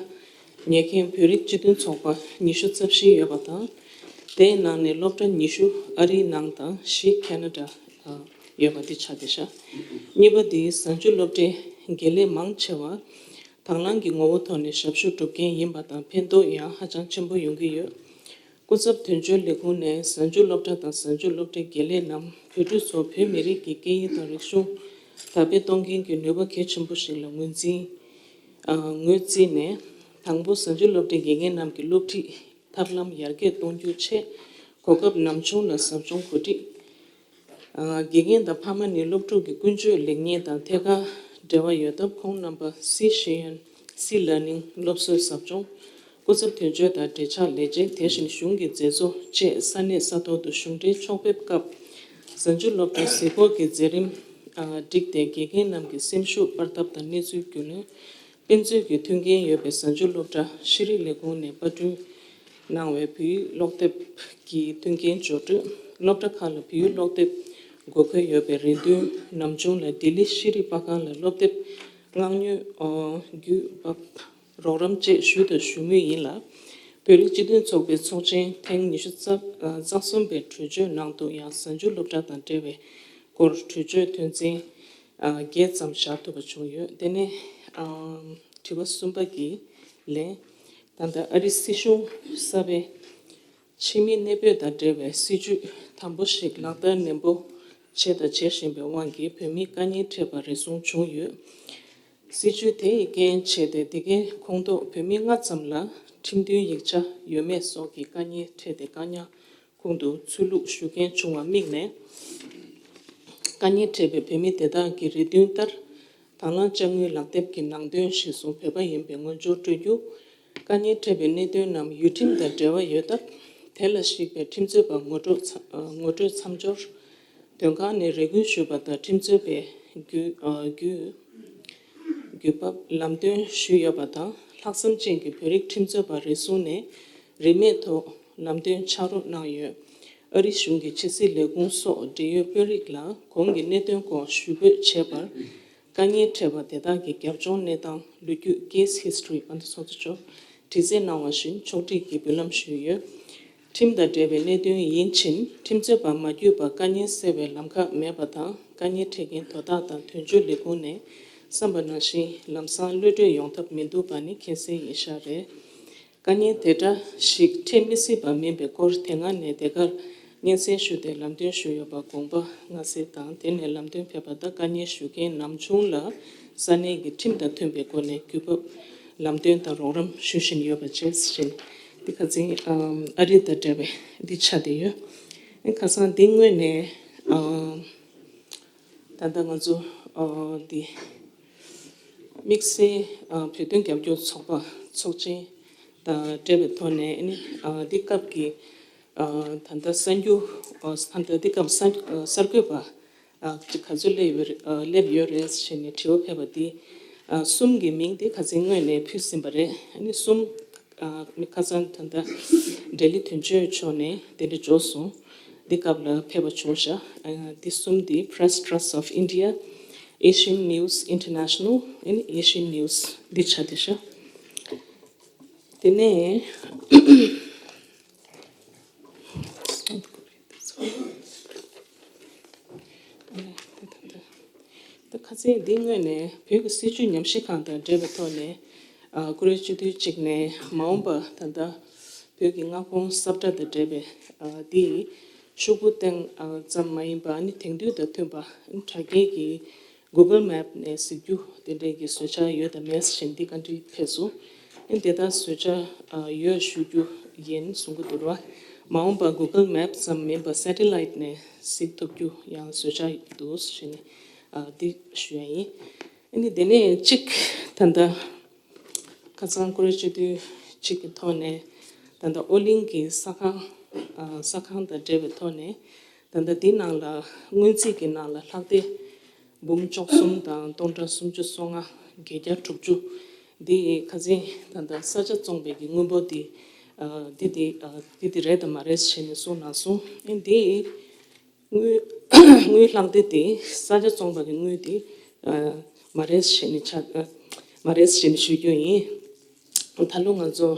ཉན་མཁན་བོད་རིགས་སྤྱི་མཐུན་ཚོགས་པ་ཉི་ཤུ་རྩ་བཞི་ཡོད་པ་དང་། དེའི་ནང་ནས་སློབ་གྲྭ་ཉི་ཤུ་ཨ་རིའི་ནང་དང་བཞི་ཁེ་ན་ཌ་ཨ་ཡོད་པ་འདི་ཆགས་བསྡད་ཤག་གཉིས་པ་འདི་གཟའ་མཇུག་སློབ་གྲྭའི་དགེ་ལས་མང་ཆེ་བ་དང་བླངས་ཀྱི་ངོ་བོ་ཐོག་ནས་ཞབས་ཞུ་སྒྲུབ་མཁན་ཡིན་པ་དང་ཕན་ཐོགས་ཡང་ཧ་ཅང་ཆེན་པོ་ཡོང་གི་ཡོད། སྐུ་ཚབ་དོན་གཅོད་ལས་ཁུངས་ནས་གཟའ་མཇུག་སློབ་གྲྭ་དང་གཟའ་མཇུག་སློབ་གྲྭའི་དགེ་ལས་རྣམས་བོད་ཕྲུག་ཚོ་བོད་མི་རིགས་ཀྱི་སྐད་ཡིག་དང་རིག་གཞུང་དར་སྤེལ་གཏོང་མཁན་གྱི་ནུས་པ་གལ་ཆེན་པོ་ཞིག་ལ་ངོས་འཛིན་ཨ་ངོས་བརྩིས་ནས། དང་པོ་གཟའ་མཇུག་སློབ་གྲྭའི་དགེ་རྒན་རྣམས་ཀྱི་སློབ་ཁྲིད་ཐབས་ལམ་ཡར་རྒྱས་གཏོང་རྒྱུའི་ཆེད་གོ་སྐབས་ནམ་བྱུང་ལ་ཟབ་སྦྱོང་གོ་སྒྲིག་ཨ་དགེ་རྒན་དང་ཕ་མ་ནི་སློབ་ཕྲུག་གི་ཀུན་སྤྱོད་ལེགས་ཉེས་དང་ཐད་ཀར་འབྲེལ་བ་ཡོད་སྟབས། ཁོང་རྣམ་པ་སི་ཤེས་ཡོན་སི་ལར་ནིང་སློབ་གསོའི་ཟབ་སྦྱོང་། སྐུ་ཚབ་དོན་གཅོད་དང་འབྲེལ་ཆགས་ལས་བྱེད། དེ་བཞིན་གཞུང་གི་མཛད་གཙོ་བཅས་ས་གནས་ས་ཐོག་ཏུ་གཞུང་འབྲེལ་ཕྱོགས་ཕེབས་སྐབས། གཟའ་མཇུག་སློབ་གྲྭ་གཟིགས་སྐོར་གྱི་མཛད་རིམ་ཨ་བསྒྲིགས་ཏེ། དགེ་རྒན་རྣམས་ཀྱི་སེམས་ཤུགས་སྤར་ཐབས་དང་གནས་ཚུལ་རྒྱུས་ལོན། དཔེ་མཛོད་ཀྱི་མཐུན་རྐྱེན་ཡོད་པའི་གཟའ་མཇུག་སློབ་གྲྭ་ཤེས་རིག་ལས་ཁུངས་ནས་པར་སྐྲུན་གནང་བའི་བོད་ཡིག་ཀློག་དེབ་ཀྱི་མཐུན་རྐྱེན་སྦྱོར་སྤྲོད། སློབ་གྲྭ་ཁག་ལ་བོད་ཡིག་ཀློག་དེབ་དགོས་མཁོ་ཡོད་པའི་རེ་འདུན་ནམ་བྱུང་ལ་ལྡི་ལི་ཤེས་རིག་པར་ཁང་ལ་སློབ་དེབ་མངགས་ཉོ་བརྒྱུད་རོགས་རམ་བཅས་ཞུ་དང་ཞུ་མུས་ཡིན་ལ། བོད་རིགས་སྤྱི་མཐུན་ཚོགས་པའི་ཚོགས་ཆེན་ཐེངས་ཉི་ཤུ་རྩ་རྩ་གསུམ་པའི་གྲོས་ཆོད་ནང་དུ་ཡང་གཟའ་མཇུག་སློབ་གྲྭ་དང་འབྲེལ་བའི་སྐོར་གྲོས་ཆོད་དོན་ཚན་ཨ་བརྒྱད་ཙམ་བཞག་ཐུབ་པ་བྱུང་ཡོད། དེ་ནས་ཨ་དྲི་བ་གསུམ་པ་གི་ལན། ད་ལྟ་ཨ་རིའི་སྲིད་གཞུང་གསར་པས་ཕྱི་མི་གནས་སྤོས་དང་འབྲེལ་བའི་སྲིད་ཇུས་དམ་པོ་ཞིག་ལག་བསྟར་ནན་པོ་བྱས་དང་བྱེད་བཞིན་པའི་དབང་གིས་བོད་མིའི་དཀའ་ཉེན་འཕྲད་པ་རེ་ཟུང་བྱུང་ཡོད། སྲིད་ཇུས་དེ་ཡི་རྐྱེན་བྱས་ཏེ་འདི་གའི་ཁོངས་གཏོགས་བོད་མི་ལྔ་ཙམ་ལ་ཁྲིམས་མཐུན་ཡིག་ཆ་ཡོད་མེད་སོགས་ཀྱི་དཀའ་ཉེན་འཕྲད་དེ་བཀག་ཉར་ཁང་དུ་ཚུད་ལུགས་ཞུ་མཁན་བྱུང་བར་དམིགས་ནས། དཀའ་ཉེན་འཕྲད་པའི་བོད་མི་དེ་དག་གི་རེ་འདུན་ལྟར། དང་བླངས་དཔྱ་དངུལ་ལག་དེབ་ཀྱི་ནང་དོན་གཞིར་བཟུང་བོད་པ་ཡིན་པའི་ངོས་སྦྱོར་སྤྲོད་རྒྱུ། དཀའ་ངལ་འཕྲད་པའི་གནད་དོན་རྣམས་ཡུལ་ཁྲིམས་དང་འབྲེལ་བ་ཡོད་སྟབས། དེ་ལ་གཞིགས་པའི་ཁྲིམས་རྩོད་པ་ངོ་སྤྲོད་ཚ- ངོ་སྤྲོད་མཚམས་སྦྱོར། དོན་ཁང་ནས་རེ་སྐུལ་ཞུས་པ་ལྟར་ཁྲིམས་རྩོད་པའི་བརྒྱུད- བརྒྱུད- བརྒྱུད་བབ་ལམ་སྟོན་ཞུས་ཡོད་པ་དང་། ལྷག་བསམ་ཅན་གྱི་བོད་རིགས་ཁྲིམས་རྩོད་པ་རེ་ཟུང་ནས་རིན་མེད་ཐོག་ལམ་སྟོན་ཕྱག་རོགས་གནང་ཡོད། ཨ་རིའི་གཞུང་གི་ཕྱི་སྲིད་ལས་ཁུངས་སོགས་འབྲེལ་ཡོད་དཔོན་རིགས་ལ་གོང་གི་གནད་དོན་སྐོར་ཞུ་འབོད་བྱས་པར། དཀའ་ངལ་འཕྲད་པ་དེ་དག་གི་རྒྱབ་ལྗོངས་གནས་སྟངས། ལོ་རྒྱུས། Case History བར་དུ་ཚོགས་གཙོ་མཆོག་དྲི་རྩད་གནང་བ་བཞིན་ཕྱོགས་སྒྲིག་གིས་འབུལ་ལམ་ཞུས་ཡོད། ཁྲིམས་དང་འབྲེལ་བའི་གནད་དོན་ཡིན་ཕྱིན། ཁྲིམས་རྩོད་པ་མ་བརྒྱུད་པར་དཀའ་ངལ་སེལ་བའི་ལམ་ཁ་མེད་པ་དང་། དཀའ་ངལ་འཕྲད་མཁན་དོ་བདག་དང་དོན་གཅོད་ལས་ཁུངས་ནས་བསམ་པ་ནང་བཞིན་ལམ་སང་གློད་གྲོལ་ཡོང་ཐབས་མི་འདུག་པ་ནི་ཁྱད་གསོད་ཡིན་ཤག་རེད། དཀའ་ངལ་དེ་འདྲ་ཞིག་འཕྲད་མི་སྲིད་པ་མིན་པའི་སྐོར། དེ་སྔ་ནས་དེ་གར་སྙན་སེང་ཞུ་སྟེ་ལམ་སྟོན་ཞུས་ཡོད་པ་དགོངས་པ་མངའ་གསལ་དང་། དེ་ནས་ལམ་སྟོན་ཕེབས་པ་དང་དཀའ་ངལ་ཞུ་མཁན་ནམ་བྱུང་ལ་ས་གནས་ཀྱི་ཁྲིམས་དང་མཐུན་པའི་སྒོ་ནས་བརྒྱུད་བབ་ལམ་སྟོན་དང་རོགས་རམ་ཞུ་བཞིན་ཡོད་པ་བཅས་ཟིན། འདི་ཁ་སང་ཨ་རི་དང་འབྲེལ་བའི་འདི་ཆ་དེ་ཡོད། ཁ་སང་འདི་སྔོན་ནས་ད་ལྟ་ང་ཚོ་འདི་དམིགས་བསལ་བོད་དོན་རྒྱབ་སྐྱོར་ཚོགས་པ་ཚོགས་ཆེན་དང་འབྲེལ་བའི་ཐོག་ནས་ནི་འདི་སྐབས་ཀྱི་ད་ལྟ་གསར་འགྱུར་ད་ལྟ་འདི་སྐབས་གསར་གསར་འགོད་པ་ག་ཚོད་སླེབས་ཡོད་རེད། སླེབས་ཡོད་རེད་ཞེས་ནས་དྲི་བ་ཕེབས་པ་འདི་གསུམ་གྱི་མིང་དེ་ཁ་སང་སྔོན་ནས་ཕུལ་ཟིན་པ་རེད། ནི་གསུམ་ཁ་སང་ད་ལྟ་ལྡི་ལི་དོན་གཅོད་མཆོག་ནས་དེ་འདྲ་འབྱོར་སོང་། འདི་སྐབས་ལ་ཕེབས་པ་བྱུང་ཤག་འདི་གསུམ་འདི་Press Trust of India, Asian News International and Asian News འདི་ཆ་དེ་ཤག་དེ་ནས་ད་ཁ་སང་འདི་སྔོན་ནས་བོད་ཀྱི་སྲིད་བྱུས་ཉམས་ཞིབ་ཁང་དང་འབྲེལ་བའི་ཐོག་ནས་ཀུ་རེ་སྤྱི་འཐུས་གཅིག་ནས་མ་འོངས་པ་ད་ལྟ་བོད་ཀྱི་མངའ་ཁོངས་ས་བཀྲ་དང་འབྲེལ་བའི་འདི་ཤོག་བུ་སྟེང་ཙམ་མ་ཡིན་པ་ནི་དེང་དུས་དང་མཐུན་པ་དྲ་རྒྱའི་གི་Google Map ནས་གཟིགས་རྒྱུ་དེ་འདྲའི་གི་བཟོ་འཆར་ཡོད་དམ་མེད་ཞེས་འདི་བཀའ་འདྲི་ཕེབས་སོང་། ཨ་ནི་དེ་ལྟར་བཟོ་འཆར་ཡོད་ཞུ་རྒྱུ་ཡིན་གསུང་གི་འདུག་ར། མ་འོངས་པར་Google Map ཙམ་མིན་པར་Satellite ནས་གཟིགས་ཐུབ་རྒྱུ་ཡང་བཟོ་འཆར་འདུག་ཞེས་ནས་འདི་ཞུ་ཡ་ཡིན། ཨ་ནི་དེ་ནས་གཅིག་ད་ལྟ་ཁ་སང་ཀུ་རེ་སྤྱི་འཐུས་གཅིག་གི་ཐོག་ནས་ད་ལྟ་ཨོ་གླིང་གི་ས་ཁང་ས་ཁང་དང་འབྲེལ་བའི་ཐོག་ནས་ད་ལྟ་འདི་ནང་ལ་སྔོན་རྩིས་ཀྱི་ནང་ལ་ལྷག་སྟེ་འབུམ་བཅུ་གསུམ་དང་སྟོང་ཕྲག་སུམ་ཅུ་སོ་ལྔ་བརྒྱད་བརྒྱ་དྲུག་ཅུ། འདི་ཁ་སང་ད་ལྟ་ས་ཆ་བཙོངས་པའི་གི་དངོས་པོ་འདི་འདི་འདི་འདི་འདི་རེད་དམ་མ་རེད་ཞེས་ནས་གསུངས་གནང་སོང་། ཨེ་འདི་དངུལ་དངུལ་ལྷག་སྟེ་དེ་ས་ཆ་བཙོངས་པ་གི་དངུལ་དེ་མ་རེད་ཞེས་ནས་ཆ་མ་རེད་ཞེས་ནས་ཞུ་རྒྱུ་ཡིན། ད་ལོ་ང་ཚོ་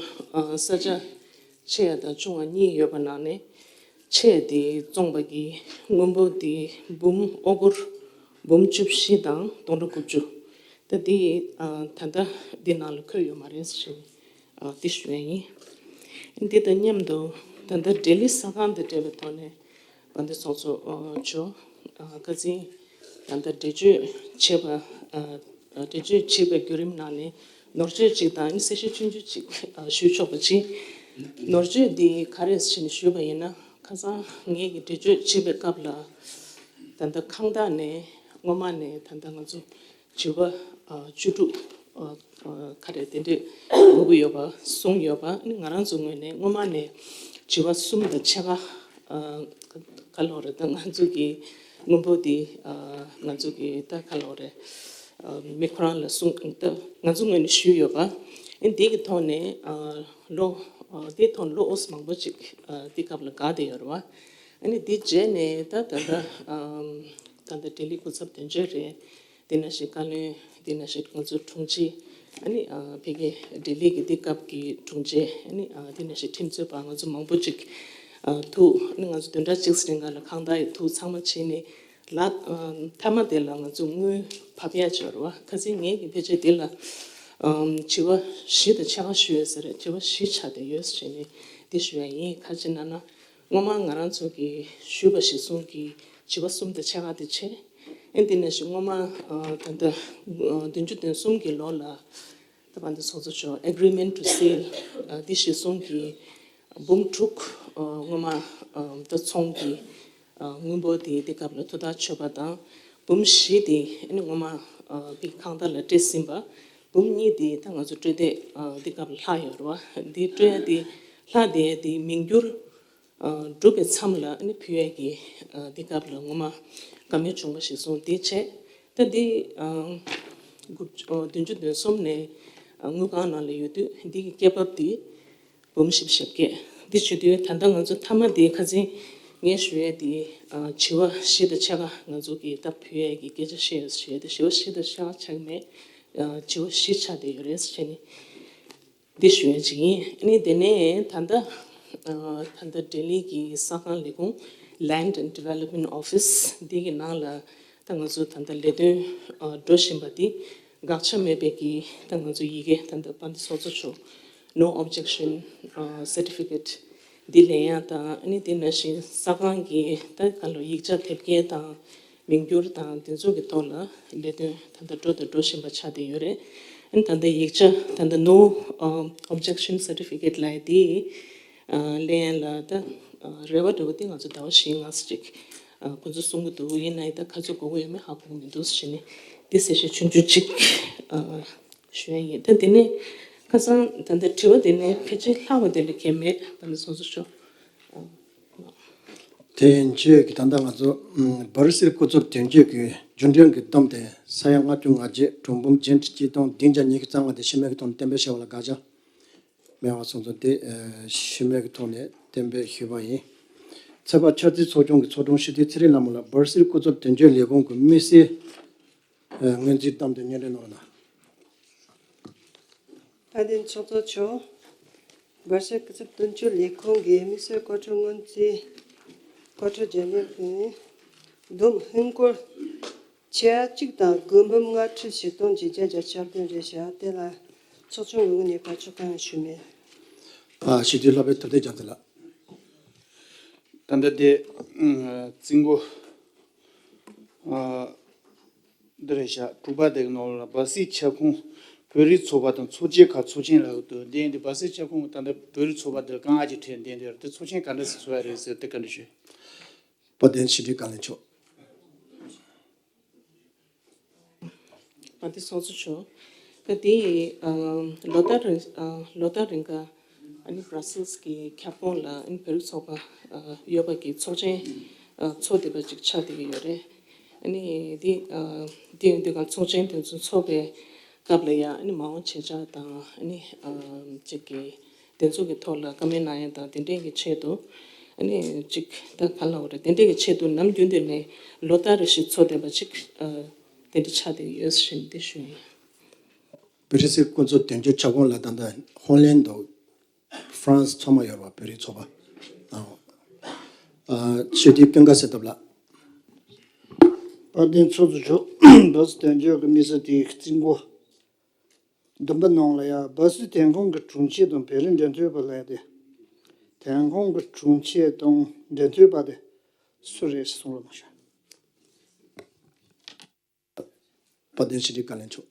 ས་ཆ་ཆེ་ཡ་དང་ཆུང་བ་གཉིས་ཡོད་པ་ནང་ནས་ཆེ་ཡ་དེ་བཙོངས་པ་གི་དངོས་པོ་དེ་འབུམ་ཨོ་སྒོར་འབུམ་བཅུ་བཞི་དང་སྟོང་ཕྲག་དགུ་བཅུ། ད་དེ་ད་ལྟ་འདི་ནང་ལ་འཁོད་ཡོད་མ་རེད་ཞེས་འདི་ཞུ་ཡ་ཡིན། འདི་དང་མཉམ་དུ་ད་ལྟ་ལྡི་ལི་ས་ཁང་དང་འབྲེལ་བའི་ཐོག་ནས་བན་དེ་ཚོགས་གཙོ་མཆོག་ཁ་སང་ད་ལྟ་འགྲེལ་བརྗོད་བྱས་པ་འགྲེལ་བརྗོད་བྱས་པའི་བརྒྱུད་རིམ་ནང་ནས་ནོར་བཅོས་གཅིག་དང་གསལ་བཤད་ཆུང་ཆུང་གཅིག་ཞུས་ཆོག་པ་ཅིག་ནོར་བཅོས་འདི་ག་རེ་ཞེས་ཞུས་པ་ཡིན་ན། ཁ་སང་ངེད་ཀྱིས་འགྲེལ་བརྗོད་བྱས་པའི་སྐབས་ལ་ད་ལྟ་ཁང་བདག་ནས་སྔོན་མ་ནས་ད་ལྟ་ང་ཚོ་བྱིས་པ་བཅུ་དྲུག་ག་རེ་དེ་འདྲས་དགོས་ཀྱི་ཡོད་པ་གསུངས་ཡོད་པ། ང་རང་ཚོ་ངོས་ནས་སྔོན་མ་ནས་བྱིས་པ་གསུམ་དང་ཕྱེད་ཀ་ག་ལོག་རེད། ད་ང་ཚོ་གི་དངོས་པོ་འདི་ང་ཚོ་གི་ད་ག་ལོག་རེད། མི་ཁོ་རང་ལ་གསུངས། ད་ང་ཚོ་ངོས་ནས་ཞུས་ཡོད་པ། ཨེ་འདི་གི་ཐོག་ནས་ལོ་འདིའི་ཐོག་ལོ་ཨོས་མང་པོ་ཅིག་འདི་སྐབས་ལ་བཀག་བསྡད་ཡོད་རེད་བ། ཨ་ནི་འདི་རྗེས་ནས་ད་ད་ལྟ་ད་ལྟ་ལྡི་ལི་སྐུ་ཚབ་དོན་གཅོད་རེད། དེ་ནང་བཞིན་བཀའ་བློན། དེ་ནང་བཞིན་ང་ཚོ་དྲུང་ཆེ། ཨ་ནི་ཕ་གི་ལྡི་ལི་གི་འདི་སྐབས་ཀྱི་དྲུང་ཆེ། ཨ་ནི་དེ་ནང་བཞིན་ཁྲིམས་རྩོད་པ་ང་ཚོ་མང་པོ་ཅིག་ཐུག་ཨ་ནི་ང་ཚོ་བདུན་ཕྲག་གཅིག་རིང་ག་ལ་ཁང་བདག་ཡི་ཐུག་ཚང་མ་བྱས་ནས་ལ་མཐའ་མ་དེ་ལ་ང་ཚོ་དངུལ་ཕབ་ཡ་བྱས་རེད་བ། ཁ་སང་ངེད་ཀྱི་ཕལ་ཆེར་དེ་ལ་བྱིས་པ་བཞི་དང་ཕྱེད་ཀ་ཞུ་ཡོད་ས་རེད། བྱིས་པ་བཞི་ཆགས་བསྡད་ཡོད་ཟེར་ནས་འདི་ཞུ་ཡ་ཡིན། ག་རེ་ཟེར་ན་ན། སྔོན་མ་ང་རང་ཚོ་གིས་ཞུས་པ་གཞིར་བཟུང་གིས་བྱིས་པ་གསུམ་དང་ཕྱེད་ཀ་དེ་བྱས། ཨེ་འདི་ནང་བཞིན་སྔོན་མ་ད་ལྟ་བདུན་ཅུ་དོན་གསུམ་གྱི་ལོ་ལ་ད་བན་དེ་ཚོགས་གཙོ་མཆོག་Agreement to Sale འདི་གཞིར་བཟུང་གིས་འབུམ་དྲུག་སྔོན་མ་ད་ཚོང་གི་དངུལ་འབོར་དེ་དེ་སྐབས་ལ་ཐོ་བདག་ཆོད་པ་དང་། འབུམ་བཞི་དེ་ཨེ་ནི་སྔོན་མ་ཕ་གི་ཁང་བདག་ལ་སྤྲད་ཟིན་པ། འབུམ་གཉིས་དེ་ད་ང་ཚོ་སྤྲོད་བདེ་འདི་སྐབས་ལ་ལྷག་ཡོད་རེད་བ། འདི་སྤྲོད་ཡ་དེ་ལྷག་བསྡད་ཡ་དེ་མིང་བསྒྱུར་གྲུབ་པའི་མཚམས་ལ་ཨ་ནི་ཕུལ་ཡ་གི་འདི་སྐབས་ལ་ངོ་མ་བཀའ་མོལ་བྱུང་བ་ཞིག་སོང་། དེ་བྱས་ད་འདི་དགུ་བཅུ་བདུན་ཅུ་དོན་གསུམ་ནས་དངུལ་ཁང་ནང་ལ་ཡོད་དུས་འདི་གི་སྐྱེད་འབབ་དེ་འབུམ་བཞི་བཅུ་ཞེ་བརྒྱད། འདི་བྱེད་དུས་ད་ལྟ་ང་ཚོ་མཐའ་མ་དེ་ཁ་སང་ངས་ཞུ་ཡས་དེ་བྱི་བ་བཞི་དང་ཕྱེད་ཀ་ང་ཚོ་གི་ད་ཕུལ་ཡས་ཀྱི་སྐད་ཆ་བཤད་ཡོད་ཞུ་ཡས་དེ་བྱི་བ་བཞི་དང་ཕྱེད་ཀ་ཆགས་མེད། བྱི་བ་བཞི་ཆགས་བསྡད་ཡོད་རེད་ཟེར་བྱས་ནས་འདི་ཞུ་ཡས་ཅིག་ཡིན། ཨ་ནི་དེ་ནས་ད་ལྟ་ད་ལྟ་ལྡི་ལི་གི་ས་ཁང་ལས་ཁུངས་Land and Development Office འདི་གི་ནང་ལ་ད་ང་ཚོ་ད་ལྟ་ལས་དོན་འགྲོ་བཞིན་པ་འདི་དགག་བྱ་མེད་པའི་གི་ད་ང་ཚོ་ཡི་གེ་ད་ལྟ་དཔལ་ལྡན་ཚོགས་གཙོ་མཆོག No objection certificate འདི་ལེན་ཡ་དང་ཨ་ནི་དེ་ནང་བཞིན་ས་ཁང་གི་ད་ག་ལོ་ཡིག་ཆ་དེབ་སྐྱེལ་དང་མིང་བསྒྱུར་དང་དེ་ཚོ་གི་ཐོག་ལ་ལས་དོན་ད་ལྟ་འགྲོ་དང་འགྲོ་བཞིན་པ་ཆགས་བསྡད་ཡོད་རེད། ཨ་ནི་ད་ལྟ་ཡིག་ཆ་ད་ལྟ་No objection certificate ལབ་ཡ་དེ་ལེན་ཡ་ལ་ད་རེ་བ་འདྲ་བོ་དེ་ང་ཚོ་ཟླ་བ་བཞི་ལྔ་ཙམ་ཅིག་ཁོང་ཚོ་གསུང་གི་འདུག་ཡིན་ན་ཡང་ད་ག་ཚོད་དགོས་ཀྱི་ཡོད་མེད་ཧ་གོ་གི་མི་འདུག་ཟེར་ནས་འདི་གསལ་བཤད་ཆུང་ཆུང་ཅིག་ཞུ་ཡ་ཡིན། ད་དེ་ནས་ཁ་སང་ད་ལྟ་དྲི་བ་དེ་ནས་ཕལ་ཆེར་ལྷག་པ་དེ་ལས་གལ་མེད། ད་ལྟ་སོ་སོ་ཤོག་དེ་རྗེས་ཀྱི་ད་ལྟ་ང་ཚོ་ཨམ་སྦར་སིལ་སྐུ་ཚབ་དོན་གཅོད་ཀྱི་རྒྱུན་གྲོན་གྱི་བསྡོམས་དེ་ས་ཡ་ལྔ་བཅུ་ང་བརྒྱད་གྲངས་འབོར་བརྒྱད་ཁྲི་གཅིག་སྟོང་བདུན་བརྒྱ་ཉི་ཤུ་རྩ་ལྔ་དེ་ཕྱི་མོལ་གྱི་ཐོག་ནས་གཏན་འབེབས་བྱས་པ་ལ་དགག་བྱ་མེད་པ་སོང་ཙང་དེ་ཨ་ཕྱི་མོལ་གྱི་ཐོག་ནས་གཏན་འབེབས་ཞུས་པ་ཡིན། ཚོད་དཔག་འཆར་རྩིས་ཚོགས་ཆུང་གི་ཚོགས་དྲུང་སྤྱི་འཐུས་ཚེ་རིང་ལྷ་མོ་ལགས་སྦར་སིལ་སྐུ་ཚབ་དོན་གཅོད་ལས་ཁུངས་ཀྱི་དམིགས་བསལ་ཨ་སྔོན་རྩིས་བསྡོམས་དེ་སྙན་སྒྲོན་གནང་རོགས་གནང་། དཔལ་ལྡན་ཚོགས་གཙོ་མཆོག་སྦར་སིལ་སྐུ་ཚབ་དོན་གཅོད་ལས་ཁུངས་ཀྱི་དམིགས་བསལ་བཀའ་འཁྲོལ་སྔོན་རྩིས་བཀའ་འཁྲོལ་བརྒྱ་ཉེར་དགུ། བསྡོམས་ཧིན་སྒོར་ཆ་གཅིག་དང་དགུ་འབུམ་ལྔ་ཁྲི་བཞི་སྟོང་བརྒྱད་བརྒྱ་བརྒྱད་ཅུ་གྱ་བདུན་རེད་བཞག་དེ་ལ་ཚོགས་ཆུང་ངོས་ནས་བཀའ་འཁྲོལ་གང་ཡང་ཞུས་མེད། ཨ་སྤྱི་འཐུས་ལྷག་པའི་ཐུབ་བསྟན་རྒྱ་མཚོ་ལགས། ད་ལྟ་དེ་རྩིས་འགོ་འདི་རེད་བཞག་དྲུག་པ་དེ་གི་ནང་ལ་སྦར་སིལ་ཁྱབ་ཁོངས་བོད་རིགས་ཚོགས་པ་དང་ཚོགས་ཆེན་ཁག་ཚོགས་ཆེན་ལ་འདུག་དེ་འདི་སྦར་སིལ་ཁྱབ་ཁོངས་ད་ལྟ་བོད་རིགས་ཚོགས་པ་དེ་རྐང་ལག་གི་ཁྲལ་འདི་འདི་རེད་དེ་ཚོགས་ཆེན་ག་འདྲ་ཞིག་ཚོགས་ཡ་རེད་ཟེར་དེ་བཀའ་འདྲི་ཞུ། དཔལ་ལྡན་ཕྱི་དྲིལ་བཀའ་བློན་མཆོག་དཔལ་ལྡན་ཚོགས་གཙོ་མཆོག་ད་དེ་ལོ་ལྟར་རིང་ལོ་ལྟར་རིང་ག་ཨ་ནི་Brussels གི་ཁྱབ་ཁོངས་ལ་ཨ་ནི་བོད་རིགས་ཚོགས་པ་ཡོད་པ་གི་ཚོགས་ཆེན་ཚོགས་བསྡད་པ་ཅིག་ཆགས་བསྡད་ཀྱི་ཡོད་རེད། ཨ་ནི་དེ་དེ་ཡིན་དུས་ག་ཚོགས་ཆེན་དེ་ཚོ་ཚོགས་པའི་སྐབས་ལ་ཡང་ཨ་ནི་མ་འོངས་བྱེད་འཆར་དང་ཨ་ནི་ཅིག་གི་དེ་ཚོ་གི་ཐོག་ལ་བཀའ་མོལ་གནང་ཡ་དང་དེ་འདྲས་ཀྱི་ཆེད་དུ་ཨ་ནི་ཅིག་ད་ག་ལབ་དགོས་རེད། དེ་འདྲས་ཀྱི་ཆེད་དུ་ནམ་རྒྱུན་དུ་ནས་ལོ་ལྟར་རེ་བཞིན་ཚོགས་བསྡད་པ་ཅིག་དེ་འདྲ་ཆགས་བསྡད་ཀྱི་ཡོད་ཟེར་ནས་དེ་ཞུ་ཡིན། བོད་རིགས་སྐུ་ཚབ་དོན་གཅོད་ཁྱབ་ཁོངས་ལ་ད་ལྟ་ཧོ་ལན་དང་ཧྥ་རན་སི་ཚང་མ་ཡོད་རེད་བ། བོད་རིགས་ཚོགས་པ་དང་ཨ་ཆོས་དད་ཀུན་དགའ་གསལ་སྟོབས་ལགས། དཔལ་ལྡན་ཚོགས་གཙོ་མཆོག་སྦར་སིལ་དོན་གཅོད་ཀྱི་དམིགས་བསལ་དེའི་རྩིས་འགོ་བསྡོམས་པ་ནང་ལ་ཡང་སྦར་སིལ་དོན་ཁུངས་ཀྱི་དྲུང་ཆེ་དང་བོད་རིགས་འབྲེལ་མཐུད་པ་ལས་ཏེ་དོན་ཁུངས་ཀྱི་དྲུང་ཆེ་དང་འབྲེལ་མཐུད་པ་དེ་སུ་རེད་གསུང་རོགས་གནང་ཞུ། དཔལ་ལྡན་ཕྱི་དྲིལ་བཀའ་བློན་མཆོག་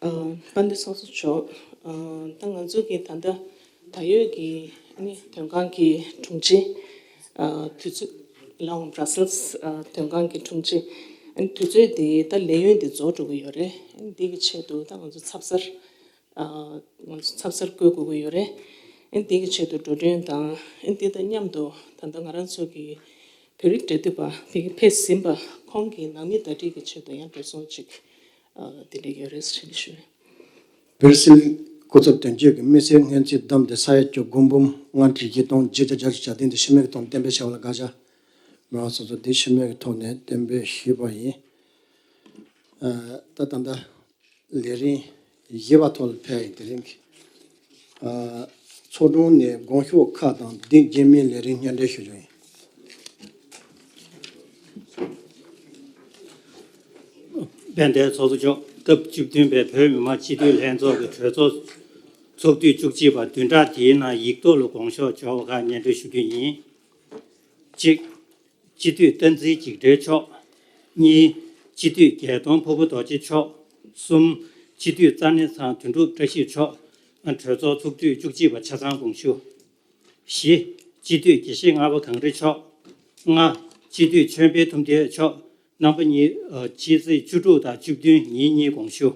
ཨ་དཔལ་ལྡན་ཚོགས་གཙོ་མཆོག་ཨ་ད་ང་ཚོ་གི་ད་ལྟ་ད་ཡོད་ཀྱི་ཨ་ནི་དོན་ཁང་གི་དྲུང་ཆེ་ཨ་དུས་ཚོད་ལའང་Brussels ཨ་དོན་ཁང་གི་དྲུང་ཆེ་ཨ་ནི་དུས་ཚོད་དེ་ད་ལས་ཡུན་དེ་རྫོགས་འགྲོ་གི་ཡོད་རེད། ཨ་ནི་དེ་གི་ཆེད་དུ་ད་ང་ཚོ་ཚབ་གསར་ཨ་ང་ཚོ་ཚབ་གསར་བསྐོ་དགོས་ཀྱི་ཡོད་རེད། ཨ་ནི་དེ་གི་ཆེད་དུ་འགྲོ་གྲོན་དང་ཨ་ནི་དེ་དང་མཉམ་དུ་ད་ལྟ་ང་རང་ཚོ་གི་བོད་རིགས་འབྲེལ་མཐུད་པ་དེ་གི་ཕེབས་ཟིན་པ་ཁོང་གི་ནང་མི་བརྡ་སྤྲོད་ཀྱི་ཆེད་དུ་ཡང་འགྲོ་སོང་ཅིག་ཨ་དེ་འདྲ་ཡོད་རེད་ཟེར་ནས་ཞུ། བོད་སིལ་སྐུ་ཚབ་དོན་གཅོད་ཀྱི་དམིགས་བསལ་སྔོན་རྩིས་བསྡོམས་ཏེ་ས་ཡ་བཅུ་དགུ་འབུམ་ལྔ་ཁྲི་བཞི་སྟོང་བརྒྱད་བརྒྱ་བརྒྱད་ཅུ་གྱ་བདུན་དེ་ཕྱི་མོལ་གྱི་ཐོག་གཏན་འབེབས་བྱས་པ་ལ་དགག་བྱ་མེད་པ་སོང་ཙང་དེ་ཕྱི་མོལ་གྱི་ཐོག་ནས་གཏན་འབེབས་ཞུས་པ་ཡིན། ཨ་ད་ད་ལྟ་ལས་རིམ་བཞི་པ་ཐོག་ལ་ཕེབས་ཡིན། དེ་རིང་གི་ཨ་ཚོགས་དྲུང་ནས་དགོངས་ཞུ་ཁག་དང་འདི་རྗེས་མའི་ལས་རིམ་སྙན་སྒྲོན་ཞུ་རྒྱུ་ཡིན། དཔལ་ལྡན་ཚོགས་གཙོ་མཆོག་སྐབས་བཅུ་བདུན་པའི་བོད་མི་མང་སྤྱི་འཐུས་ལྷན་ཚོགས་ཀྱི་གྲོས་ཚོགས་ཚོགས་དུས་བཅུ་གཅིག་པ་བདུན་ཕྲག་འདིའི་ནང་ཡིག་ཐོག་ལ་དགོངས་ཞུ་འབྱོར་བ་ཁག་སྙན་སྒྲོན་ཞུ་རྒྱུ་ཡིན། གཅིག་སྤྱི་འཐུས་བསྟན་འཛིན་འཇིགས་བྲལ་མཆོག་གཉིས། སྤྱི་འཐུས་རྒྱལ་གདོང་ཕུར་བུ་རྡོ་རྗེ་མཆོག་གསུམ། སྤྱི་འཐུས་རྩ་གནས་ཚང་དོན་གྲུབ་བཀྲ་ཤིས་མཆོག་གྲོས་ཚོགས་ཚོགས་དུས་བཅུ་གཅིག་པ་ཆ་ཚང་དགོངས་ཞུ། བཞི། སྤྱི་འཐུས་དགེ་བཤེས་ལྔ་པ་གངས་རི་མཆོག་ལྔ། སྤྱི་འཐུས་ཆོས་འཕེལ་ཐུབ་བསྟན་མཆོག་རྣམ་པ་གཉིས་ཨ་ཕྱི་ཚེས་བཅུ་དྲུག་དང་བཅུ་བདུན་ཉིན་གཉིས་དགོངས་ཞུ།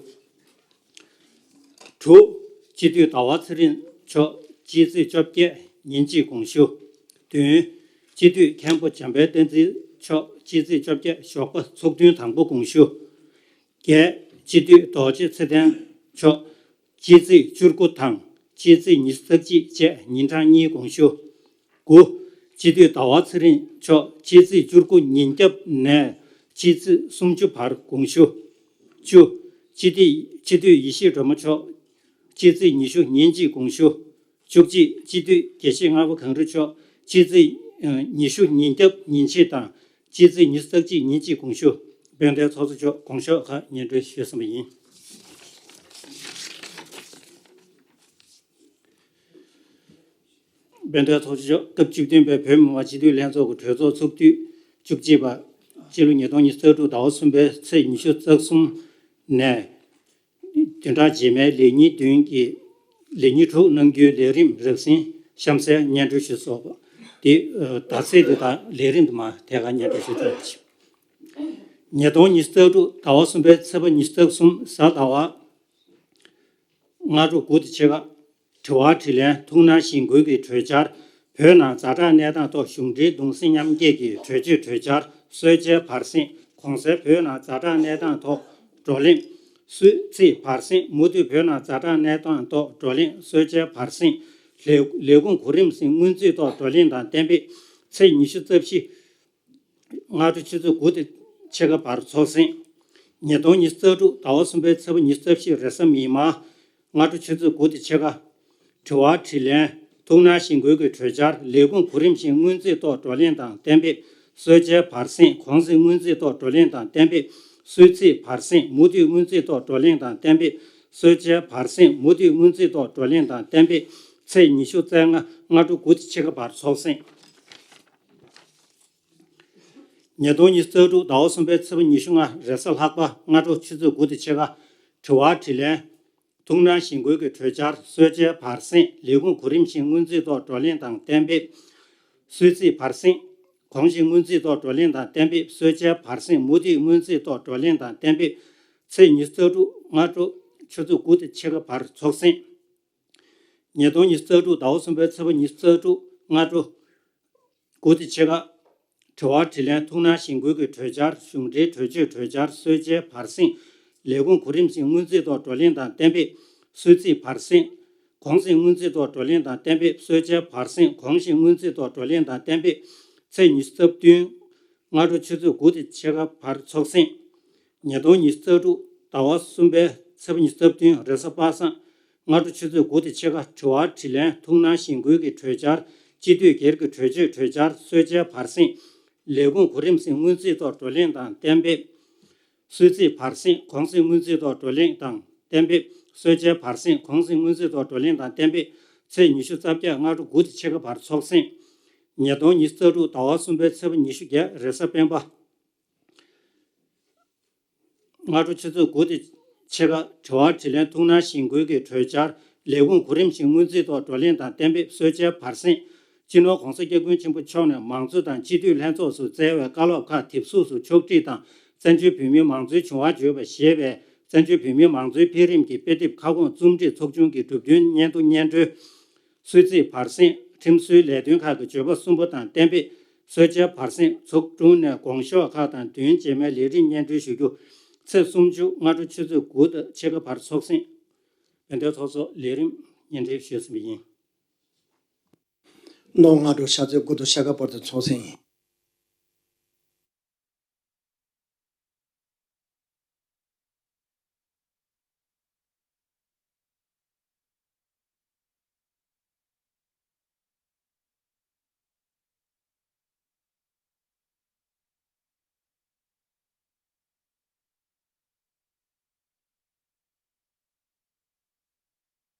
དྲུག་སྤྱི་འཐུས་ཟླ་བ་ཚེ་རིང་མཆོག་སྤྱི་ཚེས་བཅོ་བརྒྱད་ཉིན་གཅིག་དགོངས་ཞུ། བདུན་སྤྱི་འཐུས་མཁན་པོ་འཇམ་དཔལ་བསྟན་འཛིན་མཆོག་སྤྱི་ཚེས་བཅོ་བརྒྱད་ཞོགས་པ་ཚོགས་ཐུན་དང་པོ་དགོངས་ཞུ། བརྒྱད་སྤྱི་འཐུས་རྡོ་རྗེ་ཚེ་བརྟན་མཆོག་སྤྱི་ཚེས་བཅུ་དགུ་དང་སྤྱི་ཚེས་ཉི་ཤུ་རྩ་གཅིག་བཅས་ཉིན་གྲངས་གཉིས་དགོངས་ཞུ། དགུ་སྤྱི་འཐུས་ཟླ་བ་ཚེ་རིང་མཆོག་སྤྱི་ཚེས་བཅུ་དགུ་ཉིན་རྒྱབ་ནས་སྤྱི་ཚེས་སུམ་ཅུ་བར་དགོངས་ཞུ། བཅུ་སྤྱི་འཐུས་སྤྱི་འཐུས་ཡེ་ཤེས་སྒྲོལ་མ་མཆོག་སྤྱི་ཚེས་ཉི་ཤུ་ཉིན་གཅིག་དགོངས་ཞུ། བཅུ་གཅིག་སྤྱི་འཐུས་དགེ་བཤེས་རྔ་བ་གངས་རི་མཆོག་སྤྱི་ཚེས་ཉི་ཤུ་ཉིན་རྒྱབ་ཉིན་ཕྱེད་དང་སྤྱི་ཚེས་ཉི་ཤུ་རྩ་གཅིག་ཉིན་གཅིག་དགོངས་ཞུ། དཔལ་ལྡན་ཚོགས་གཙོ་མཆོག་དགོངས་ཞུ་ཁག་སྙན་སྒྲོན་ཞུས་ཟིན་པ་ཡིན། དཔལ་ལྡན་ཚོགས་གཙོ་མཆོག་སྐབས་བཅུ་བདུན་པའི་བོད་མི་མང་སྤྱི་འཐུས་ལྷན་ཚོགས་ཀྱི་གྲོས་ཚོགས་ཚོགས་དུས་བཅུ་གཅིག་པ། སྤྱི་ལོ་ཉིས་སྟོང་ཉི་ཤུ་རྩ་དྲུག་ཟླ་བ་གསུམ་པའི་ཚེས་ཉི་ཤུ་རྩ་གསུམ་ནས་བདུན་ཕྲག་རྗེས་མའི་ལས་ཉིན་བདུན་གྱི་ལས་ཉིན་དྲུག་གནང་རྒྱུའི་ལས་རིམ་རིམ་ཟིན་གཤམ་གསལ་སྙན་སྒྲོན་ཞུས་སོ། དེ་ད་ཚེས་དེ་དང་ལས་རིམ་དུ་མ་ཐད་ཀར་སྙན་སྒྲོན་ཞུ་ཆོག་པ་བྱེད། ཉིས་སྟོང་ཉི་ཤུ་རྩ་དྲུག་ཟླ་བ་གསུམ་པའི་ཚེས་པ་ཉི་ཤུ་རྩ་གསུམ་གཟའ་ཟླ་བ། སྔ་དྲོ་དགུ་དང་ཕྱེད་ཀ་དྲི་བ་དྲིས་ལན་ཐུགས་སྣང་གཞེན་སྐུལ་གྱི་གྲོས་འཆར། བོད་ནང་ཛ་དྲག་གནས་སྟངས་ཐོག་གཞུང་འབྲེལ་གདུང་སེམས་མཉམ་སྐྱེད་ཀྱི་གྲོས་ཆོད་གྲོས་འཆར། གསོལ་ཇའི་བར་གསེང་། གོང་གསལ་བོད་ནང་ཛ་དྲག་གནས་སྟངས་ཐོག་བགྲོ་གླེང་། སུད་སི་བར་གསེང་། མུ་མཐུད་བོད་ནང་ཛ་དྲག་གནས་སྟངས་ཐོག་བགྲོ་གླེང་། གསོལ་ཇའི་བར་གསེང་། ལས་ལས་ཁུངས་གོ་རིམ་ཟིན་སྔོན་རྩིས་ཐོག་བགྲོ་གླེང་དང་གཏན་འབེབས། ཚེས་ཉི་ཤུ་རྩ་བཞི། སྔ་དྲོ་ཆུ་ཚོད་དགུ་དང་ཕྱེད་ཀ་བར་ཚོགས་གསེང་། ཉིས་སྟོང་ཉི་ཤུ་རྩ་དྲུག་ཟླ་བ་གསུམ་པའི་ཚེས་པ་ཉི་ཤུ་རྩ་བཞི་རེས་གཟའ་མིག་དམར། སྔ་དྲོ་ཆུ་ཚོད་དགུ་དང་ཕྱེད་ཀ་དྲི་བ་དྲིས་ལན། ཐུགས་སྣང་གཞེན་སྐུལ་གྱི་གྲོས་འཆར། ལས་ཁུངས་གོ་རིམ་བཞིན་སྔོན་རྩིས་ཐོག་བགྲོ་གླེང་དང་གཏན་འབེབས། གསོལ་ཇའི་བར་གསེང་། གོང་གསལ་སྔོན་རྩིས་ཐོག་བགྲོ་གླེང་དང་གཏན་འབེབས། སུད་སི་བར་གསེང་། མུ་མཐུད་སྔོན་རྩིས་ཐོག་བགྲོ་གླེང་དང་གཏན་འབེབས། གསོལ་ཇའི་བར་གསེང་། མུ་མཐུད་སྔོན་རྩིས་ཐོག་བགྲོ་གླེང་དང་གཏན་འབེབས། ཚེས་ཉི་ཤུ་རྩ་ལྔ་སྔ་དྲོ་དགུ་དང་ཕྱེད་ཀ་བར་ཚོགས་གསེང་། ཉིས་སྟོང་ཉི་ཤུ་རྩ་དྲུག་ཟླ་བ་གསུམ་པའི་ཚེས་པ་ཉི་ཤུ་ལྔ་རེས་གཟའ་ལྷག་པ། སྔ་དྲོ་ཆུ་ཚོད་དགུ་དང་ཕྱེད་ཀ་དྲི་བ་དྲིས་ལན། ཐུགས་སྣང་གཞེན་སྐུལ་གྱི་གྲོས་འཆར། གསོལ་ཇའི་བར་གསེང་། ལས་ཁུངས་གོ་རིམ་བཞིན་སྔོན་རྩིས་ཐོག་བགྲོ་གླེང་དང་གཏན་འབེབས། སུད་སི་བར་གསེང་། གོང་བཞིན་སྔོན་རྩིས་ཐོག་བགྲོ་གླེང་དང་གཏན་འབེབས། གསོལ་ཇའི་བར་གསེང་། མུ་མཐུད་སྔོན་རྩིས་ཐོག་བགྲོ་གླེང་དང་གཏན་འབེབས། ཚེས་ཉི་ཤུ་རྩ་དྲུག་སྔ་དྲོ་ཆུ་ཚོད་དགུ་དང་ཕྱེད་ཀ་བར་ཚོགས་གསེང་། ཉིས་སྟོང་ཉི་ཤུ་རྩ་དྲུག་ཟླ་བ་གསུམ་པའི་ཚེས་པ་ཉི་ཤུ་རྩ་དྲུག་སྔ་དྲོ་དགུ་དང་ཕྱེད་ཀ་དྲི་བ་དྲིས་ལན། ཐུགས་སྣང་གཞེན་སྐུལ་གྱི་གྲོས་འཆར། གཞུང་འབྲེལ་གྲོས་ཆོད་གྲོས་འཆར། གསོལ་ཇའི་བར་གསེང་། ལས་ཁུངས་གོ་རིམ་བཞིན་སྔོན་རྩིས་ཐོག་བགྲོ་གླེང་དང་གཏན་འབེབས། སུད་སི་བར་གསེང་། གོང་གསལ་སྔོན་རྩིས་ཐོག་བགྲོ་གླེང་དང་གཏན་འབེབས། གསོལ་ཇའི་བར་གསེང་། གོང་བཞིན་སྔོན་རྩིས་ཐོག་བགྲོ་གླེང་དང་གཏན་འབེབས། ཚེས་ཉི་ཤུ་རྩ་བདུན་སྔ་དྲོ་ཆུ་ཚོད་དགུ་དང་ཕྱེད་ཀ་བར་ཚོགས་གསེང་། ཉིས་སྟོང་ཉི་ཤུ་རྩ་དྲུག་ཟླ་བ་གསུམ་པའི་ཚེས་པ་ཉི་ཤུ་རྩ་བདུན་རེས་གཟའ་པ་སངས། སྔ་དྲོ་ཆུ་ཚོད་དགུ་དང་ཕྱེད་ཀ་དྲི་བ་དྲིས་ལན། ཐུགས་སྣང་གཞེན་སྐུལ་གྱི་གྲོས་འཆར། སྤྱི་འཐུས་སྒེར་གྱི་གྲོས་ཆོད་གྲོས་འཆར། གསོལ་ཇའི་བར་གསེང་། ལས་ཁུངས་གོ་རིམ་ཟིན་སྔོན་རྩིས་ཐོག་བགྲོ་གླེང་དང་གཏན་འབེབས། སུད་སི་བར་གསེང་། གོང་གསལ་སྔོན་རྩིས་ཐོག་བགྲོ་གླེང་དང་གཏན་འབེབས། གསོལ་ཇའི་བར་གསེང་། གོང་གསལ་སྔོན་རྩིས་ཐོག་བགྲོ་གླེང་དང་གཏན་འབེབས། ཚེས་ཉི་ཤུ་རྩ་བརྒྱད་སྔ་དྲོ་དགུ་དང་ཕྱེད་ཀ་བར་ཚོགས་གསེང་། ཉིས་སྟོང་ཉི་ཤུ་རྩ་དྲུག་ཟླ་བ་གསུམ་པའི་ཚེས་པ་ཉི་ཤུ་བརྒྱད་རེས་གཟའ་སྤེན་པ། སྔ་དྲོ་ཆུ་ཚོད་དགུ་དང་ཕྱེད་ཀ་དྲི་བ་དྲིས་ལན། ཐུགས་སྣང་གཞེན་སྐུལ་གྱི་གྲོས་འཆར། ལས་ཁུངས་གོ་རིམ་བཞིན་སྔོན་རྩིས་ཐོག་བགྲོ་གླེང་དང་གཏན་འབེབས། གསོལ་ཇའི་བར་གསེང་། སྤྱི་ནོར་༸གོང་ས་༸སྐྱབས་མགོན་ཆེན་པོ་མཆོག་ནས་མང་གཙོ་དང་སྤྱི་འཐུས་ལྷན་ཚོགས་སུ་བསྩལ་བའི་བཀའ་སློབ་ཁག་དེབ་གཟུགས་སུ་ཕྱོགས་སྒྲིག་དང་། བཙན་བྱོལ་བོད་མིའི་མང་གཙོའི་བྱུང་བ་བརྗོད་པ་ཞེས་པའི་བཙན་བྱོལ་བོད་མིའི་མང་གཙོའི་འཕེལ་རིམ་གྱི་དཔེ་དེབ་ཁ་སྐོང་རྩོམ་སྒྲིག་ཚོགས་ཆུང་གི་གྲུབ་དོན་སྙན་ཐོ་སྙན་སྒྲོན། སུད་སི་བར་གསེང་། ཁྲིམས་བཟོའི་ལས་དོན་ཁག་གི་བརྗོད་པ་གསུམ་པོ་དང་གཏན་འབེབས། གསོལ་ཇའི་བར་གསེང་། ཚོགས་དྲུང་ནས་དགོངས་ཞུ་ཁག་དང་བདུན་རྗེས་མའི་ལས་རིམ་སྙན་སྒྲོན་ཞུ་རྒྱུ། ཚེས་སུམ་ཅུ་སྔ་དྲོ་ཆུ་ཚོད་དགུ་དང་ཕྱེད་ཀ་བར་ཚོགས་གསེང་། བོད་འདོད་ཚོགས་གཙོ་ལས་རིམ་སྙན་སྒྲོན་ཞུས་ཟིན་པ་ཡིན། ནོ། སྔ་དྲོ་ཤར་ཚེས་དགུ་དང་ཕྱེད་ཀ་བར་དུ་ཚོགས་གསེང་ཡིན།